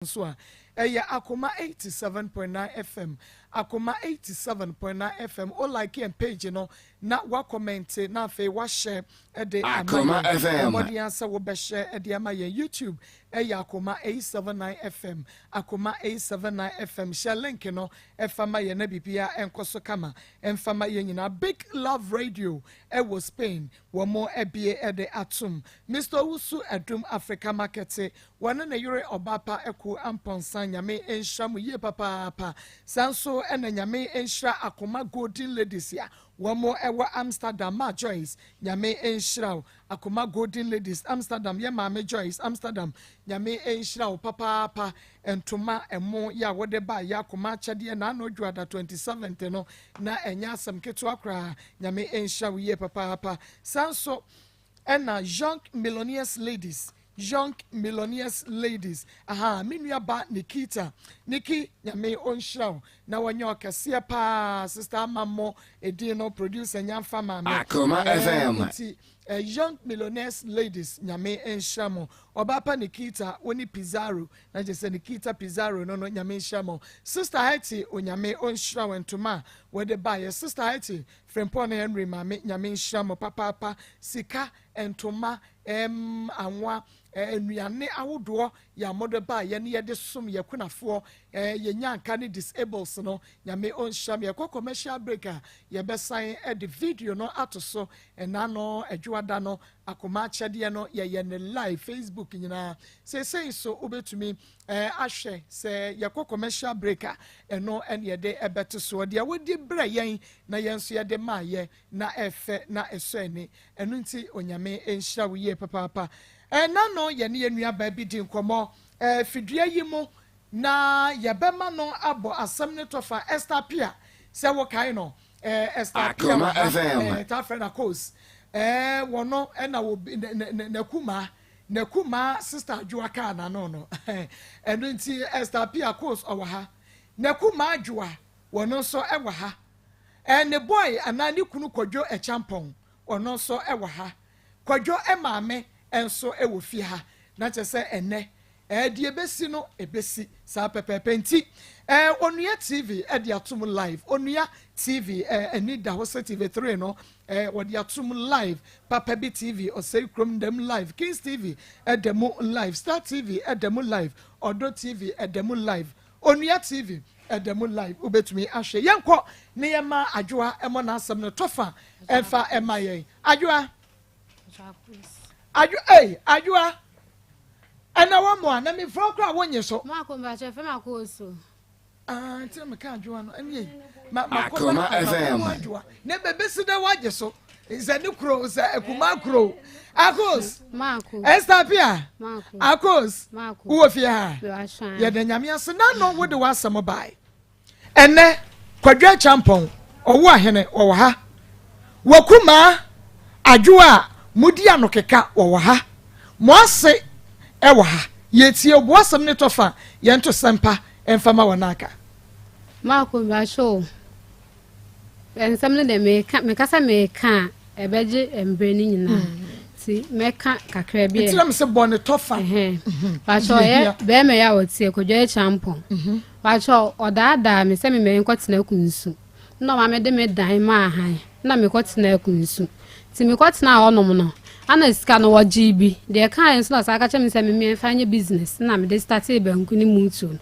nso a, ɛyɛ Akoma 87.9 FM, Akoma 87.9 FM. O like yɛn page no na wa comment na afei wahyɛ de ama Akoma yɛn. FM. Ɔmmɔden sɛ wobɛhyɛ de ama yɛn. YouTube ɛyɛ Akoma 879 FM, Akoma 879 FM. Hyɛ link no ɛfa ma yɛn na biribia ɛnkɔ so kama ɛmfa ma yɛn nyinaa. Big Love Radio ɛwɔ Spain, wɔn mo ɛbie ɛde atom. Mr Owusu Ɛdum Africa Market, wɔne ne yere ɔbaapa ɛko Ampɔnsa, Nyame nhyira mo yie papaapa. Saa nso ɛna Nyame nhyira Akoma Golden Ladies a wɔn mo ɛwɔ Amsterdam. Ma Joyce, Nyame nhyira wo. Akoma Golden Ladies Amsterdam, yɛ Maame Joyce Amsterdam, Nyame nhyira wo papaapa. Ntoma ɛmo yɛ a wɔde ba yɛ akoma akyɛdeɛ n'ano dwada 27th no na ɛnyɛ asɛm ketewa koraa. Nyame nhyira wo yie papaapa. Saa nso ɛna Young Millionaires Ladies, Young Millionaires Ladies, aha me nua ba Nikita, Niki, Nyame ɔnhyira wo na wɔnyɛ ɔkɛseɛ paa. Sister Amammɔ edin no, producer nyamfa maame. Akoma FM. Nti Young Millionaires Ladies, Nyame nhyira mo. Ɔbaapa Nikita, wɔne Pizarro na kyerɛ sɛ Nikita Pizarro no, Nyame nhyira mo. Sister Haiti, Onyame ɔnhyira wo. Ntoma a wɔde baayɛ, Sister Haiti Frempɔn ne Henry maame, Nyame nhyira mo papaapa. Sika, ntoma, anwa, nnuane ahodoɔ yɛ a mode baayɛ ne yɛde som yɛ kunafoɔ, yɛnya nka ne disables no, Nyame ɔnhyira mo. Yɛkɔ commercial break a, yɛbɛsan de video no ato so. Ɛna no adwoada no, Akoma akyɛdeɛ no, yɛyɛ ne live Facebook nyinaa. Seesei so wobɛtumi ahwɛ sɛ yɛkɔ commercial break a, ɛno ɛne yɛde ɛbɛto soɔ deɛ wodi brɛ yɛn na yɛn nso yɛde maa yɛ na ɛfɛ na ɛsɔ ani. Ɛno nti Onyame nhyira wo yie papaapa. Ɛna no yɛne yɛn nuabaa bi di nkɔmmɔ fidua yi mu na yɛbɛma no abɔ asɛm ne tɔfa. Esther Pia, sɛ wokae no, Esther Pia Akoma wɔ ha. FM. Ta frɛ na kos wɔno ɛna wɔ n'akuma n'akuma Sister Adwoa kaa n'ano no. Ɛno nti Esther Pia kos ɔwɔ ha, n'akuma Adwoa wɔno nso ɛwɔ ha, ne boy anaa ne kunu Kwadwo Ɛkyampɔn, ɔno nso ɛwɔ ha. Kwadwo ɛmaame nso ɛwɔ fie ha na kyerɛ sɛ ɛnɛ deɛ ebesi no ebesi saa pɛpɛɛpɛ. Nti Onua TV ɛde atum live. Onua TV ɛni da hɔ sɛ TV3 no wɔde atum live. Papa Bi TV ɔsɛe kurom dɛm live, Kings TV ɛda mu live, Star TV ɛda mu live, Ɔdɔ TV ɛda mu live, Onua TV ɛda mu live. Wobɛtumi ahwɛ. Yɛnkɔ ne yɛma Adwoa ɛmɔ n'asɛm no tɔfa ɛmfa ɛma yɛn. Adwoa, Adwo, ei Adwoa, ɛna wɔn mo a na mefrɛ koraa wonye so. Mo akɔ mpakyɛ fɛm akɔ so. Ah, nti na meka Adwoa no ɛne yi ma ma kɔ Akoma ma FM. ma Adwoa na bɛbɛsi dɛ wagye so sɛ ne kuro sɛ akuma kuro Akos. Mo akɔ. Esther Pia. Mo akɔ. Akos. Mo akɔ. Wowɔ fie ha? Wahwɛ. Yɛda Nyame ase. Na no wode w'asɛm bae. Ɛnɛ Kwadwo Akyampɔn ɔwo ahene wɔwɔ ha, wakumaa Adwoa a mudi ano keka wɔwɔ ha, mo ase ɛwɔ ha. Yɛtie oboasɛm ne tɔfa, yɛnto sɛmpa ɛmfa ma wɔn aka. Mo akɔ mpakyɛ o. Nsɛm no de meka mekasa meka a ɛbɛgye mbrɛ no nyinaa. Nti mɛka kakra bi. Nti na mesɛ bɔ ne tɔfa. Pakyɛ, ɔyɛ bɛrima yi a ɔte Kwadwo Akyampɔn. Pakyɛ, ɔdaadaa me sɛ memɛ nkɔtena Kunsu. Na ɔma mede me dan maa han na mekɔtena Kunsu. Nti mekɔtena hɔnom no, ana sika no wɔgyee bi. Deɛ ɛkaeɛ nso na ɔsan ka kyerɛ me sɛ memfa nyɛ business na mede startee banku ne mutuo no.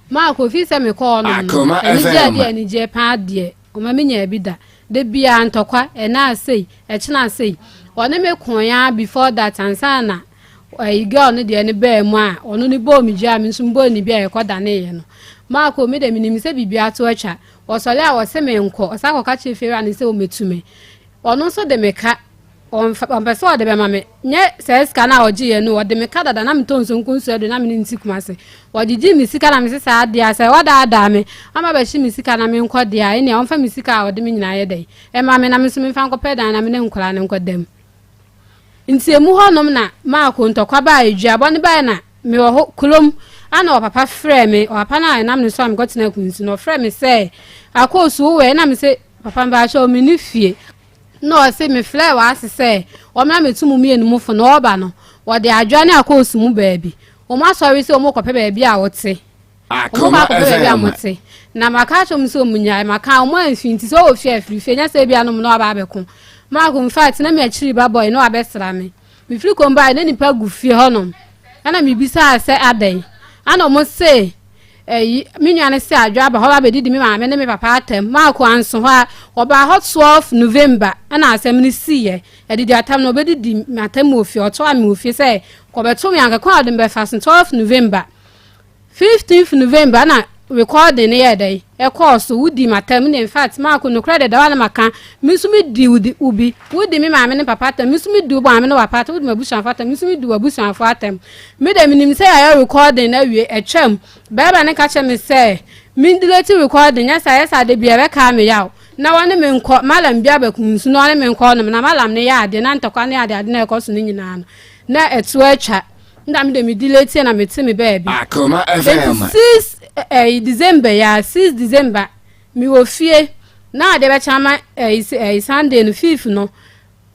Maa kofi sɛ mekɔɔ hɔnom no, Akoma anigye FM. adeɛ anigyeɛ paa deɛ, ɔma menya bi da. Da biara ntɔkwa, ɛna asei, ɛkyena asei. Ɔne me koea before that ansa na ɛyi girl no deɛ no bɛɛ mu a ɔno ne bɔɔ me dua a me nso mbɔɔ ne bi a yɛkɔ daneeɛ no. Maako me de menim sɛ biribi ato atwa. Ɔsɔre a ɔse me nkɔ, ɔsan kɔka kyerɛ fiewura no sɛ ɔmɛtu me. Ɔno nso de me ka, ɔmpɛ sɛ ɔde bɛma me. Nyɛ saa sika no a ɔgyeeɛ no, ɔde me ka dada na metɔ nsonko nsuo adu na mene nti Kumase. Ɔgyegye me sika na mese saa adeɛ a sɛ ɔdaadaa me ama bɛhye me sika na menkɔ deɛ a, ɛnea ɔmfa me sika a ɔde me nyinaa yɛ dɛn ɛma me na me nso memfa nkɔpɛ dan na me ne nkɔlaa no nkɔ dam. Nti emu hɔnom na maako ntɔkwa baa, eduabɔ no baa na mewɔ hɔ kurom ana ɔpapa frɛ me. Ɔpapa no a ɛnam ne so a mekɔtena Kunsu no, ɔfrɛ me sɛ, "Akɔɔsu, wowɛ?" Na me sɛ, "Papa, mpakyɛ, me ne fie." Na ɔse mefrɛ wɔ ase sɛ ɔmmra mɛtu mu mmienu mu fo na ɔba no wɔde Adwoa ne Akɔɔsu mu baabi. Wɔn asɔre sɛ wɔn kɔpɛ baabi a wɔte. Wɔn kɔ akɔpɛ baabi a wɔte. Na maka akyerɛ wɔn sɛ wɔn nyae. Maka wɔn amfi nti sɛ wɔwɔ fie afiri fie nyɛ sɛ ebi anom na wɔaba abɛko. Maako in fact na me akyiri ba bɔe na wɔabɛsra me. Mefiri kurom baeɛ na nnipa gu fie hɔnom. Ɛna mebisaa sɛ adɛn. Ɛna wɔn se ɛyi me nua no se adwo aba hɔ abɛdidi me maame ne me papa atam. Maako anso hɔ a wɔbaa hɔ 12 November ɛna asɛm no siiɛ. Adidi atam no ɔbɛdidi me atam wɔ fie ɔtoa me wɔ fie sɛ kɔbɛto me anka kwan a ɔde me bɛfa so 12 November. Fifteenth November na recording no yɛɛ dɛn ɛkɔɔ so wodii m'atam ne infact Marko nokorɛ deda hɔ a na maka me nso me di wo wo bi wodi me maame ne papa atam me nso me di wo maame ne wapa atam wodi m'abusuafo atam me nso me di w'abusuafo atam me deɛ menim sɛ yɛayɛ recording no awie atwam bɛrima no ka kyerɛ me sɛ me delete recording nyɛ saa yɛ saa da bi ɛbɛkaa me yaw na wɔne me nkɔ malam bi abɛko nsu na ɔne me nkɔ hɔnom na malam no yɛ adeɛ na ntɔkwa ne adeade na ɛkɔ so no nyinaa no na ɛto atwa Nna me de me delete na me te me baabi. Akoma FM. Enti 6 ɛyi December ya 6 December me wɔ fie na adeɛ bɛkyɛ ama ɛyi ɛyi Sunday no fifth no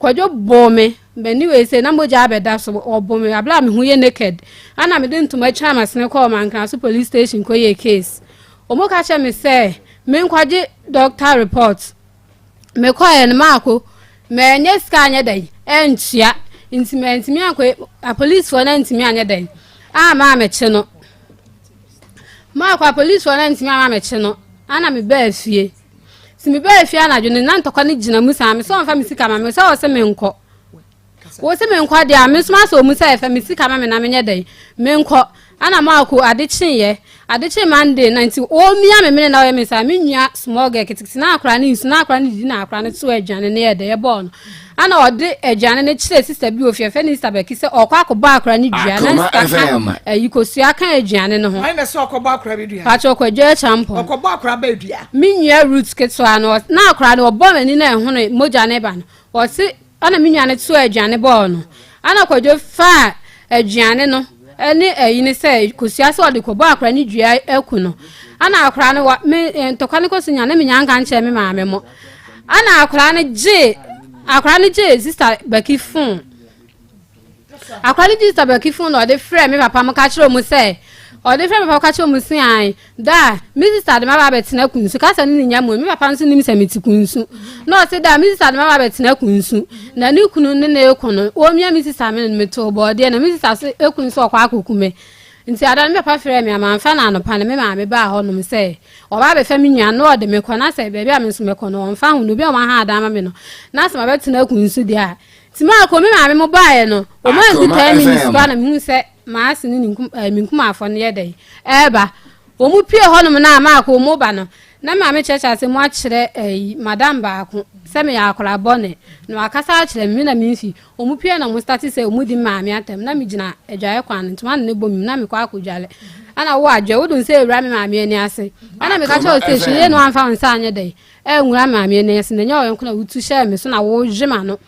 Kwadwo boo me m'ani wei sɛ na mogya abɛda so ɔbo me abla me ho yɛ naked ana me de ntoma twa m'asene kɔɔ Mankraso police station kɔ yɛ case wɔn ka kyerɛ me sɛ menkɔgye doctor report. Mekɔeɛ no maako manyɛ sika anyɛ dɛn antua nti mantumi ankɔ apolisifoɔ no antumi anyɛ dɛn ama amekye no maakɔ apolisifoɔ no antumi ama amekye no ana mebaa fie si mebaa fie anadwo no na ntɔkwa no gyina mu saa me sɛ ɔmfa me sika ma me sɛ ɔsɛ menkɔ Wo se menkɔ deɛ a, me nso masɔ wo mu sɛ fa me sika ma me na menyɛ dɛn? Menkɔ. Ɛna Marko, ade kyeeɛ, ade kyee Monday na nti ɔmia me mene na ɔyɛ me saa, me nua small girl ketekete na akora no nsu, na akora no didi na akora no to aduane no yɛ dɛ, ɛbɔɔ no. Ɛna ɔde aduane no kyerɛ sister bi wɔ fie, yɛfrɛ no sister Becky sɛ ɔkɔ akɔbɔ akora no dua, na Akoma sika ka FM. ayi kosua ka aduane no ho. Hwan na ɛsɛ ɔkɔbɔ akora bi dua? Pakyɛ ɔkwadwo akyampɔn. Ɔkɔbɔ akora bɛɛ dua. Me nua Ruth ketewa no, na akora no ɔbɔ m'ani na ɛhono mogya no ba no, ɔse Ɛna me nua no too aduane bɔɔ no. Ɛna Kwadwo faa aduane no ne ayi no sɛ kosua sɛ ɔde kɔbɔ akora no dua aku no. Ɛna akora no wa me ntɔkwa no kɔ so nya na menya nka nkyerɛ me maame mo. Ɛna akora no gyee akora no gyee sista Baki fon. Akora no gyee sista Baki fon na ɔde frɛ me papa mo ka kyerɛ mu sɛ ɔde frɛ me papa ka kyerɛ mu se an Da a, me sista de m'aba abɛtena Kunsu. Kasa no nnya mu. Me papa nso nim sɛ mete Kunsu. Na ɔse da a, me sista de m'aba abɛtena Kunsu. Na ne kunu ne no reko no, ɔremia me sista mene no, metoo bɔɔdeɛ. Na me sista so kunu nso ɔkɔ akɔku me. Nti ada no, me papa frɛɛ me a mamfa no anɔpa no, me maame baa hɔnom sɛ ɔba abɛfa me nua no na ɔde me kɔ. Na sɛ baabi a me nso mɛkɔ no, ɔmfa ho. Na obi a waha adan ama me no, na sɛ mabɛtena Kunsu deɛ a. Nti maakɔ, me maame mo baeɛ no, wɔn andu Akoma 10 minutes FM. koraa na mehuu sɛ M'ase ne ne nkum ɛɛ me nkumafoɔ no yɛ dɛn ɛreba. Wɔn pue hɔnom no a maakɔ wɔn ba no, na maame kyerɛkyerɛ asɛm mu akyerɛ ɛyi madam baako sɛ meyɛ akwadaa bɔne na wakasa akyerɛ me, me na memfi. Wɔn pue na wɔn starte sɛ wɔn di me maame atɛm na megyina adwaeɛ kwan no ntoma no ne bɔ me mu na mekɔ akɔdwale. Ɛna wo adwoɛ wode wo nsa awura me maame ani ase. Ɛna meka kyerɛ wo sɛ hwɛ yie na woamfa wo nsa anyɛ dɛn anwura me maame ani ase na ɛnyɛ ɔyɔnko na wotu hyɛɛ me so na wohwe m'ano.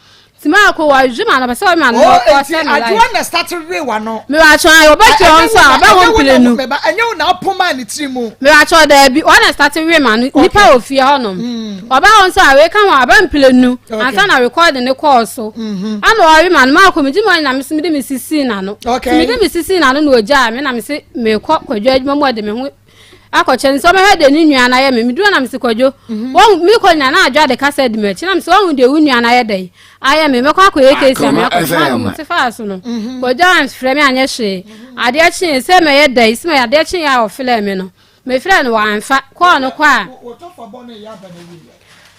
Nti maako wɔhwe m'ano pɛ sɛ wɔhwe m'ano Oh, ɔsɛ enti me life. Adwoa na start we w'ano. Mebatwɔ ayi ɔbɛtwe wɔn nso a ɔbɛ ho mplenu. Meba ɛnyɛ wo na ɔpoma ne tiri mu. Mebatwɔ daabi wɔn na start we m'ano nipa wɔ fie hɔ nom. Ɔba hɔ nso a weka ho aba mplenu ansa na record ne kɔɔ so. Ana ɔwe m'ano maako me gye me na me so mede me sisi n'ano. Okay. Mede me sisi n'ano na ogyaa me na me se mekɔ kwadwo adwuma mu ɔde me ho akɔkyɛ no sɛ ɔbɛhwɛ deɛ ne nua no ayɛ me meduru na mese kwadwo mhm. wɔn mekɔ nyina na adwo ade kasa di m'akyi na mese wɔn deɛ wo nua no ayɛ dɛn ayɛ me mɛkɔ akɔyɛ kesi ame akɔtena mo te faa so no mhm. kwadwo amfrɛ me anyɛ hwee mhm. adeɛ kyee sɛ mɛyɛ dɛn sɛ mɛyɛ adeɛ kyee a ɔfrɛ me no mefrɛ no wɔamfa kɔɔ no kɔ a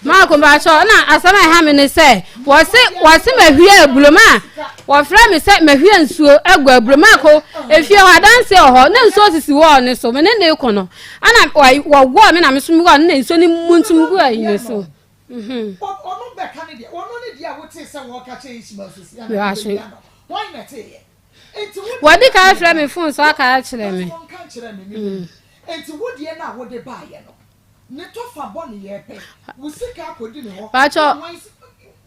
Mark mpakyɛw na asɛm a ɛha me ne sɛ wɔse wɔse mahwie aburo ma wɔfrɛ me sɛ mahwie nsuo agu aburo Mark efie hɔ adanseɛ wɔ hɔ na nsuo sisi wɔɔ ne so me ne ne ko no ana wɔwɔɔ me na me so me wɔ no na nsuo no mu ntum gu ayi ne so. Mhm. Wɔde ka frɛ me fon so aka akyerɛ me. Nti wo deɛ no a wode baayɛ no Ne tɔfa bɔ ne yɛ pɛ. Wo sika akɔdi ne hɔ. Pakyɛ,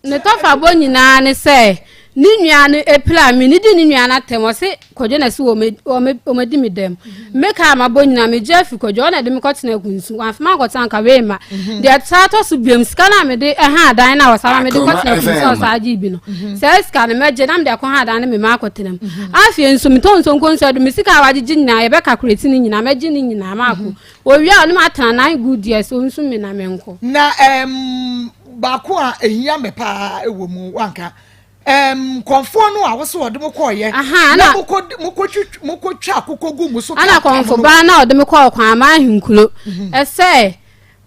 ne tɔfa bɔ nyinaa ne sɛ, Ne nua no epira me ne di ne nua no atɛm ɔse Kwadwo na ɛse wɔmɛdi me dɛm. Me kaa mabɔ nyinaa megye afi Kwadwo ɔna ɛde me kɔtena akunsu wamfa me ankɔtena anka wei ma. Deɛ saa tɔ so biom sika no a mede ɛha adan no a wɔsaa ma mede kɔtena akunsu a wɔsaa gye bi no saa sika no mɛgye na mede akɔ ha adan no mema akɔtena mu. Afei nso metɔ nsonko nso adu me sika a wagyegye nyinaa yɛbɛ calculate ne nyinaa mɛgye ne nyinaa maako. Owie a ɔne me atena nine good years ɔnsu me na menkɔ. Na ɛɛm baako a ehia me paa wɔ mu wanka ɛɛm kɔnfoɔ no a wosɛ ɔde mo kɔɔyɛ na mokɔ mokɔtwi mokɔtwa akokɔ gu mo so Ana kɔnfo baa na ɔde me kɔɔ kwan ama ahenkuro ɛsɛ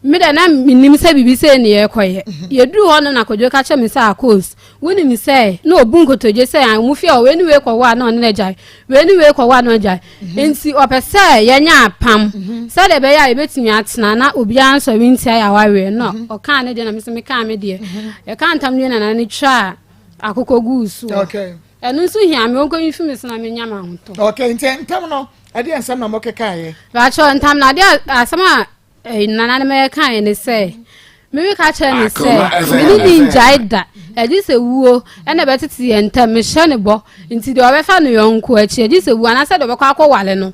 me dɛ na menim sɛ biribi sei ne yɛrekɔyɛ yɛduru hɔ no na Kwadwo ka kyerɛ me sɛ Akos wonim sɛ na ɔbu nkotodwe sɛ ah, ɔmo fie hɔ wei ne wei kɔwɔ a na ɔne no agyae wei ne wei kɔwɔ a na ɔgyae nti ɔpɛ sɛ yɛnyɛ apam sɛdeɛ ɛbɛyɛ a yɛbɛtumi atena na obiara nsɔre ntia yɛ awareɛ na ɔkaa ne deɛ na me nso mekaa me deɛ yɛka ntam no yɛ nana no twaa akokɔ guu soɔ ɛno nso hia me ɔnkɔyi fi me so na menya m'ahotɔ. Okay, nti ntam no ɛdeɛ nsɛm na mokekaeɛ? Baakyɛ ntam no adeɛ asɛm a Nananom ɛkaeɛ ne sɛ, Mereka kyerɛ no sɛ, me ne no ngyae da, ɛgye sɛ wuo na ɛbɛtete yɛn ntam, mehyɛ no bɔ, nti deɛ ɔbɛfa no yɔnko akyi, ɛgye sɛ wuo anaasɛ deɛ ɔbɛkɔ akɔwale no,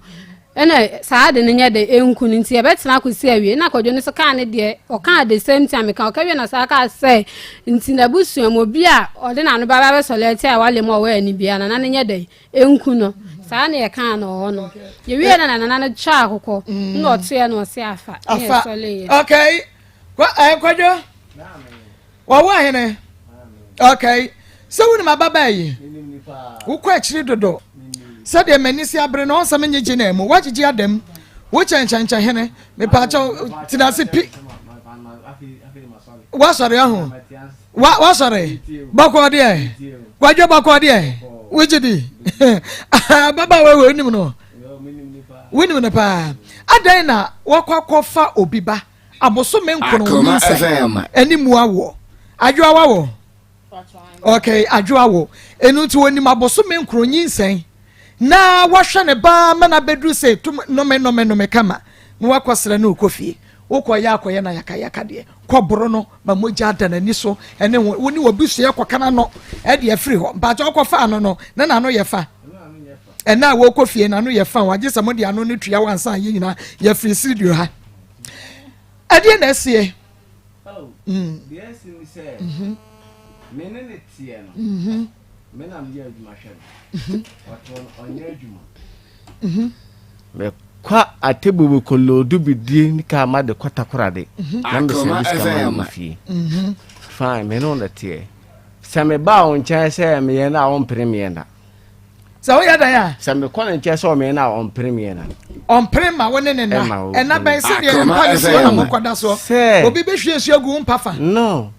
ɛna saa ade no nyɛ dɛ, ɛnku no, nti yɛbɛtena akɔsi awie. Na Kwadwo no nso kaa ne deɛ, ɔkaa the same thing a meka, ɔka wie na ɔsan kaa sɛ, nti n'abusua mu obi a ɔde n'ano bɛba abɛsɔre atia awale mu a ɔwɔ ani biara, nana no nyɛ dɛn, Nku no. Saa na yɛkaa no wɔ hɔ no. Yɛwie na nana no twaa akokɔ mm. na ɔtoɛ na ɔse afa. Afa. Okay. Eh, Kwadwo. Wɔwɔ ahene. Okay. Sɛ wonim ababaa yi. Wokɔ akyiri dodo. Sɛdeɛ m'ani si abere no ɔnsɛ menye gye na mu. Woagyegye adam. Wo kyɛnkyɛnkyɛn hene. Mepaakyɛw tena ase pi. Woasɔre ahu. Wa wasɔre bɔkɔɔ deɛ kwadwo bɔkɔɔ deɛ wogye di ababaawa wei wonim no wonim no paa adɛn na wakɔ akɔfa obi ba abosome nkono nyinsɛn ɛne mu awoɔ adwoa wawo okay adwoa wo ɛnu nti wɔnim abosome nkono nyinsɛn na wahwɛ ne ba ma no abɛduru sɛ tum nome nome nome kama na wakɔsrɛ no kɔ fie wokɔyɛ akɔyɛ na yakayaka deɛ kɔboro no ma mogya ada n'ani so ɛne ho wo ne obi soɛ kɔka n'ano ɛde afiri hɔ mpakyɛ ɔkɔfa ano no na n'ano yɛ fa ɛna a wɔkɔ fie n'ano yɛ fa wagye sɛ mode ano no tua wansa yɛ nyinaa yɛfiri studio ha ɛdeɛ na ɛseɛ oh, mm. deɛ ɛsi ne sɛ mhm. me ne ne teɛ no mhm. me na meyɛ adwuma hwɛ no mhm. ɔtoɔ no ɔnyɛ adwuma Mekɔ Atebubu kɔloodu bidie ne kaa ma de kɔ Takoradi na mesane de sika ma no wɔ fie. Fine, me ne wo na teɛ. Sɛ meba wo nkyɛn sɛ meyɛ no a wompene meɛ na. Sɛ woyɛ dɛn a? Sɛ mekɔ ne nkyɛn sɛ ɔmeyɛ no a ɔmpene meɛ na. Ɔmpene ma wo ne ne nna. Ɛna bɛn sɛdeɛ mpa ne soɔ na mokɔda soɔ. Obi bɛhwie nsuo agu wo mpa fa. No.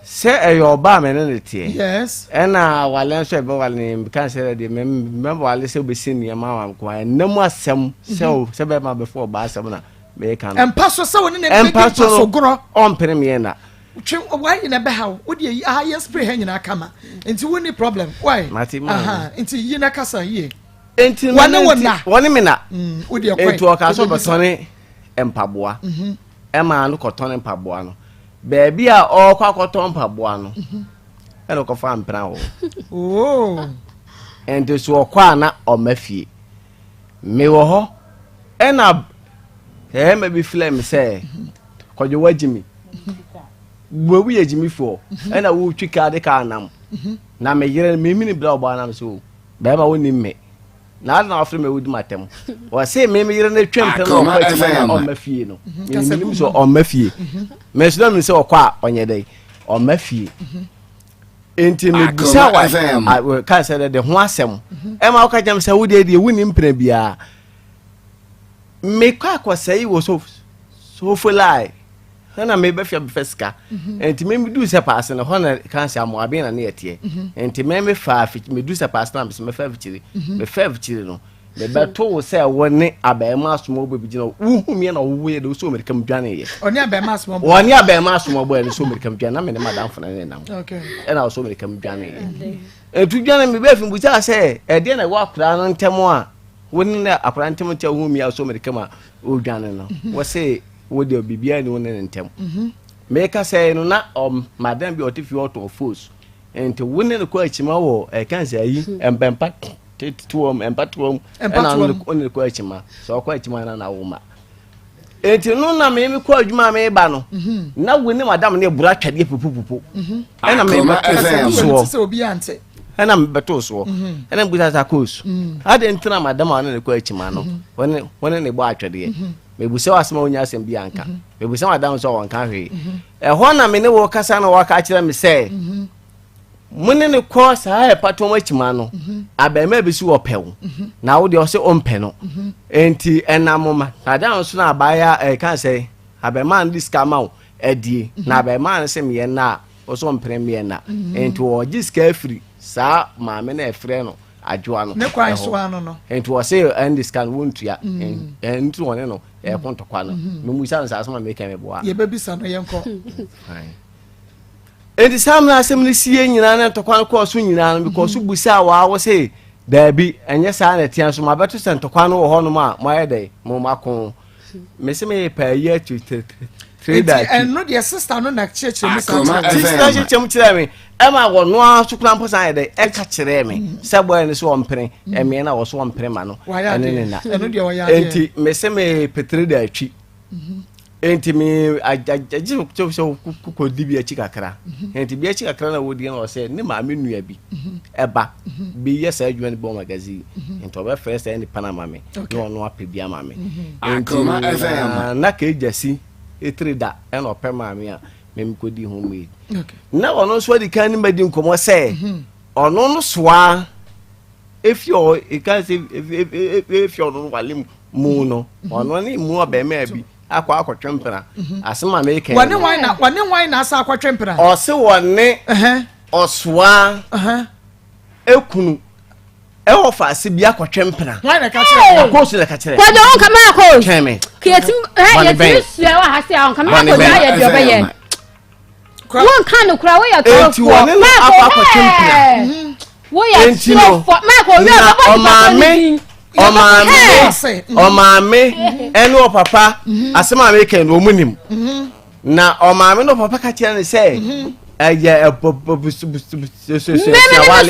Sɛ ɛyɛ ɔbaa a me ne no teɛ. Yes. Ɛna awale nso ɛbɛwale no meka sɛ deɛ mɛwale sɛ wobɛsi nneɛma ama nko a ɛnna mu asɛm sɛ mhm. sɛ bɛma bɛfo ɔbaa asɛm na meka no. Ɛmpa so sɛ wo ne ne bɛdi mpa so gorɔ. Ɔmpene meɛ na. Twe wayi na ɛbɛha wo wode ayi aha yɛ spray ha nyinaa kama nti wo ni problem why Mate ma. Aha nti yi na kasa yie. Nti wɔne wo na. Wɔne me na. Mm, wo deɛ kwan. Nti ɔka sɛ ɔbɛtɔne mpaboa. Mhm. Ɛmaa no kɔtɔne mpaboa no. Baabi a ɔrekɔ akɔtɔ mpaboa no, ɛna ɔkɔfa mpena wɔ hɔ. Oh. Nti so ɔkɔ a na ɔma fie. Mewɔ hɔ ɛna ɛma bi filɛ me sɛ kɔdwo wagye mi. Wawu yɛ gyimifoɔ ɛna wotwi kaa de kaa nam. Na me yere memini berɛ a ɔbɔ anam so bɛrima wonim me. Na adi na wafrɛ me wodi m'atɛm. Wɔse me me yere no twɛn pɛ na ɔkɔ akyi na ɔmma fie no. Menim sɛ ɔmma fie. Me nso na menim sɛ ɔkɔ a ɔnyɛ dɛn ɔmma fie. Nti mebisa wa ka sɛ de ho asɛm. Ɛma woka kyerɛ me sɛ wo deɛ deɛ wonni mpena biara. Mekɔ akɔsɛe wɔ so sofolai. Hɔ na mebɛfia bɛfɛ sika. Mhm. Nti me medu sɛ paase no hɔ na kan sɛ amoaben na ne yɛteɛ. Mhm. Nti me mefa medu sɛ paase no a mesɛ mɛfa afikyiri. Mhm. Mefa afikyiri no mebɛto wo sɛ wo ne abɛɛma asomɔbɔ bi gyina wohu meɛ na wowoyɛ de wo sɛ omirika mu dwaneeɛ. Ɔne abɛɛma asomɔbɔ. Ɔne abɛɛma asomɔbɔ ɛno sɛ omirika mu dwane na me ne madamfo no ne nam. Ɛna wo sɛ omirika mu dwaneeɛ. Ɛtu dwane mebɛfi mbusaa sɛ ɛdeɛ na ɛwɔ akwadaa no ntɛm a wo ne akwadaa ntɛm nkyɛ wohu meɛ a wo sɛ omirika mu a ɔdwane no. Wɔ se wo deɛ biribiara ni wo ne ne ntam meka sɛ no na madam bi a ɔte fie ɔtɔn fos. Nti wo ne no kɔ akyima wɔ ɛka sɛ ayi mpɛmpa toam mpa toam ɛna wo ne no kɔ akyima sɛ ɔkɔ akyima na na wo ma. Nti no na me mekɔ adwuma a meba no mhm. na wo ne madam ne abura atwadeɛ pupupupu mhm. ɛna mebɛto soɔ ɛna mebɛto soɔ mhm. ɛna mebisa sa koosu adɛn nti na madam a ɔne ne kɔ akyima no wɔne ne bɔ atwadeɛ mebusa wɔ asɛm a wonya asɛm bi anka mebusa madam sɛ ɔnka hwee ɛhɔ na me ne wo kasa na wɔka kyerɛ me sɛ mo ne no kɔ saa ɛpatoɔ akyima no mhm. abɛɛma bi so ɔpɛ wo mhm. na wo deɛ ɔsɛ ɔmpɛ no mhm. nti ɛnam ma adan so na abaaya ɛka sɛ abɛɛma no de sika ma wo adie na abɛɛma no sɛ mmiɛ nna a ɔsɛ ɔmpere mmiɛ nna nti ɔgye sika afiri saa maame na ɛfrɛ no adwoa no ne kwan so ano no nti ɔsɛ ɛnde sika no wɔntua nti wɔne no ɛko ntɔkwa no memusa no saa asɛm a meka meboa yɛbɛbisa no yɛnkɔ Enti saa mmerɛ asɛm no sie nyinaa na ntɔkwa no kɔɔ so nyinaa no mekɔɔ so busaa wɔ a wɔ se daabi ɛnyɛ saa na ɛteɛ nso mabɛto sɛ ntɔkwa no wɔ hɔnom a moayɛ dɛn mo mako mese meyɛ paa yi akyi trader akyi ɛno deɛ sister no na kyerɛkyerɛ mu saa kyerɛ sister kyerɛkyerɛ mu kyerɛ me ɛma wɔno ara so kora mpo san yɛ dɛn ɛka kyerɛ me mm. sɛ bɔyɛ no so ɔmpere mm. ɛmeɛ na wɔ so ɔmpere ma no ɛne ne na enti mese mepɛ trader akyi Enti me agye sɛ kɔkɔ di bi akyi kakra. Mhm. Enti bi akyi kakra na wɔdi na ɔsɛ ne maame nua bi mhm. ɛba mhm. bi yɛ saa adwuma no bi wɔ magazine. Nti ɔbɛfrɛ saa nipa no ama me na ɔno apɛ bi ama me. Enti na ka egya si etiri da ɛna ɔpɛ maame a mɛmi kɔ di ho maid. Na ɔno nso adi kan ne ma di nkɔmɔ sɛ ɔno no soa efi ɔ eka sɛ efi ɔno no wale mu no ɔno ne mu ɔbɛrima bi akɔ akɔtwe mpena mhm. asɛm a meka yi wɔne wan na wɔne wan na asa akɔtwe mpena ɔse wɔne ɔsoa ekunu ɛwɔ faase bi akɔtwe mpena wan na ɛka kyerɛ akoosu na ɛka kyerɛ kwadwo wo nkama akoosu twɛn me kiyɛtim ɛ yɛtumi sua wɔ ha se a nkama akoosu ayɛ deɛ ɔbɛyɛ wonka no kora woyɛ torofoɔ Michael woyɛ torofoɔ Michael wia bɛbɔ nipa ne din ɔmaame ɔmaame ɛne ɔpapa mhm. asɛm a meka no ɔmu nim mhm. na ɔmaame ne ɔpapa ka kyerɛ no sɛ mhm. ɛyɛ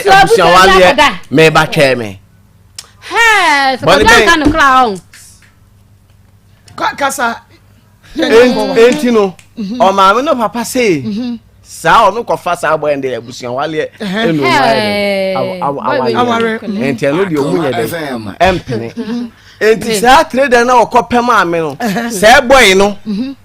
abusuawaleɛ meba twɛn me bɔne bɛn kasa enti no mhm. ɔmaame no papa se mhm. saa ɔno kɔfa saa bɔyɛ de abusua waleɛ ɛnu ɔmo ayɛ dɛ awareɛ mhm. nti ɛno deɛ ɔmo nyɛ dɛ ɛmpene nti saa trader na ɔkɔ pɛ maame no sɛ bɔyɛ no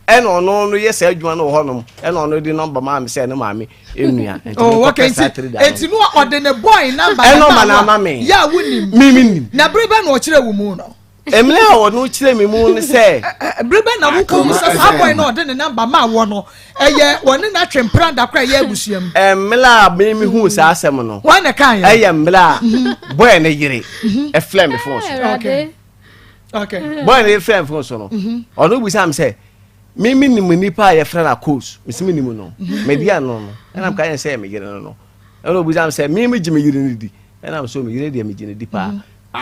ɛna ɔno no yɛ saa adwuma no wɔ hɔnom ɛna ɔno de nɔmba maame sɛ ɛne maame enua nti oh, mo kɔ pɛ saa trader no nti no ɔde ne bɔyɛ namba ɛna ɔma na ama me yɛ a wunim mi mi nim na bere bɛ na ɔkyerɛ wo mu no. Mmerɛ a ɔno kyerɛ me mu ne sɛ. Bere bɛn na wokɔhu sɛ saa bɔe no a ɔde ne namba maa woɔ no, ɛyɛ wɔne no atwe mpena da koro a ɛyɛ abusua mu? Mmerɛ a me mehuu saa asɛm no, Hwan na ɛkaeɛ? ɛyɛ mmerɛ a bɔe no yere frɛɛ me fon so. Okay. Okay. Bɔe no yere frɛɛ me fon so no, ɔno bisaa me sɛ, me menim nipa a yɛfrɛ no Akos, mese menim no, mede ano no, ɛna meka yɛn sɛ ɛyɛ me yere no no. Ɛna ɔbisaa me sɛ, me megye me yere no di? Ɛna mesɛ me yere deɛ megye no di paa.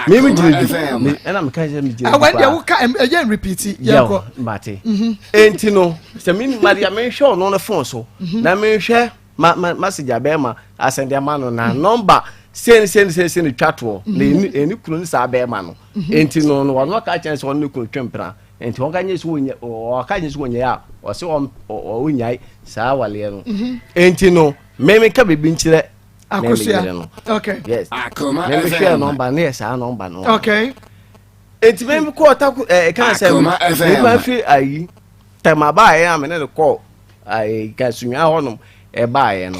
Me me gyina di me ɛna meka sɛ me gyina di paa. Ɛwɛn deɛ woka ɛyɛ repeat yɛn kɔ. Mate. Mhm. Enti no sɛ me ma deɛ menhwɛ ɔno ne phone so mhm. na menhwɛ ma ma message abɛɛma asɛnde ama no na mhm. number sen sen sen sen twa toɔ na ɛni ɛni kunu ne saa bɛɛma no. Enti no no ɔno aka kyɛn sɛ ɔno ne kunu twe mpena nti wɔn ka nye so wɔnyɛ ɔka nye so wɔnyɛ a ɔsɛ wɔn ɔnyae saa awaleɛ no. Enti no mmɛmi ka biribi nkyerɛ. Akosua. No. Okay. Yes. Akoma FM. Mehwɛ nɔmba ne yɛ saa nɔmba no. Okay. Eti mi kɔɔ tako ɛɛ kan sɛ nipa firi ayi tɛm abaayɛ a me ne no kɔɔ ayi kasunya hɔnom ɛbaayɛ no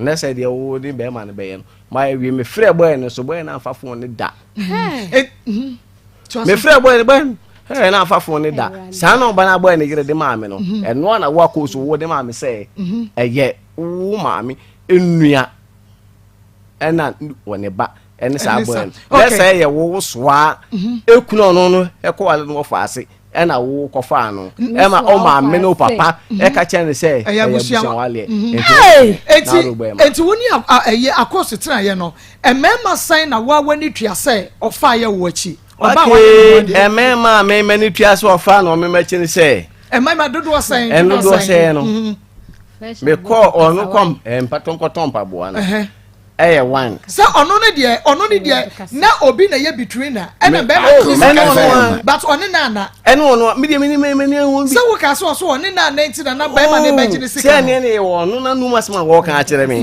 ne sɛ deɛ wo ne bɛrima no bɛyɛ no ma ewie me frɛ bɔyɛ no so bɔyɛ no anfa fon ne da. Me frɛ bɔyɛ no bɔyɛ no na anfa fon ne da saa nɔmba no abɔyɛ no yere de maa me no ɛnoa na wo akɔ so wo de maa me sɛ ɛyɛ wo maame. Nnua ɛna wɔ ne ba ɛne saa abɔɛ no na sɛ yɛ wo soa mhm. ekunu ɔno no ɛkɔ wale no wɔfa ase ɛna wo kɔfa ano ɛma ɔmaame no papa mhm. ɛka kyɛn ne sɛ ɛyɛ abusua waleɛ mhm. eti eti wo ne ɛyɛ akɔso tena yɛ no mmarima sɛn na wa w'ani tua sɛ ɔfa yɛ wɔ akyi ɔba wa ne mmarima a mmarima ni tua sɛ ɔfa na ɔmema akyi ne sɛ mmarima dodoɔ sɛn dodoɔ sɛn no. Mekɔɔ ɔno kɔ mpatɔ nkɔtɔ mpaboa no. Ɛyɛ one. Sɛ ɔno ne deɛ ɔno ne deɛ na obi na yɛ between na ɛna bɛrima no ne sika no but ɔne na ana. Ɛne ɔno mi deɛ mi ni mi mi ni ehu bi. Sɛ wo ka so ɔso ɔne na ana nti na na bɛrima ne bɛgye ne sika no. Sɛ ɛne ɛne wɔ ɔno na num asɛm a wɔka akyerɛ mi.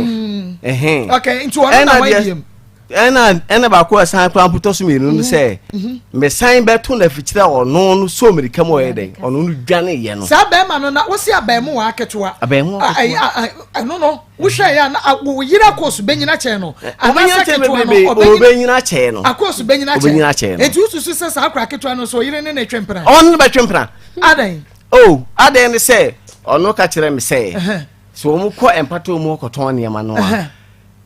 Okay nti ɔno na wɔn biem. Ɛna ɛna baako a ɛsan kora mpotɔ so mmienu no sɛ mhm. mesan bɛto no afikyire a ɔno no so mmirika mu ɔyɛ dɛn ɔno no dwane yɛ no. Saa bɛrima no na wosi abɛɛmo aketewa. Abɛɛmo aketewa. Ɛno no wohwɛ yɛ na wo yere akoosu bɛnyina kyɛn no. Anaasɛ ketewa no ɔbɛnyina kyɛn no. Akoosu bɛnyina kyɛn no. Eti wosusu sɛ saa akora ketewa no so ɔyere ne ne twe mpena. Ɔno no bɛtwe mpena. Adɛn. O adɛn ne sɛ ɔno ka kyerɛ me sɛ sɛ wɔn kɔ mpatow mu kɔtɔn nneɛma no a.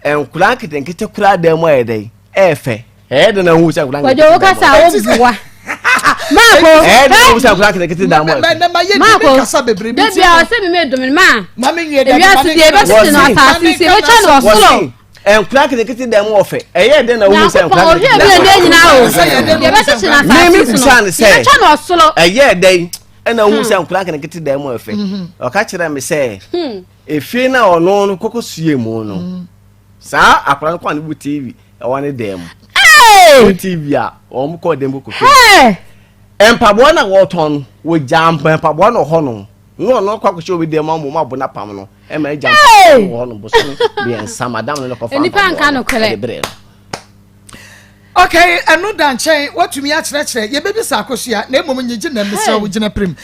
Nkwadaa nketenkete koraa dan mu ayɛ dɛn? Ɛyɛ fɛ. Ɛyɛ dɛn na wohu sɛ nkwadaa nketenkete dan mu? Kwadwo wokasa a woboa. Maako. Ɛyɛ dɛn na wohu sɛ nkwadaa nketenkete dan mu ayɛ fɛ? Maako. Dabi a ɔsɛ mi mi dum ma. Ewiase deɛ ebɛtete no asase si ebɛtwa no ɔsoro. Nkwadaa nketenkete dan mu ɔfɛ. Ɛyɛ dɛn na wohu sɛ nkwadaa nketenkete dan mu ɔfɛ? Nyinaa o. Deɛ ebɛtete no asase si no ebɛtwa no ɔsoro. Ɛyɛ dɛn ɛna wohu sɛ nkwadaa nketenkete dan mu ɔfɛ? Ɔka kyerɛ mi sɛ. Efie no a ɔno no kɔkɔ sue mu no mm. saa akwadaa no kɔ a ne bu tv ɛwɔ ne dan mu bu tv a wɔn kɔ dan mu kɔkɔ hwɛ mpaboa na wɔtɔn no wɔgya mpaboa na ɔhɔ no na ɔno akɔ akɔhyɛ obi dan mu ama wɔn abo n'apam no ɛma agya mpaboa wɔ hɔ no bosom mmiɛnsa madam no kɔfa mpaboa no ɛde brɛ no. Okay, ɛno da nkyɛn watumi akyerɛkyerɛ yɛbɛbisa akosua na mmom nyegye na mesrɛ wo gyina pirim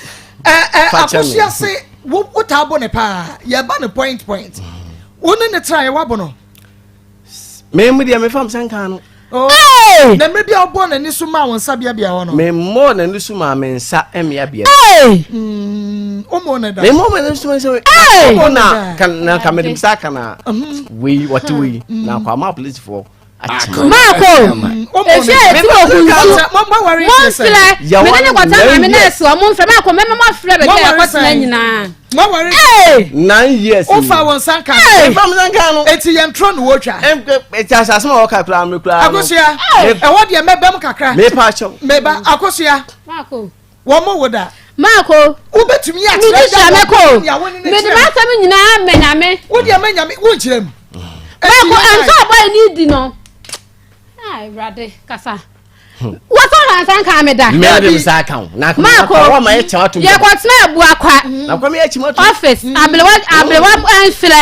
akosua se wotaa bo ne paa yɛba no point point wo ne ne tra yɛ wabo no memu deɛ mefa m sɛ nka no oh, na mmerɛ bi a wobɔ n'ani so maa wo nsa beabea hɔ no memmɔɔ n'ani so maa me nsa mmeabea womɔ ne da memmɔ m'ani so sɛ na ka mede nsa aka na mhm. wei wɔte wei na akɔ ama apolisifoɔ Maako, efi a eti wɔ kuntu, monfrɛ, mene ne kɔtena maame nɛɛse wɔ monfrɛ, maako mɛma mo afrɛ baabi a yɛkɔtena nyinaa. Ee! Nine years. Wofa wɔn nsa nka. Ee! Nfa wɔn nsa nka no. Eti yɛn toro no wotwa. Eti asase ma wɔka kura mi kura no. Akosua, ɛhɔ deɛ mɛbɛm kakra. Mepa akyɛw. Meba akosua. Maako. Wɔn mo wo da. Maako. Wobɛtumi akyerɛ da wɔ mo nea wo ne ne kyerɛ. Mede m'asɛm nyinaa mɛ nyame. Wo deɛ mɛ nyame wo nkyerɛ mu. Maako ɛnso ɔbɔ yɛ ne di no. Ah Awurade kasa. Wɔsɔ na nsa nka me da. Mmea de nsa aka wo. Na Maako wɔn ma yɛ kyɛw atum. Yɛkɔtena Abuakwa. Na kɔmi yɛ kyim atum. Office abelewa abelewa nfrɛ.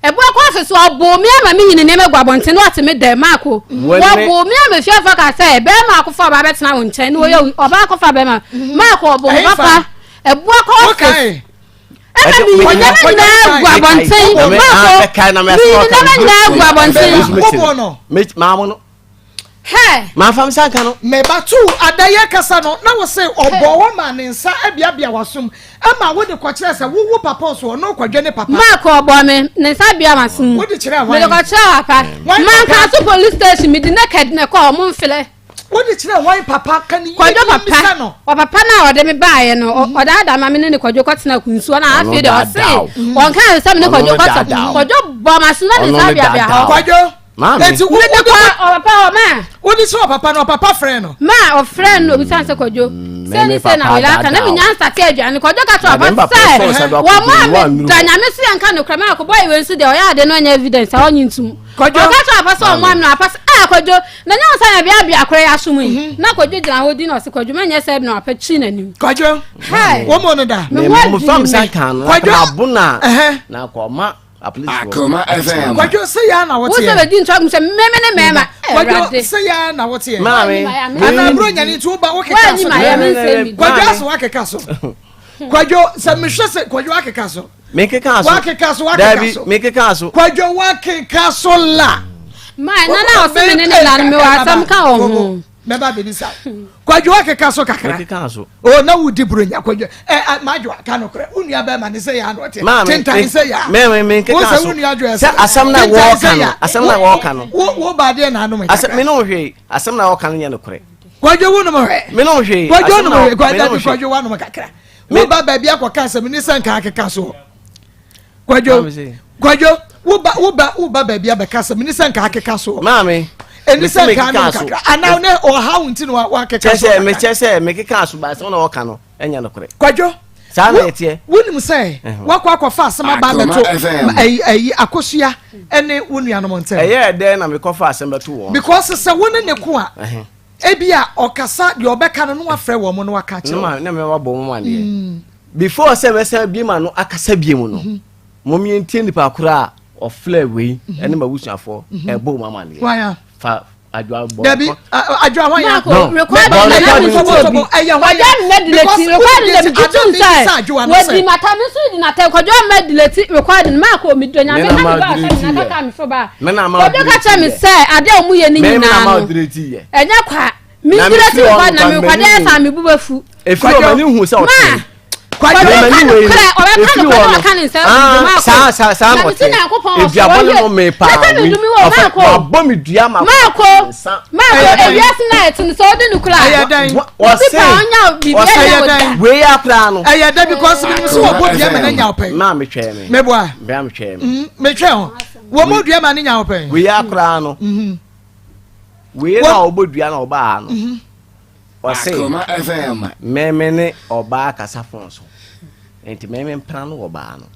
Abuakwa office ɔboo me ama me nyini nneɛma gu abɔnten na ɔte me dɛm Maako. Wɔboo me ama fiafo ka sɛ bɛrima akɔfa ɔbaa bɛtena wo nkyɛn na wɔyɛ ɔbaa akɔfa bɛrima. Maako ɔboo me papa. Abuakwa office. Ɛna mi yi nneɛma nyinaa gu abɔnten. Maako mi yi nneɛma nyinaa gu abɔnten. Hɛ! Mamfa me nsa nka no. Meba too adayɛ kasa no na wo se ɔbɔɔ hɔ maa ne nsa biabia w'asom ma wo de kɔkyerɛɛ sɛ wo wo papa ɔso ɔno kɔdwe ne papa. Mark ɔbɔɔ me ne nsa bia m'asom. Wo de kyerɛɛ hwan? Mede kɔkyerɛɛ papa. Hwan papa? Mankaso police station mede naked na ɛkɔɔ ɔmo mfrɛ. Wo de kyerɛɛ hwan papa ka ne yie Kwadwo ne papa mmisa no. Ɔpapa no a ɔde me baeɛ no ɔ- ɔdaadaa ma me ne ne Kwadwo kɔtena kunsuo na afei deɛ ɔse ɔnkaa sɛ me ne Kwadwo kɔtena Kwadwo bɔɔ m'asom na ne nsa biabia hɔ. Kwadwo Maame. Eti wo Mede kɔ ɔpapa hɔ ma. Wode sɛ ɔpapa no ɔpapa frɛ no. Ma ɔfrɛ no obisa sɛ kwadwo. Mm, Sɛ ne sɛ na wele aka na menya nsate aduane kwadwo ka kyerɛ ɔpapa sɛ wɔn a me da nyame so yɛ nka nokorɛ ma akɔbɔ iwe nso deɛ ɔyɛ ade no ɔnyɛ evidence a ɔnye ntum. Kwadwo. Ɔka kyerɛ ɔpapa sɛ ɔmo amena ɔpapa sɛ ah kwadwo na nyɛ ɔsa na bea bea korɛ yɛ asom yi. Mhm. Na kwadwo gyina hɔ di na ɔse kwadwo mɛnyɛ sɛ na ɔpɛ kyi n'anim. Kwadwo. Hey. Wɔn mo no da. Me ho adwiri me. Kwadwo. Na akɔma Akoma FM. Kwadwo sɛ yɛ na woteɛ. Wosɛ bɛdi ntura mu sɛ mmɛmɛ ne mɛma. Kwadwo sɛ yɛ na woteɛ. Maame. Ana aburo nyane nti woba wokeka so. Kwadwo aso wakeka so. Kwadwo sɛ mehwɛ sɛ kwadwo akeka so. Mekeka so. Wakeka so wakeka so. Mekeka so. Kwadwo wakeka so la. Maa nana ɔsɛ me ne ne la no mewɔ asɛm ka wɔ ho. Mɛba bɛbisa. Kwadwo akeka so kakra. Mekeka so. O na wodi buronya kwadwo. Ɛ ɛ madwo aka no korɛ. Wo nua bɛrima ne sɛ yɛ ano ɔte. Tentan sɛ yɛ. Mɛ mɛ mekeka so. Wo sɛ wo nua dwo ɛsɛ. Sɛ asɛm na wɔɔka no. Asɛm na wɔɔka no. Wo wo ba adeɛ na anom kakra. Asɛm me no hwee. Asɛm na wɔɔka no nyɛ no korɛ. Kwadwo wo nom hwɛ. Me nom hwee. Kwadwo nom hwee. Kwadwo kwadwo wa nom kakra. Wo ba baabi akɔka asɛm ne sɛ nka akeka so. Kwadwo, kwadwo, woba woba woba baabi abɛka sɛ mene sɛ nka akeka so. Maame. Ɛni sɛ nka ano kakra anaa ne ɔhaw nti na wakeka so. Kyɛ sɛ mekyɛ sɛ mekeka so ba asɛm na wɔka no ɛnyɛ nokorɛ. Kwadwo. Saa na ɛteɛ. Wonim sɛ wakɔ akɔfa asɛm aba abɛto ɛyi ɛyi akosua ɛne wo nuanom ntɛm. Ɛyɛɛ dɛn na mekɔfa asɛm bɛto wɔn? Because sɛ wo ne ne ko a, ebi a ɔkasa deɛ ɔbɛka no na wafrɛ wɔn na waka akyerɛ wɔn. Na mɛma bɔ wɔn adeɛ. Mm. Before sɛ mɛsan abie ma no akasa bie mu no, mhm. mo yɛntie nipa koro a ɔfrɛ wei mhm. ɛne m'abusuafoɔ mhm. ɛbɔ wɔn amaneɛ. Fa adwa bɔ. Dabi adwa hwan ya. Marco record na na mi nso obi. Ɛyɛ hwan ya. Kwadwo mma dileti record na mi tutu nsa. Wodi mata mi nso di nata kwadwo mma dileti record no Marco mi do nyame ka mi ba ɔsɛ mi na kaka mi fo ba. Kwadwo ka kyerɛ mi sɛ ade a wɔn yɛ ne nyinaa no ɛnyɛ kwa mi dileti record na mi kwadwo ɛsa mi bu bɛ fu. Efiri ɔmɛ ni hu sɛ ɔtɛ. Kwadwo ɔbɛka no korɛ ɔbɛka no korɛ na waka ne nsa ah, maako saa saa saa na mesi nyankopɔn wɔ eduabɔ ne no me paa mi ɔfɛ wabɔ mi dua ma maako maako ewiase na ɛte no sɛ ɔde no kura ɛyɛ dɛn obi pa ɔnya biribi ɛnyɛ wɔ da wei akora no ɛyɛ dɛn because mi nso wɔ bɔ dua ma ne nya ɔpɛ maa mi twɛn mi meboa bɛn mi twɛn mi mi twɛn ho wɔ mo dua ma ne nya ɔpɛ wei akora no mhm. wei na ɔbɔ dua na ɔbaa no. Mhm. Ɔse, Me me ne ɔbaa kasa fon so, nti me me mpena no wɔ baa no.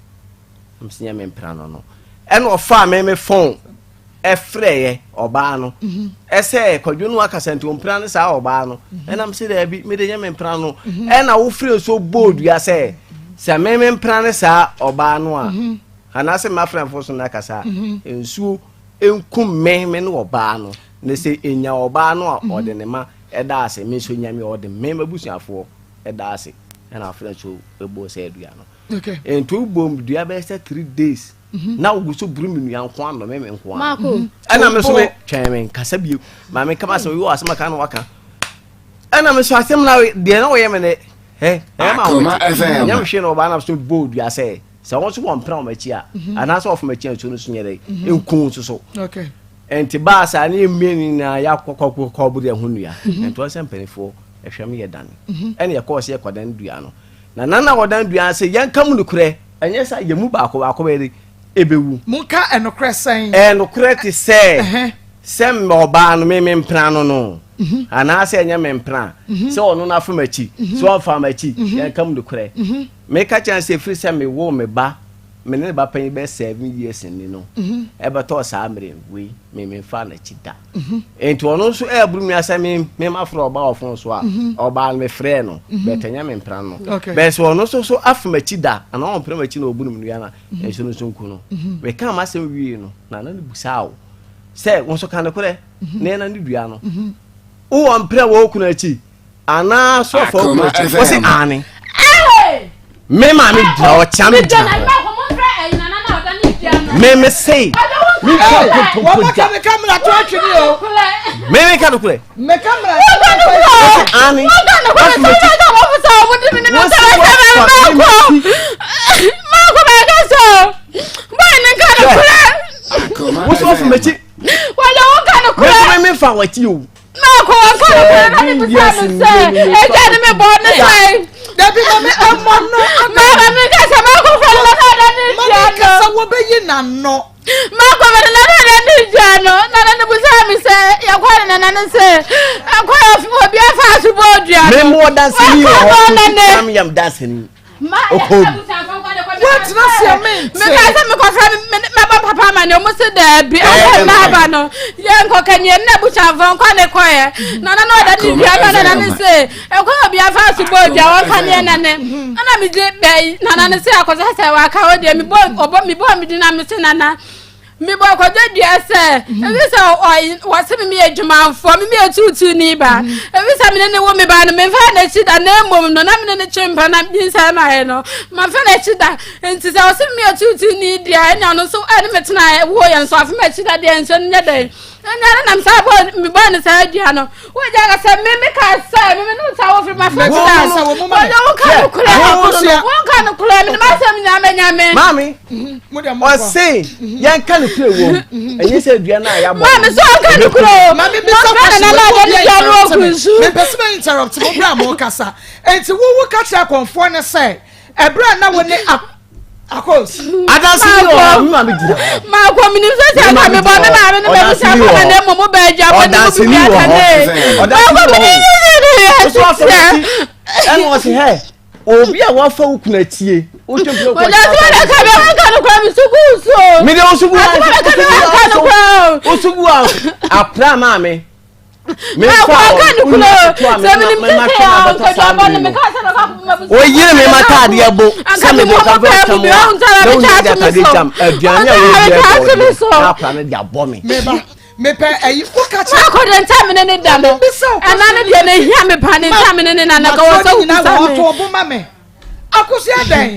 Mese nyɛ me mpena no no. Ɛna ɔfaa me me fon ɛfrɛɛ ɔbaa no mhm. ɛsɛ kwadwo no akasa nti ɔmpena no saa ɔbaa no mhm. ɛna mese daabi mede nyɛ me mpena no mhm. ɛna wofrɛ nso bɔɔ dua sɛ sɛ me me mpena no saa ɔbaa no a anaasɛ mafrɛmfo so no akasa nsuo nkum me me ne ɔbaa no Na sɛ enya ɔbaa no a, ɔde ne mma da ase, me nso enya me a, ɔde me m'abusuafoɔ da ase. Ɛna afei nso ɛbɔɔ sɛ dua no. Nti wobɔ dua bɛyɛ sɛ 3 days mhm. na wogu so buru me nua nko ano me me nko ano. Mhm. Ɛna me nso me twɛn me nkasa bio. Maame kama sɛ oyɛ asɛm aka na waka. Ɛna me nso asɛm na deɛ na wɔyɛ me ne ɛ ɛyɛ ma wɔn ti. Nyɛ me hwee na ɔbaa na so bɔ dua sɛ sɛ wɔn nso wɔn mpena wɔn akyi a mhm. anaasɛ wɔfam akyi a nsuo no so nyɛ dɛ nku nso so. Nti baa saa ne yɛ mmienu nyinaa yɛakɔ kɔboro yɛn ho nnua. Mhm. Nti wɔn sɛ mpanimfoɔ ɛhwɛ me yɛ dane. Mhm. Ɛna yɛkɔɔ sɛ yɛkɔdan dua no. Na nana wɔdan dua no sɛ yɛnka mu nokorɛ ɛnyɛ sɛ yɛn mu baako baako bɛyɛ de ɛbɛwu. Monka ɛnokorɛ sɛn? Ɛnokorɛ te sɛ sɛ ɔbaa no me me mpena no no mhm. anaasɛ ɛnyɛ me mpena sɛ ɔno no afa m'akyi sɛ ɔmfa m'akyi yɛnka mu nokorɛ. Meka kyerɛ sɛ ɛfiri sɛ mewoo me ba me ne ne ba panyin bɛyɛ 7 years ni no mhm. ɛbɛtɔɔ saa mmerɛ wei me memfa n'akyi da mhm. nti ɔno nso ɛɛboro mi asɛ me me ma frɛ ɔba ɔfon so a mhm. ɔbaa no mefrɛ no bɛtɛ nyɛ me mpra no bɛɛ sɛ ɔno nso so afa m'akyi da anaa ɔmpere m'akyi na ɔbu no mu nua na nso no nso nku no meka m'asɛm wie no na na ne busaa o sɛ wo nso ka nokorɛ na ɛna ne dua no wowɔ mprɛ wɔ wo kunu akyi anaa so ɔfa okunu akyi wɔsi aane me maame gyina hɔ kyea me gyina hɔ me me sei me nka nkontompo da me me ka nokorɛ wɔsi aane wɔsi m'akyi wɔsi wɔfa me m'akyi wɔsi wɔfa m'akyi me me fa w'akyi o. Maako wɔka no kora na mebisa no sɛ agya ne me bɔ ne sɛn. Dabi ma me ɛmɔ no ana. Maama mi kasa maako fɔ no na na ne Ma dua me no. kasa wɔbɛyi n'ano. Maako fɔ no na na ne dua no na na ne busa mi sɛ yɛkɔ ne nana ne sɛ ɛkɔ obi afa so bɔ dua no. Me mu ɔdanseni wɔ hɔ kofi tam yam danseni. Okom. Woatena ase a mente. Meka sɛ mekɔfrɛ mɛbɔ papa ama ne ɔmo se daabi ɔkɔ mmaaba no yɛnkɔka nie nna abusuafoɔ nkɔ ne kɔɛ nana na ɔda ne dua no nana ne se ɛkɔ obi afa so bɔ dua wɔka neɛ nane ɛna megye bɛyi nana ne se akɔsɛ sɛ waka hɔ deɛ mebɔ ɔbɔ mebɔ me din na mese nana Mebɔ kwadwo dua sɛ, ebi sɛ wɔse me meyɛ dwumanfoɔ, me meyɛ tuutuuni ba. Ebi sɛ mene ne wo me ba no, memfa n'akyi da, na mmom no, na mene ne twe mpa na nyinsɛn maɛ no, mamfa n'akyi da. Nti sɛ wɔse me meyɛ tuutuuni deɛ, ɛne ɔno nso ɛne me tena wo yɛ nso afe m'akyi da deɛ, nso nyɛ dɛn. Ɛnna ne nam saa bɔ mebɔɔ ne saa dua no. Wogya ka sɛ me me ka sɛ me me no sa wo firi ma fa kyerɛ sɛ wo moma wɔyɛ wo ka no korɛ wo ka no korɛ me ne ma sɛm nyame nyame maame ɔse yɛnka no korɛ wɔ ɛnyɛ sɛ dua no a yɛabɔ maame sɛ ɔnka no korɛ o maame bisa na na na de dua no ɔku nsu mepɛ sɛ mɛ interrupt mo berɛ a mo kasa enti wo wo ka kyerɛ akɔmfoɔ ne sɛ ɛberɛ a na wo ne akos Adanse ni wɔ hɔ, mi maame gyina hɔ. Maako minim sɛ sɛ nka mebɔ me maame ne m'abusuafo na na mmom bɛ agya bɔ ne mu bibi aka ne. Ɔdanse ni wɔ hɔ. Maako minim sɛ sɛ Ɔso afɔ n'akyi ɛna ɔsi hɛ. Obi a wafa wo kunu atie. Wotwe mpena kɔ Ɔda so na ka bɛ wanka no kora me so gu so. Mede wo so gu Asɛm a bɛka bɛ wanka no kora o. Wo so gu a apra maa me. Oyere me m'ataadeɛ bo sɛ mede nka bɛ ɔsɛm a na wonya de ataadeɛ gyam aduane a wɔdi ɛbɔ no na akora no de abɔ me. mepɛ ayi woka kyerɛ akɔ de ntamene ne da no ɛna ne deɛ na ehia me pa ne ntamene ne na na ka wɔ sɛ wokusa me. Akosua dɛn?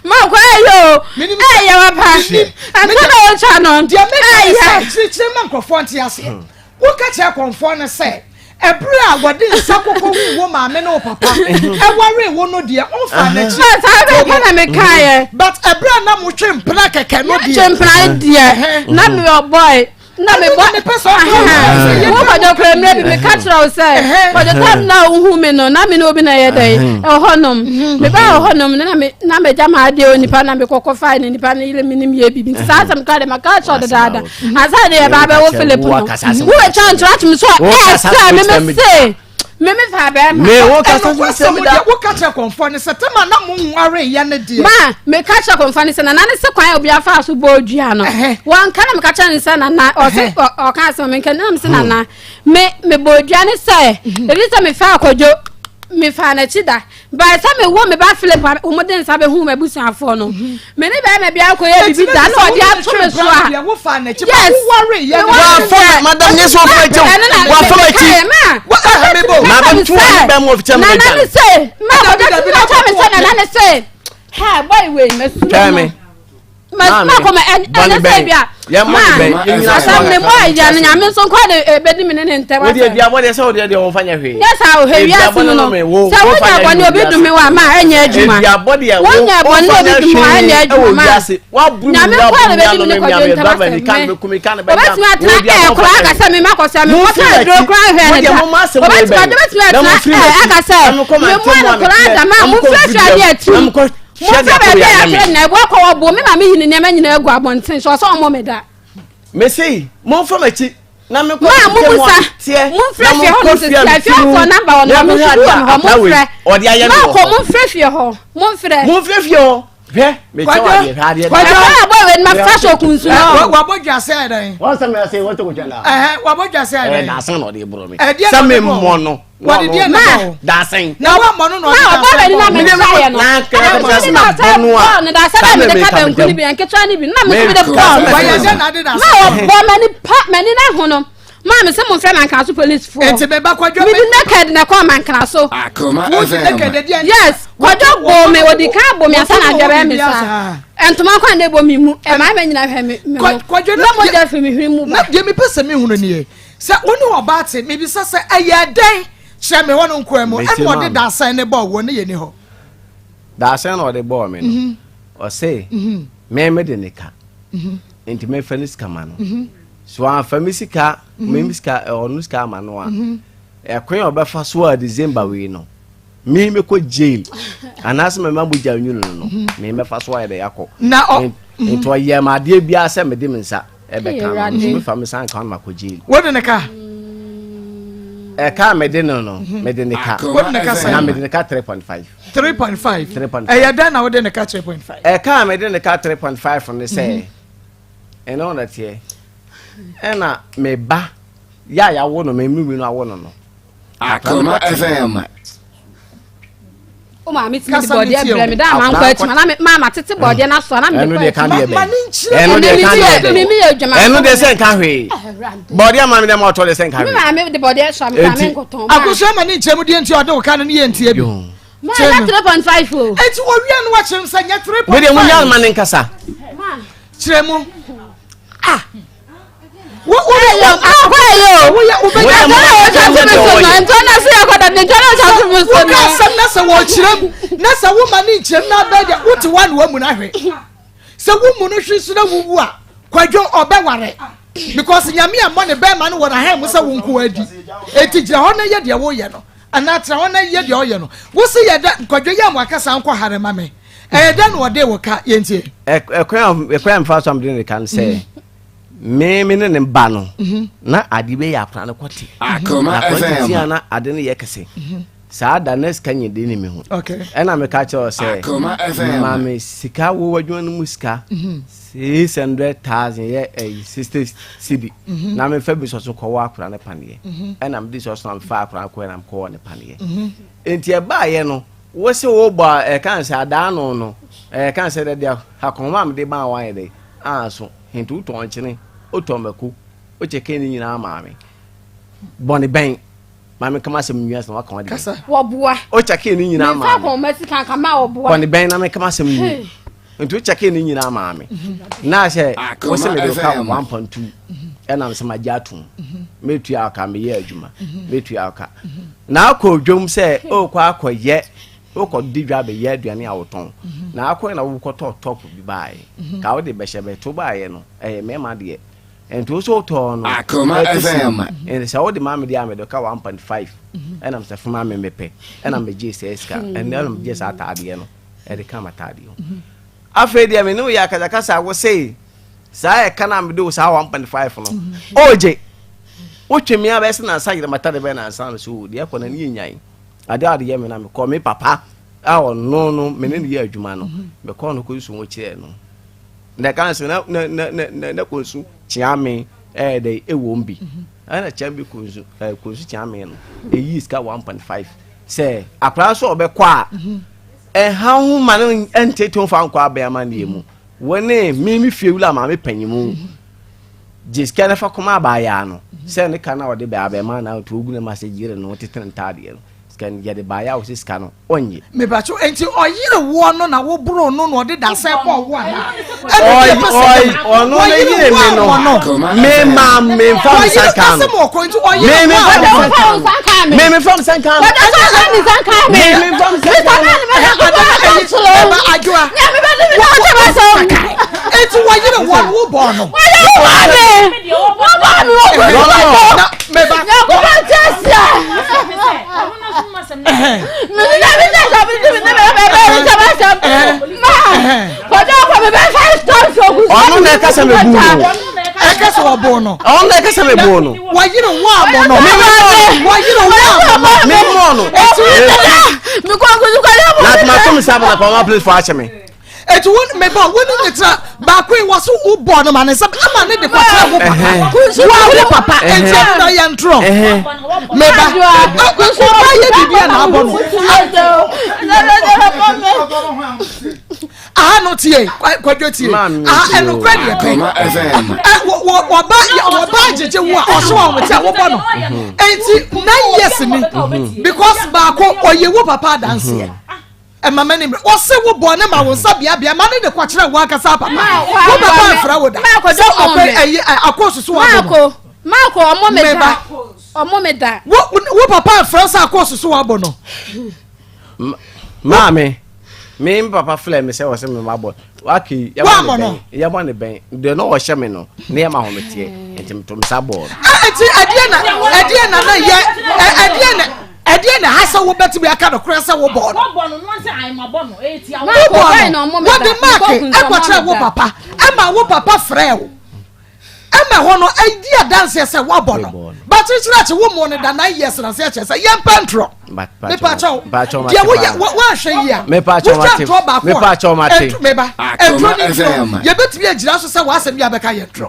Makɔ ɛyɛ o, ɛyɛ wapa. Ansa na wɔtwa no, deɛ meka ne sɛ kyerɛkyerɛ ma nkurɔfoɔ nte aseɛ. Hmm. Woka kyerɛ kɔnfoɔ no sɛ ɛberɛ a wɔde nsa kɔkɔ hu wo maame ne wo papa ɛwaree wo no deɛ ɔmfa n'akyi. Saa bɛ ka na mekaeɛ. But ɛberɛ a na motwe mpena kɛkɛ no deɛ. Twe mpena deɛ na meyɛ ɔbɔe. na mebɔ wo kwadwo kora mmerɛ bi meka kyerɛ wo sɛ kwadwo tam na wohu me no na me ne obi na ɛyɛ dɛn ɛwɔ hɔnom mebaa wɔ hɔnom no na megya m'adeɛ wɔ nipa na mekɔkɔ fae ne nipa no yere menim yɛ biribi nti saa asɛm kora de maka kyerɛ dedaada ansa ne yɛbaa bɛwo Philip no wobɛtwa ntorɔ ato me so ɛsɛ me me se Me me fa bɛrima. Me wo kasa so sɛ mi da. Wo ka kyerɛ kɔnfɔ ne sɛ tɛma na mo nware yɛ ne deɛ. Ma me ka kyerɛ kɔnfɔ ne sɛ nana ne se kwan a obi afa so bɔ odua no. Wɔn ka na me ka kyerɛ ne sɛ nana ɔse ɔka asɛm me nka na me se nana me me bɔ odua ne sɛ ebi sɛ me fa akɔdwo me fa n'akyi da. By sɛ me wo me ba Philip a wɔn de nsa bɛ hu m'abusuafoɔ no. Mhm. Me ne bɛrima bi akɔyɛ bibi da na ɔde ato me so a. Yes. Wafa madam nye so ɔfa akyi o. Wafa m'akyi. Madam tu wɔn bɛn mu ɔfikyɛ mu Nana ne se ma ɔde ti na kyɛ me sɛ nana ne se. Ha boy wei mɛsuro no. Maame, kɔma ɛnyɛ sɛ bi a ma asɛm ne mɔ agya no nyame nso nkɔ de ɛbɛdi me ne ne ntɛm asɛm wode aduabɔ deɛ sɛ wode deɛ wɔmfa nyɛ hwee nyɛ saa ohwɛ wiase mu no sɛ wonya bɔne obi dome wo a ma ɛnyɛ adwuma wonya bɔne obi dome wo a ɛnyɛ adwuma ma nyame nkɔ de bɛdi me ne kɔdwe ntɛm asɛm me obɛtumi atena ɛɛ koraa aka sɛ me makɔ sɛ me kɔtɔ aduro koraa hwɛ ne da obɛtumi atena ɛɛ aka sɛ me mmoa no koraa da ma momfirafira adeɛ atirim Hwɛ Momfa deɛ baabi a akɔyɛ yɛatwerɛ me. nyinaa ɛboɔ kɔ wɔbo me ma meyi ne nneɛma nyinaa agu abɔnten so ɔsɛ ɔmmɔ me da. Mese momfa m'akyi na menkɔ Ma me mo mu busa teɛ momfrɛ na fie hɔ monkɔ nom fie sisi a a mete fie mu hɔfoɔ namba wɔ no na hɔ me mehwɛ nso bi adeɛ wɔ a me hɔ akora wei momfrɛ ɔde ayɛ me ma wɔ kɔ hɔ. momfrɛ fie hɔ momfrɛ. Momfrɛ fie hɔ hwɛ mekyɛ wo adeɛ hwɛ adeɛ Kwadwo. Ɛkwan a bɔɔ wei no mafa so kunsu no. Wabɔ dwa sɛ ɛdɛn? Wɔn sɛ mɛ sɛ wɔn tɛ ko twɛn na. Ɛhɛn wabɔ dwa sɛ Ɛɛ ɛdɛn? dasan na ɔde boro mi. Ɛdeɛ na Sɛ ɔde mi bɔ wo. mmɔ no. Wɔde deɛ na bɔ wo. Daasɛn. Na wammɔ no na ɔde Ma ɔbɔ daasɛn w'ani na bɔ wo. me nsa yɛ no. Na Ɛna kɛkɛ me sɛ de ma daasɛn bɔ no a. bɔɔ no daasɛn Saa na mede mɛ ka meka banku no me bi nketewa no bi na me nso mede bɔɔ no. Wɔyɛ dɛn na ade Ma daasɛn bɔ wo? ɔbɔ m'ani pa m'ani na ho no. Maa me sɛ momfrɛ Mankra so policefoɔ. Enti me ba kwadwo me. Mede naked na ɛkɔɔ Mankra so. Akoma Wo FM. naked ɛdeɛ. Yes, kwadwo boo me odi kan boo me ansa na adwa bɛyɛ me saa. Ntoma kwan na ɛbɔ me mu ɛmaa mɛ nyina hwɛ me me ho. Kwadwo na mogya firi me hwene mu ba. Na deɛ mepɛ sɛ mehunu nie. Sɛ wo ne ɔbaa te, mebisa sɛ, ɛyɛɛ dɛn? Kyerɛ me hɔ no nkoa mu. Ɛna ɔde dadesɛn no bɔɔ woɔ, na yɛnni hɔ. Dadesɛn na ɔde bɔɔ me no, ɔse me mede ne ka, nti memfa ne sika ma no. So wamfa me sika, me sika, ɔno sika ama no a, ɛkwan a ɔbɛfa so a December wei no, me mɛkɔ jail anaasɛ mɛma mogya nwunu no no mhm. me mɛfa so ayɛ dɛ akɔ na ɔ mhm. nti ɔyɛ ma adeɛ biara sɛ mede me nsa ɛbɛka no nso mefa me nsa nka no makɔ jail wode ne ka ɛka mede no no mhm. mede ne ka wode ne ka sɛ na mede ne ka 3.5 3.5 3.5 ɛyɛ dɛn na wode ne ka 3.5 ɛka mede ne ka 3.5 ne sɛ ɛno na teɛ ɛna me ba yɛ a yɛawo no me mmiri no awo no no Akoma FM. O maame ti mi di bɔdeɛ brɛ mi daa maa nkɔ akyi ma na mi maa ma tete bɔdeɛ na so na mi de kɔ akyi. Ma ne nkyerɛ ɛno deɛ ka deɛ bɛn mi yɛ adwuma. Ɛno deɛ sɛ nka hwee bɔdeɛ maa mi deɛ ma ɔtɔ deɛ sɛ nka hwee. Mi maame de bɔdeɛ sɔ mi maame nkɔtɔn. Akosua ma ne nkyerɛ mu deɛ nti ɔde wo ka no ne yɛ ntie bi. Maa nyɛ 3.5 o. Eti owia no wakyerɛ mu sɛ nyɛ 3.5. Wei deɛ mo nya ma ne nkasa. Kyerɛ mu. Ah. Woka asɛm na sɛ wɔkyerɛ mu na sɛ woma ne nkyerɛ mu na abɛɛ deɛ wote hɔ a na wamu no ahwɛ sɛ womu no hwe so na wowu a kwadwo ɔbɛware because nyame ammɔ ne bɛrima no wɔ n'ahan mu sɛ wo nko adi enti gyina hɔ na yɛ deɛ woyɛ no anaa tena hɔ na yɛ deɛ ɔyɛ no wo se yɛ dɛ nkwadwo yɛ mo akasa nkɔ hare ma me ɛyɛ dɛ na ɔde wo ka yɛntie ɛkwan a mfa so a mede ne ka no sɛ me me ne ne ba no mhm. na ade bɛyɛ akora no kɔte na akora no tia na ade no yɛ kɛse mhm. Saa da na sika nyɛ den ne me ho. Ɛna meka kyerɛ wo sɛ ma me sika wo w'adwuma no mu sika mhm. 600,000 yɛ ɛyi 60 cedi mhm. na mefa bi sɔso kɔwɔ akora ne paneɛ mhm. ɛna mede sɔso na mefa akora no kɔɛ na mekɔwɔ ne paneɛ nti ɛbaayɛ no wo se wobɔ a ɛka sɛ adaa no no ɛka sɛ dɛ deɛ akɔnma a mede maa wayɛ dɛ anso nti wotɔn nkyene wotɔn mako wokyɛkɛ ne nyinaa maa me bɔne bɛn Maame kama asɛm nwi asɛm waka wade. Kasa. Wɔboa. O kyɛkee ne nyinaa maame. Mefa kɔn ma sika nka ma wɔboa. Bɔne bɛn na meka asɛm nwi. Nti o kyɛkee ne nyinaa maame. Na sɛ wo sɛ mede ka 1.2 ɛna sɛ magye atom. Metua ɔka meyɛ adwuma. Metua ɔka. Na akɔ dwom sɛ okɔ akɔyɛ wokɔ di dwa bɛyɛ aduane a wotɔn. Na akɔ na wokɔtɔ top bi baeɛ. Ka wode bɛhyɛ bɛto baeɛ no ɛyɛ mmarima deɛ. Nti wo so wotɔɔ no Akoma FM. Nti sɛ wode ma me deɛ a mede ka 1.5 ɛna mesɛ foma me mepɛ ɛna megyee saa sika ɛna ɛna megyee saa ataadeɛ no ɛde ka m'ataadeɛ ho afei deɛ me ne wo yɛ akasakasa wo se saa ɛka no a mede wo saa 1.5 no ɔgye wotwe me a bɛyɛ sɛ nansa yerɛ m'atade bɛyɛ nansa no so deɛ ɛkɔ no ne yɛ nyan adeɛ a ɔde yɛ me na mekɔ me papa a ɔno no me ne no yɛ adwuma no mekɔɔ no kɔsusu ho kyerɛɛ no Na ɛka sɛ na na na na na na konsu kyeame ɛyɛ dɛ ɛwɔ mu bi ɛna kyɛn bi konsu ɛɛ konsu kyeame no eyi sika 1.5 sɛ akwadaa nso ɔbɛkɔ a ɛha ho ma no ɛntete ho fa nkɔ abɛn amanneɛ mu wɔne me me fie wura maame panyin mu gye sika no fa kɔma abaayaa no sɛ ne ka na ɔde bɛ abɛn na ɔto ogu ne ma sɛ yere no tete ne ntaadeɛ no sika no yɛde baeɛ a wɔsɛ sika no ɔnnye. Mepakyɛw, enti ɔyere woɔ no na woboroo no na ɔde dasɛn bɔɔ wo anaa? Ɛno deɛ pɛ sɛ Ɔy- ɔno ne ɔyere yere wo me no a wɔ no. me ma me nfa me Ɔyere nsa nka no asɛm wɔ kɔ nti ɔyere me me wo a nfa me wɔ nsa nka no me me nfa me nsa nka no me me nfa me nsa nka no Ɛba adwoa. Enti wɔyere woɔ no wobɔɔ no. Na meba. Ɔno na ɛka sɛ mebu no. Ɛka sɛ wɔbɔ no. Ɔno na ɛka sɛ mebu no. Wɔyere wo abɔ no. Wɔyere wo abɔ no. Memmɔ no. Na tuma to me sa bana kɔma place fo akyɛ me. Eti wo meba wo ne ne tena baako yi wɔ so wo bɔ no ma ne nsa ama ne de kɔtena wo papa. Wo wo papa enti ɛno na yɛ ntorɔ. Meba ɔba yɛ biribi a na abɔ no. Aha no tie kwadwo tie. Aha ɛnokorɛ deɛ pɛ. Wɔba wɔba agyegye wo a ɔso a wɔte a wobɔ no. Enti 9 years ni because baako ɔyɛ wo papa adanseɛ. Ɛma m'ani mmere. Ɔse wo bɔne ma wo nsa beabea ma ne de kɔkyerɛ wo ankasa papa. Wo papa amfrɛ wo da. Sɛ ɔkɔ ɛyi akɔ susu wabɔ no. Maako ɔmo me da. Ɔmo me da. Wo wo papa amfrɛ wo sɛ akɔ susu wabɔ no. Maame, me me papa frɛ me sɛ ɔsɛ me ma bɔ. Wake yɛbɔ ne bɛn. Yɛbɔ ne bɛn. Deɛ na ɔhyɛ me no, ne yɛ ma ahometeɛ. Nti meto me sa bɔɔ no. Nti ɛdeɛ na ɛdeɛ na na yɛ ɛdeɛ na Ɛdeɛn na ɛha sɛ wobɛtumi aka nokorɛ sɛ wobɔɔ no? Wobɔɔ no, wode maake kɔkyerɛɛ wo papa ma wo papa frɛɛ wo ma ɛhɔ no ɛdi adanseɛ sɛ woabɔ no. Bakyekyerɛ akyi wo mmɔɔ no da 9 years na sɛ ɛkyerɛ sɛ yɛmpɛ ntorɔ. Mepakyɛw, deɛ woyɛ woanhwɛ yie a wotwa ntorɔ baako a meba ntorɔ ne ntorɔ yɛbɛtumi agyina so sɛ w'asɛm bi abɛka yɛ ntorɔ.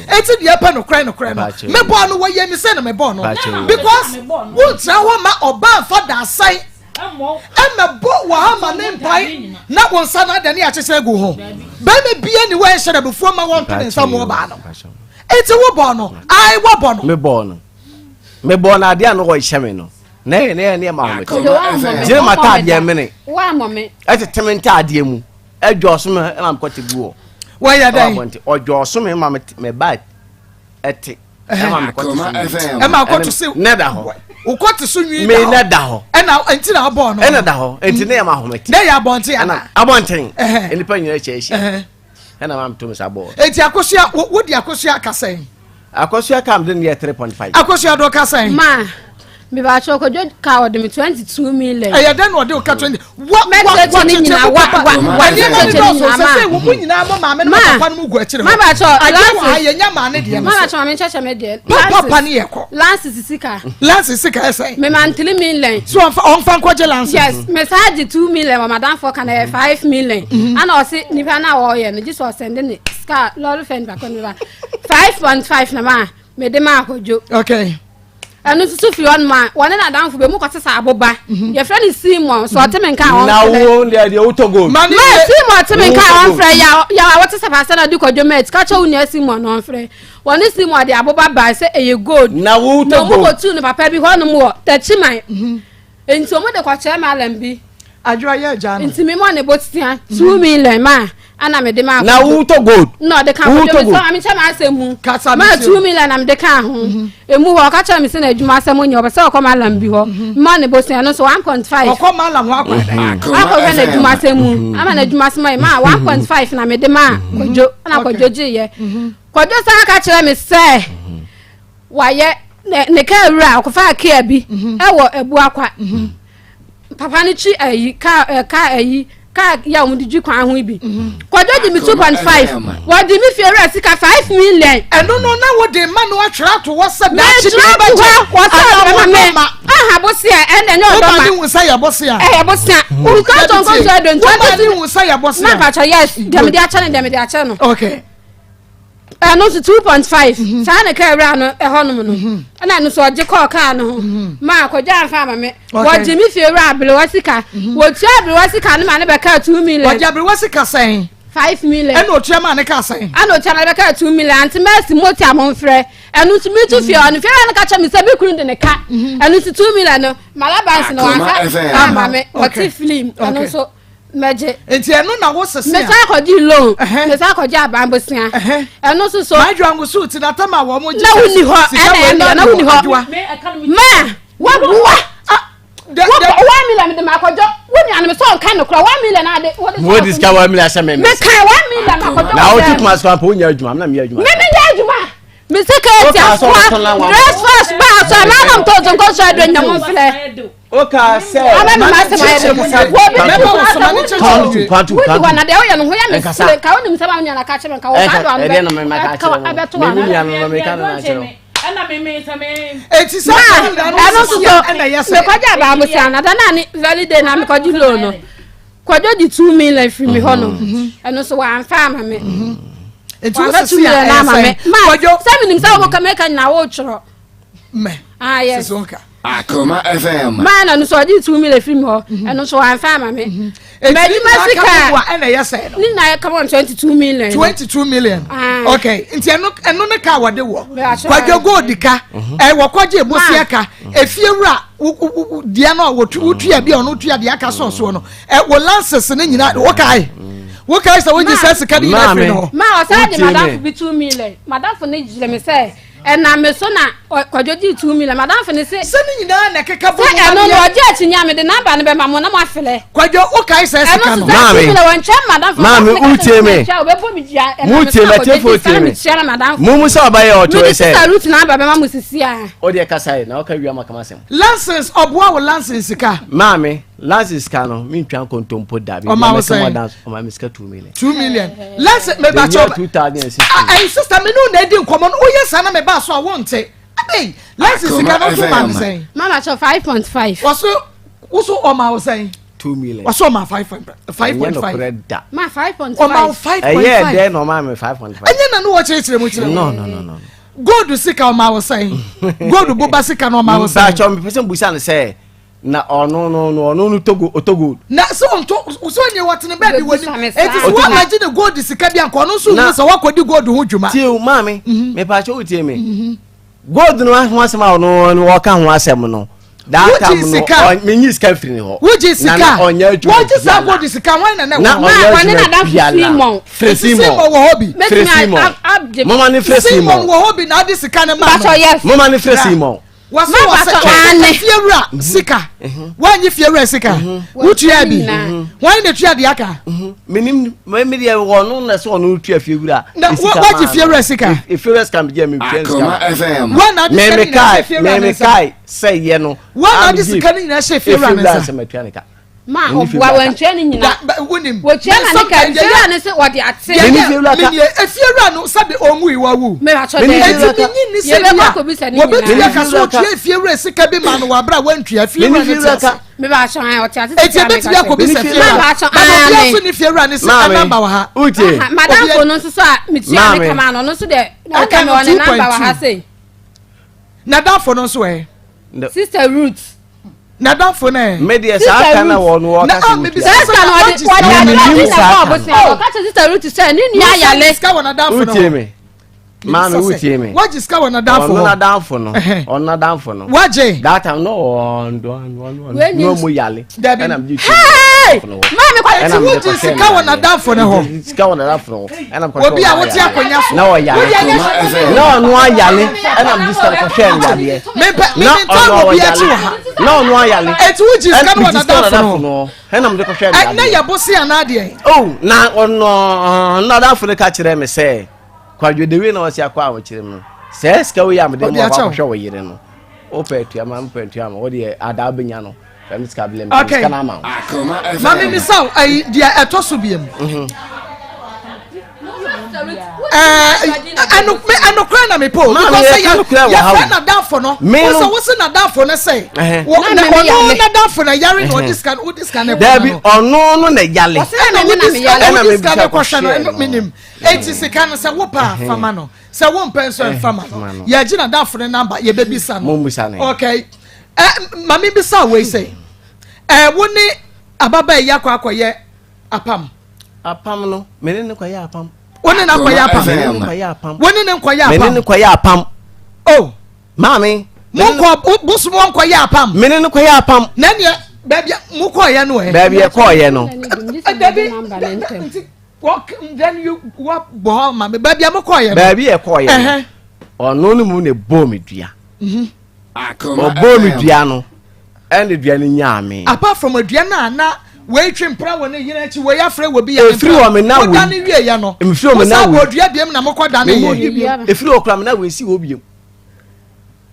Eti deɛ ɛpɛ nokorɛ nokorɛ no mebɔɔ no wɔyɛ me sɛ na mebɔɔ no because wontra hɔ ma ɔbaa nfa daasɛn ɛmɛbɔ wɔ ha ma ne mpae na wo nsa no adane akyekyerɛ agu ho bɛrima bia ni wɔnhyɛ no abufuo ma wɔnto ne nsa mu ɔbaa no eti wobɔɔ no ae wɔbɔ no mebɔɔ no mebɔɔ no adeɛ a na wɔhyɛ me no na ɛyɛ na ɛyɛ nneɛma ahomete gyina m'ataadeɛ mene ɛtete me ntaadeɛ mu Ɛdwɔɔso me ma mekɔte gu hɔ. Wɔyɛ dɛn? Ɔdwɔɔso me ma me ba ɛte. Ɛma mekɔte so nwi. Ɛma akɔto so. Ne da hɔ. Wokɔte so nwi da hɔ. Me ne da hɔ. Ɛna nti na abɔɔ no. Ɛna da hɔ. Nti ne yɛ ma ahomete. Ne yɛ abɔnten ana? Abɔnten. Nnipa nyinaa ahyia ahyia. Ɛna maa meto me sa bɔɔ. Eti akosua wo de akosua kasɛn? Akosua kam de ne yɛ 3.5. Akosua do kasɛn? Ma. Mebakyɛ Kwadwo ka ɔde me 22 million. Ɛyɛ dɛn na ɔde wo ka 20 wa wa wa tete mu papa nneɛma ne dɔɔso sɛ sɛ wɔn mu nyinaa mo maame ne mo papa no mu gu akyire hɔ adeɛ wɔ ha yɛ nya maa ne deɛ no so maame nkyɛkyɛ me deɛ papa ne yɛ kɔ lances sika lances sika ɛsɛn me ma 3 million so ɔnfa ɔnfa nkɔgye lances yes me saa gye 2 million wɔ madamfoɔ ka na ɛyɛ 5 million ana ɔse nipa na ɔyɛ no gye sɛ ɔsɛnde ne sika lɔre fɛn nipa kɔ ne ba 5.5 na ma me de ma akɔdwo okay Ɛno nso so firi hɔnom a, wɔne n'adamfo bɛ mu kɔsesa aboba. Mhm. Yɛfrɛ no Simon, so ɔte me nka a ɔmfrɛ. Na wo deɛ deɛ wotɔ gold. Ma Simon te me nka a ɔmfrɛ yaw yaw a wɔte sɛ paasɛ na ɔde kɔdwo mɛt ka kyerɛ wo nua Simon na ɔmfrɛ. Wɔne Simon de aboba baa sɛ ɛyɛ gold. Na wotɔ gold. Na wɔn kɔtuu no papa bi hɔnom wɔ Takyiman. Mhm. Nti wɔn de kɔkyerɛ malam bi. Adwoa yɛ agya no. Nti me mɔ ne botia 2 million ma ana me de ma. Na wotɔ gold. Na ɔde ka ho de me sɛ maame nkyɛn ma asɛm mu. Kasa ma 2 million na me de ka ho. Emu hɔ ɔka kyerɛ me sɛ na adwuma asɛm nyɛ ɔbɛ sɛ ɔkɔ malam bi hɔ. Mma ne botia no so 1.5. Ɔkɔ malam hɔ akɔ ɛdɛ. Akɔhwɛ na adwuma asɛm mu. Ama na adwuma asɛm ayɛ ma 1.5 na me de ma Kwadwo na Kwadwo gye yɛ. Kwadwo san ka kyerɛ me sɛ wayɛ ne kaa wura ɔkɔfa kaa bi ɛwɔ Abuakwa. Papa no kyi ayi kaa kaa ayi kaa yɛ a wɔn de dwi kwan ho bi. Kwadwo di mi 2.5 wɔde mi fie wura sika 5 million. Ɛno no na wode ma no atwerɛ ato hɔ sɛ daakye bi Mɛtwerɛ ato wobɛgye hɔ wɔsɛ anaa ɔde ma me wodɔ ma. Aha bosia ɛnna ɛnyɛ ɔdɔ Woma ma. ne hu sɛ yɛ bosea. Ɛyɛ bosia. Wotɔ nkonto ado nti. Woma ne hu sɛ yɛ bosea. Na mpakyɛ yes deɛ mede akyɛ no deɛ mede akyɛ no. Okay. Ɛno nso 2.5 saa ne kaa wura no ɛhɔnom no ɛna ɛno nso ɔgye kɔɔ kaa no ho ma akɔgye anfa ama me. Wɔgye me fie wura aberewa sika wɔtua aberewa sika no ma ne bɛkaa 2 million. Wɔgye aberewa sika sɛn? 5 million. Ɛna otua maa ne kaa sɛn? Ɛna otua ma ne bɛkaa 2 million. Ante mɛsi mo ti a mo nfrɛ ɛno nso mi tu fie ɔno fie wura no ka kyerɛ mi sɛ mi kunu de ne ka ɛno nso 2 million no malabans no wanfa ama me ɔte film ɛno nso mɛgye. Nti ɛno na wo sese a. Mesan akɔgye loan. Mesan akɔgye aban bosia. Ɛno nso so. Maa adwa nwoso ti na tama wɔn gye. Na wuni hɔ ɛna ɛna na wuni hɔ. Maa waboa. 1 million de ma akɔdwo wo nua no sɛ ɔnka no kora 1 million ade. Wo di sika 1 million ahyɛ me. Meka 1 million akɔdwo. Na wo ti kuma sika mpo wonya adwuma na meyɛ adwuma. Me meyɛ adwuma. Me sika eti afoa dress first ba so na anam to nso nkɔsɔ ado nya mo mfrɛ. O ka sɛ. Ama mi ma sɛ ma yɛ dɛ. Wo bi mi ma sɛ wo Kwantu kwantu wudi hɔ na deɛ woyɛ no ho yɛ me sere nka wonim sɛ ma nua na ka kyerɛ me nka wo ka do ano bɛ ka ɛbɛto ano. Me nua no me ka no na kyerɛ. Eti sɛ ɛno nso so mekɔgye abaamusia na da na ne very day na mekɔgye loan no Kwadwo di 2 million firi mi hɔ no ɛno nso wamfa ama me. Nti wo wamfa sisi two a million ɛyɛ ama me sɛn? ma Kwadwo sɛ menim sɛ wobɛka meka nyina wotwerɛ mɛ ah yes sisi nka. Akoma FM. Maa na no so ɔgye 2 million firi mi hɔ ɛno nso wamfa ama me. Eti M'adwuma ne nyinaa sika ka bɔ a ɛna ɛyɛ sɛn no? Ne nyinaa yɛ come on 22 million. 22 million. Ah. Okay, nti ɛno ɛno ne ka wɔde wɔ. Bɛakyerɛ Kwadwo gold ka, ɛ wɔkɔgye bosia ka, efie wura deɛ no a wɔtu wotua bi a ɔno tua deɛ aka sɔɔ soɔ no, ɛ wɔ lances ne nyinaa wɔkae. Wokae sɛ wogye sɛ sika ne nyinaa firi no hɔ. Ma ɔsan de Wotie me. madamfo bi 2 million madamfo no gyerɛ me sɛ ɛnam me so na Kwadwo gyee 2 million madamfo no se Sɛ ne nyinaa na ɛkeka bɔ sɛ mu ɛno no adeɛ. ɔgye akyinnye a mede namba no bɛma mo na moafrɛ. Kwadwo wokae sɛ Ɛno sika nso no. sɛ Maame. 2 million wɔnkyɛ madamfo Maame, madamfo no ka wotie sɛ me. menkyɛ ɔbɛbɔ me dua ɛnam Mo me so tie na me, Kwadwo atiefo gyee tie saa me. mekyia na madamfo. Mo mu sɛ ɔbɛyɛ ɔto Mede sɛ. sisa root namba bɛma mo sisi a. O deɛ kasa yi na ɔka wia ma kama asɛm. License ɔboa wo license sika. Maame, license sika no mi ntwa nkontompo da. Ɔma wo sɛn? Ɔma mi sika 2 million. 2 million. License me ba The year kyɛw. 2016. Ah, ɛyi sister me ne wo na edi nkɔmɔ no woyɛ saa na me ba so a wonte. Abɛyi license sika no so ma ne sɛn? Mama kyɛw 5.5. Wɔso woso ɔma wo sɛn? 2 million. Wɔso ɔma five point five Ɛnyɛ point five. nokorɛ da. Ma five point Ɔma wo five. five point Ɛyɛ five. dɛn na ɔma mi 5.5. Ɛnyɛ na ne wɔkyerɛkyerɛ mu kyerɛ wo. No no no no. Gold sika ɔma wo sɛn? Gold boba sika no ɔma wo sɛn? Baakyɛ mi pɛ sɛ mbusa no sɛ na ɔno no no ɔno no togo ɔtɔ gold. Na sɛ ɔntɔ sɛ ɔnyɛ wɔtene baabi wɔ Wobɛbusa nim me saa. eti sɛ wɔamagye ne gold sika bi anka ɔno nso Na- hu sɛ wakɔdi gold ho dwuma. Tie o maame, mepaakyɛ o tie me. Gold no ho asɛm a ɔno no ɔka ho asɛm no. That Wogye time no sika? Menyi sika firi ne hɔ. Wogye sika? Na na ɔnyɛ adwuma Wɔgye saa biara. gold sika wɔn na na Na ɛwɔ hɔ. Ma ɔnyɛ wɔne adwuma n'adamfo biara. Simon. Frɛ Eti Simon. Simon wɔ hɔ bi. Frɛ Mɛtumi Simon. abgye. Mama ne frɛ Simon Simon. wɔ hɔ bi na ade sika ne ma no. Mpakyɛw yes. Mama ne frɛ Simon. Wɔse wɔse ɔsɛ fiewura sika wɔnye fiewura sika wotua bi wɔn na tua deɛ aka. Menim me deɛ wɔno na sɛ ɔno tua fiewura. Na wɔgye fiewura sika. Fiewura sika mi gye mi tua sika. Wɔn na adi sika ne nyinaa hyɛ fiewura ne nsa. Mekae sɛ yɛ no. Wɔn na adi sika ne nyinaa hyɛ fiewura ne nsa. Ma ɔboa wantua ne nyina. Wonim. Wɔtua na ne ka ntua ne sɛ wɔde ate. Yɛyɛ efiewura no sɛbi ɔnwui wawu. Mɛbatɔ dɛ. Eti mi nyi ni sɛ bi a wɔbɛtumi aka sɛ ɔtua efiewura sika bi ma no wɔ abira wantua efiewura ne te ase. Mɛbatɔ an ɔte ase. Eti ebetumi akɔbisa efiewura. Mɛbatɔ an ne. Obi aso ne fiewura ne sika namba wɔ ha. Uche. Madamfo no nso so a metua ne kama no no nso deɛ ɔka mi wɔ ne namba wɔ ha sei. Nadamfo no nso ɛ. Sister Ruth. N'adamfo no ɛ. Me deɛ saa ka na wɔn wɔ Na kasa a wotua. mebisa Saa sika no ɔde Wagye ɔde sika. ade Menim na saa ɛbɔ ka ɔbosea no. no. Ɔka kyerɛ Sister Ruth sɛ ne nua Wagye yale. sika wɔ n'adamfo no Wotie hɔ. me. Maame Mebisa sɛ, wotie me. Wagye sika wɔ n'adamfo Ɔno hɔ. n'adamfo no. Ɛhɛn. Ɔno n'adamfo no. Wagye. That time no ɔno ɔno ɔno Wei ni- no mu yale. Dabi. Ɛna mi gye Hey! tu. Maame kɔ Eti wogye sika wɔ n'adamfo no hɔ. Sika wɔ n'adamfo no hɔ. Ɛna mi kɔhwɛ Obi a ɔno wote ayale. akonnwa so. Na ɔyale. Wode anyɛ hwee. Na ɔno ayale. Ɛna mi gye sika no kɔhwɛ no yadeɛ. Mepɛ Na mimi ntaa ɔno wɔ bi ɔyale. akyi wɔ ha. Na ɔno ayale. Eti wogye sika no wɔ Ɛna mi gye sika wɔ n'adamfo no hɔ. hɔ. Ɛna mi de kɔhwɛ no Ɛnɛ yadeɛ. yɛ bose anaa deɛ. Oh, na ɔno n'adamfo no ka kyerɛ me sɛ kwadwo de wei na ɔsi akɔ ahokyere mu sɛ sika wei a mede Ɔde mu akɔ akyɛ wo. akɔhwɛ wo yere no wopɛ atua ma wopɛ atua ma wodeɛ adaa bɛnya no fɛm sika bilɛ mi Okay. sika no ama wo Akoma Ma FM. mimisa wo ayi deɛ ɛtɔ so biem. Ɛnokora na mepɛ o Maame, because sɛ yɛka nokorɛ wɔ ha yɛfrɛ o. n'adamfo no Me no- wosɛ wose n'adamfo no sɛ Ɛhɛn. wɔ- Na na me me ɔno yale. n'adamfo na yare na ɔde sika no wode sika no kɔma daabi no. ɔno no na yale Ɔsɛ ɛna na me wode na me sika yale. Ɛna wode sika mebisa no kɔhwɛ no kɔhwɛ ɛno no. menim eti sika no sɛ wopɛ a fama no sɛ wompɛ nso ɛmfa ma ma no no. yɛgye n'adamfo no namba yɛbɛbisa no Mommisa no. okay ɛ ma mebisa wei sɛ ɛ wo ne ababaa yi akɔ akɔyɛ apam apam no mene ne kɔyɛ apam wo ne no akɔyɛ apam mene ne kɔyɛ apam wo ne ne nkɔyɛ mene ne apam kɔyɛ apam oh maame mene ne- monkɔ bosom wɔnkɔyɛ apam mene ne kɔyɛ apam na neɛ baabi a mokɔɔyɛ no ɛ baabi ɛkɔɔyɛ no dabi nti wɔ then you wɔ bɔ hɔ ma me baabi a mokɔɔyɛ no baabi ɛkɔɔyɛ Ɛhɛn. no ɔno no mu na ɛbɔɔ me dua Akoma ɔbɔɔ me FM. dua no ɛne dua no nyaa me apart from aduane a na wei twe mpra wɔ ne yere akyi wei afrɛ wɔ bi yɛ Efiri wɔ me na wei. woda ne wie yɛ no Efiri wɔ me na wosan wei. bɔ dua biem na mokɔ da ne Memmɔ yɛ dua biom. Efiri wɔ kora me na wei si hɔ biom.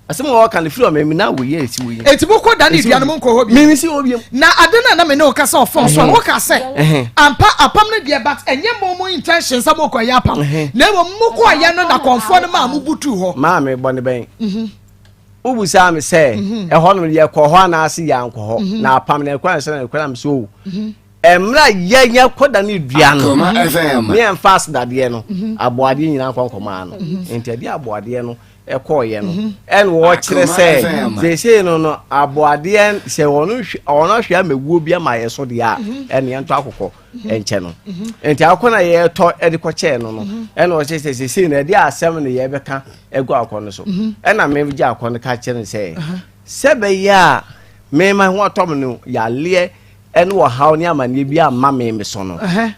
Asɛm a wɔka no efiri wɔ me me na wei yɛ esi wɔ yi. eti mokɔ da ne dua no monkɔ hɔ bi Me si hɔ biom. na ade no a na me ne wo kasa ɔfɔn so a woka sɛ Ɛhɛn. ampa apam no deɛ but ɛnyɛ mo mo intention sɛ mokɔyɛ apam Ɛhɛn. na mmom mokɔyɛ no na kɔnfoɔ no maa mobutuu hɔ Maa me bɔ ne bɛn. Wobusaa me sɛ ɛhɔ nom yɛkɔ hɔ anaase yɛankɔ hɔ na apam no ɛkɔ ansa na ɛkɔ na me sɛ o. Mmerɛ yɛn yɛkɔ da ne dua no. Akoma FM. Ne yɛmfa asedadeɛ no aboadeɛ nyinaa nkɔ nkɔmaa no. Nti ɛde aboadeɛ no ɛkɔɔyɛ no ɛna wɔkyerɛ Akoma sɛ FM. seesei no no aboadeɛ sɛ ɔno hwɛ ɔno ahwɛ ama wuo bi ama yɛ so deɛ a ɛna yɛntɔ akokɔ nkyɛ no nti akokɔ na yɛtɔ ɛde kɔkyɛɛ no no ɛna ɔkyerɛ sɛ seesei no ɛde asɛm no yɛbɛka ɛgu akokɔ no so ɛna megye akokɔ no ka kyerɛ no sɛ sɛ bɛyɛ a mema ho atɔ me no yaleɛ ɛne ɔhaw ne amanneɛ bi amma me me so no Ɛhɛn.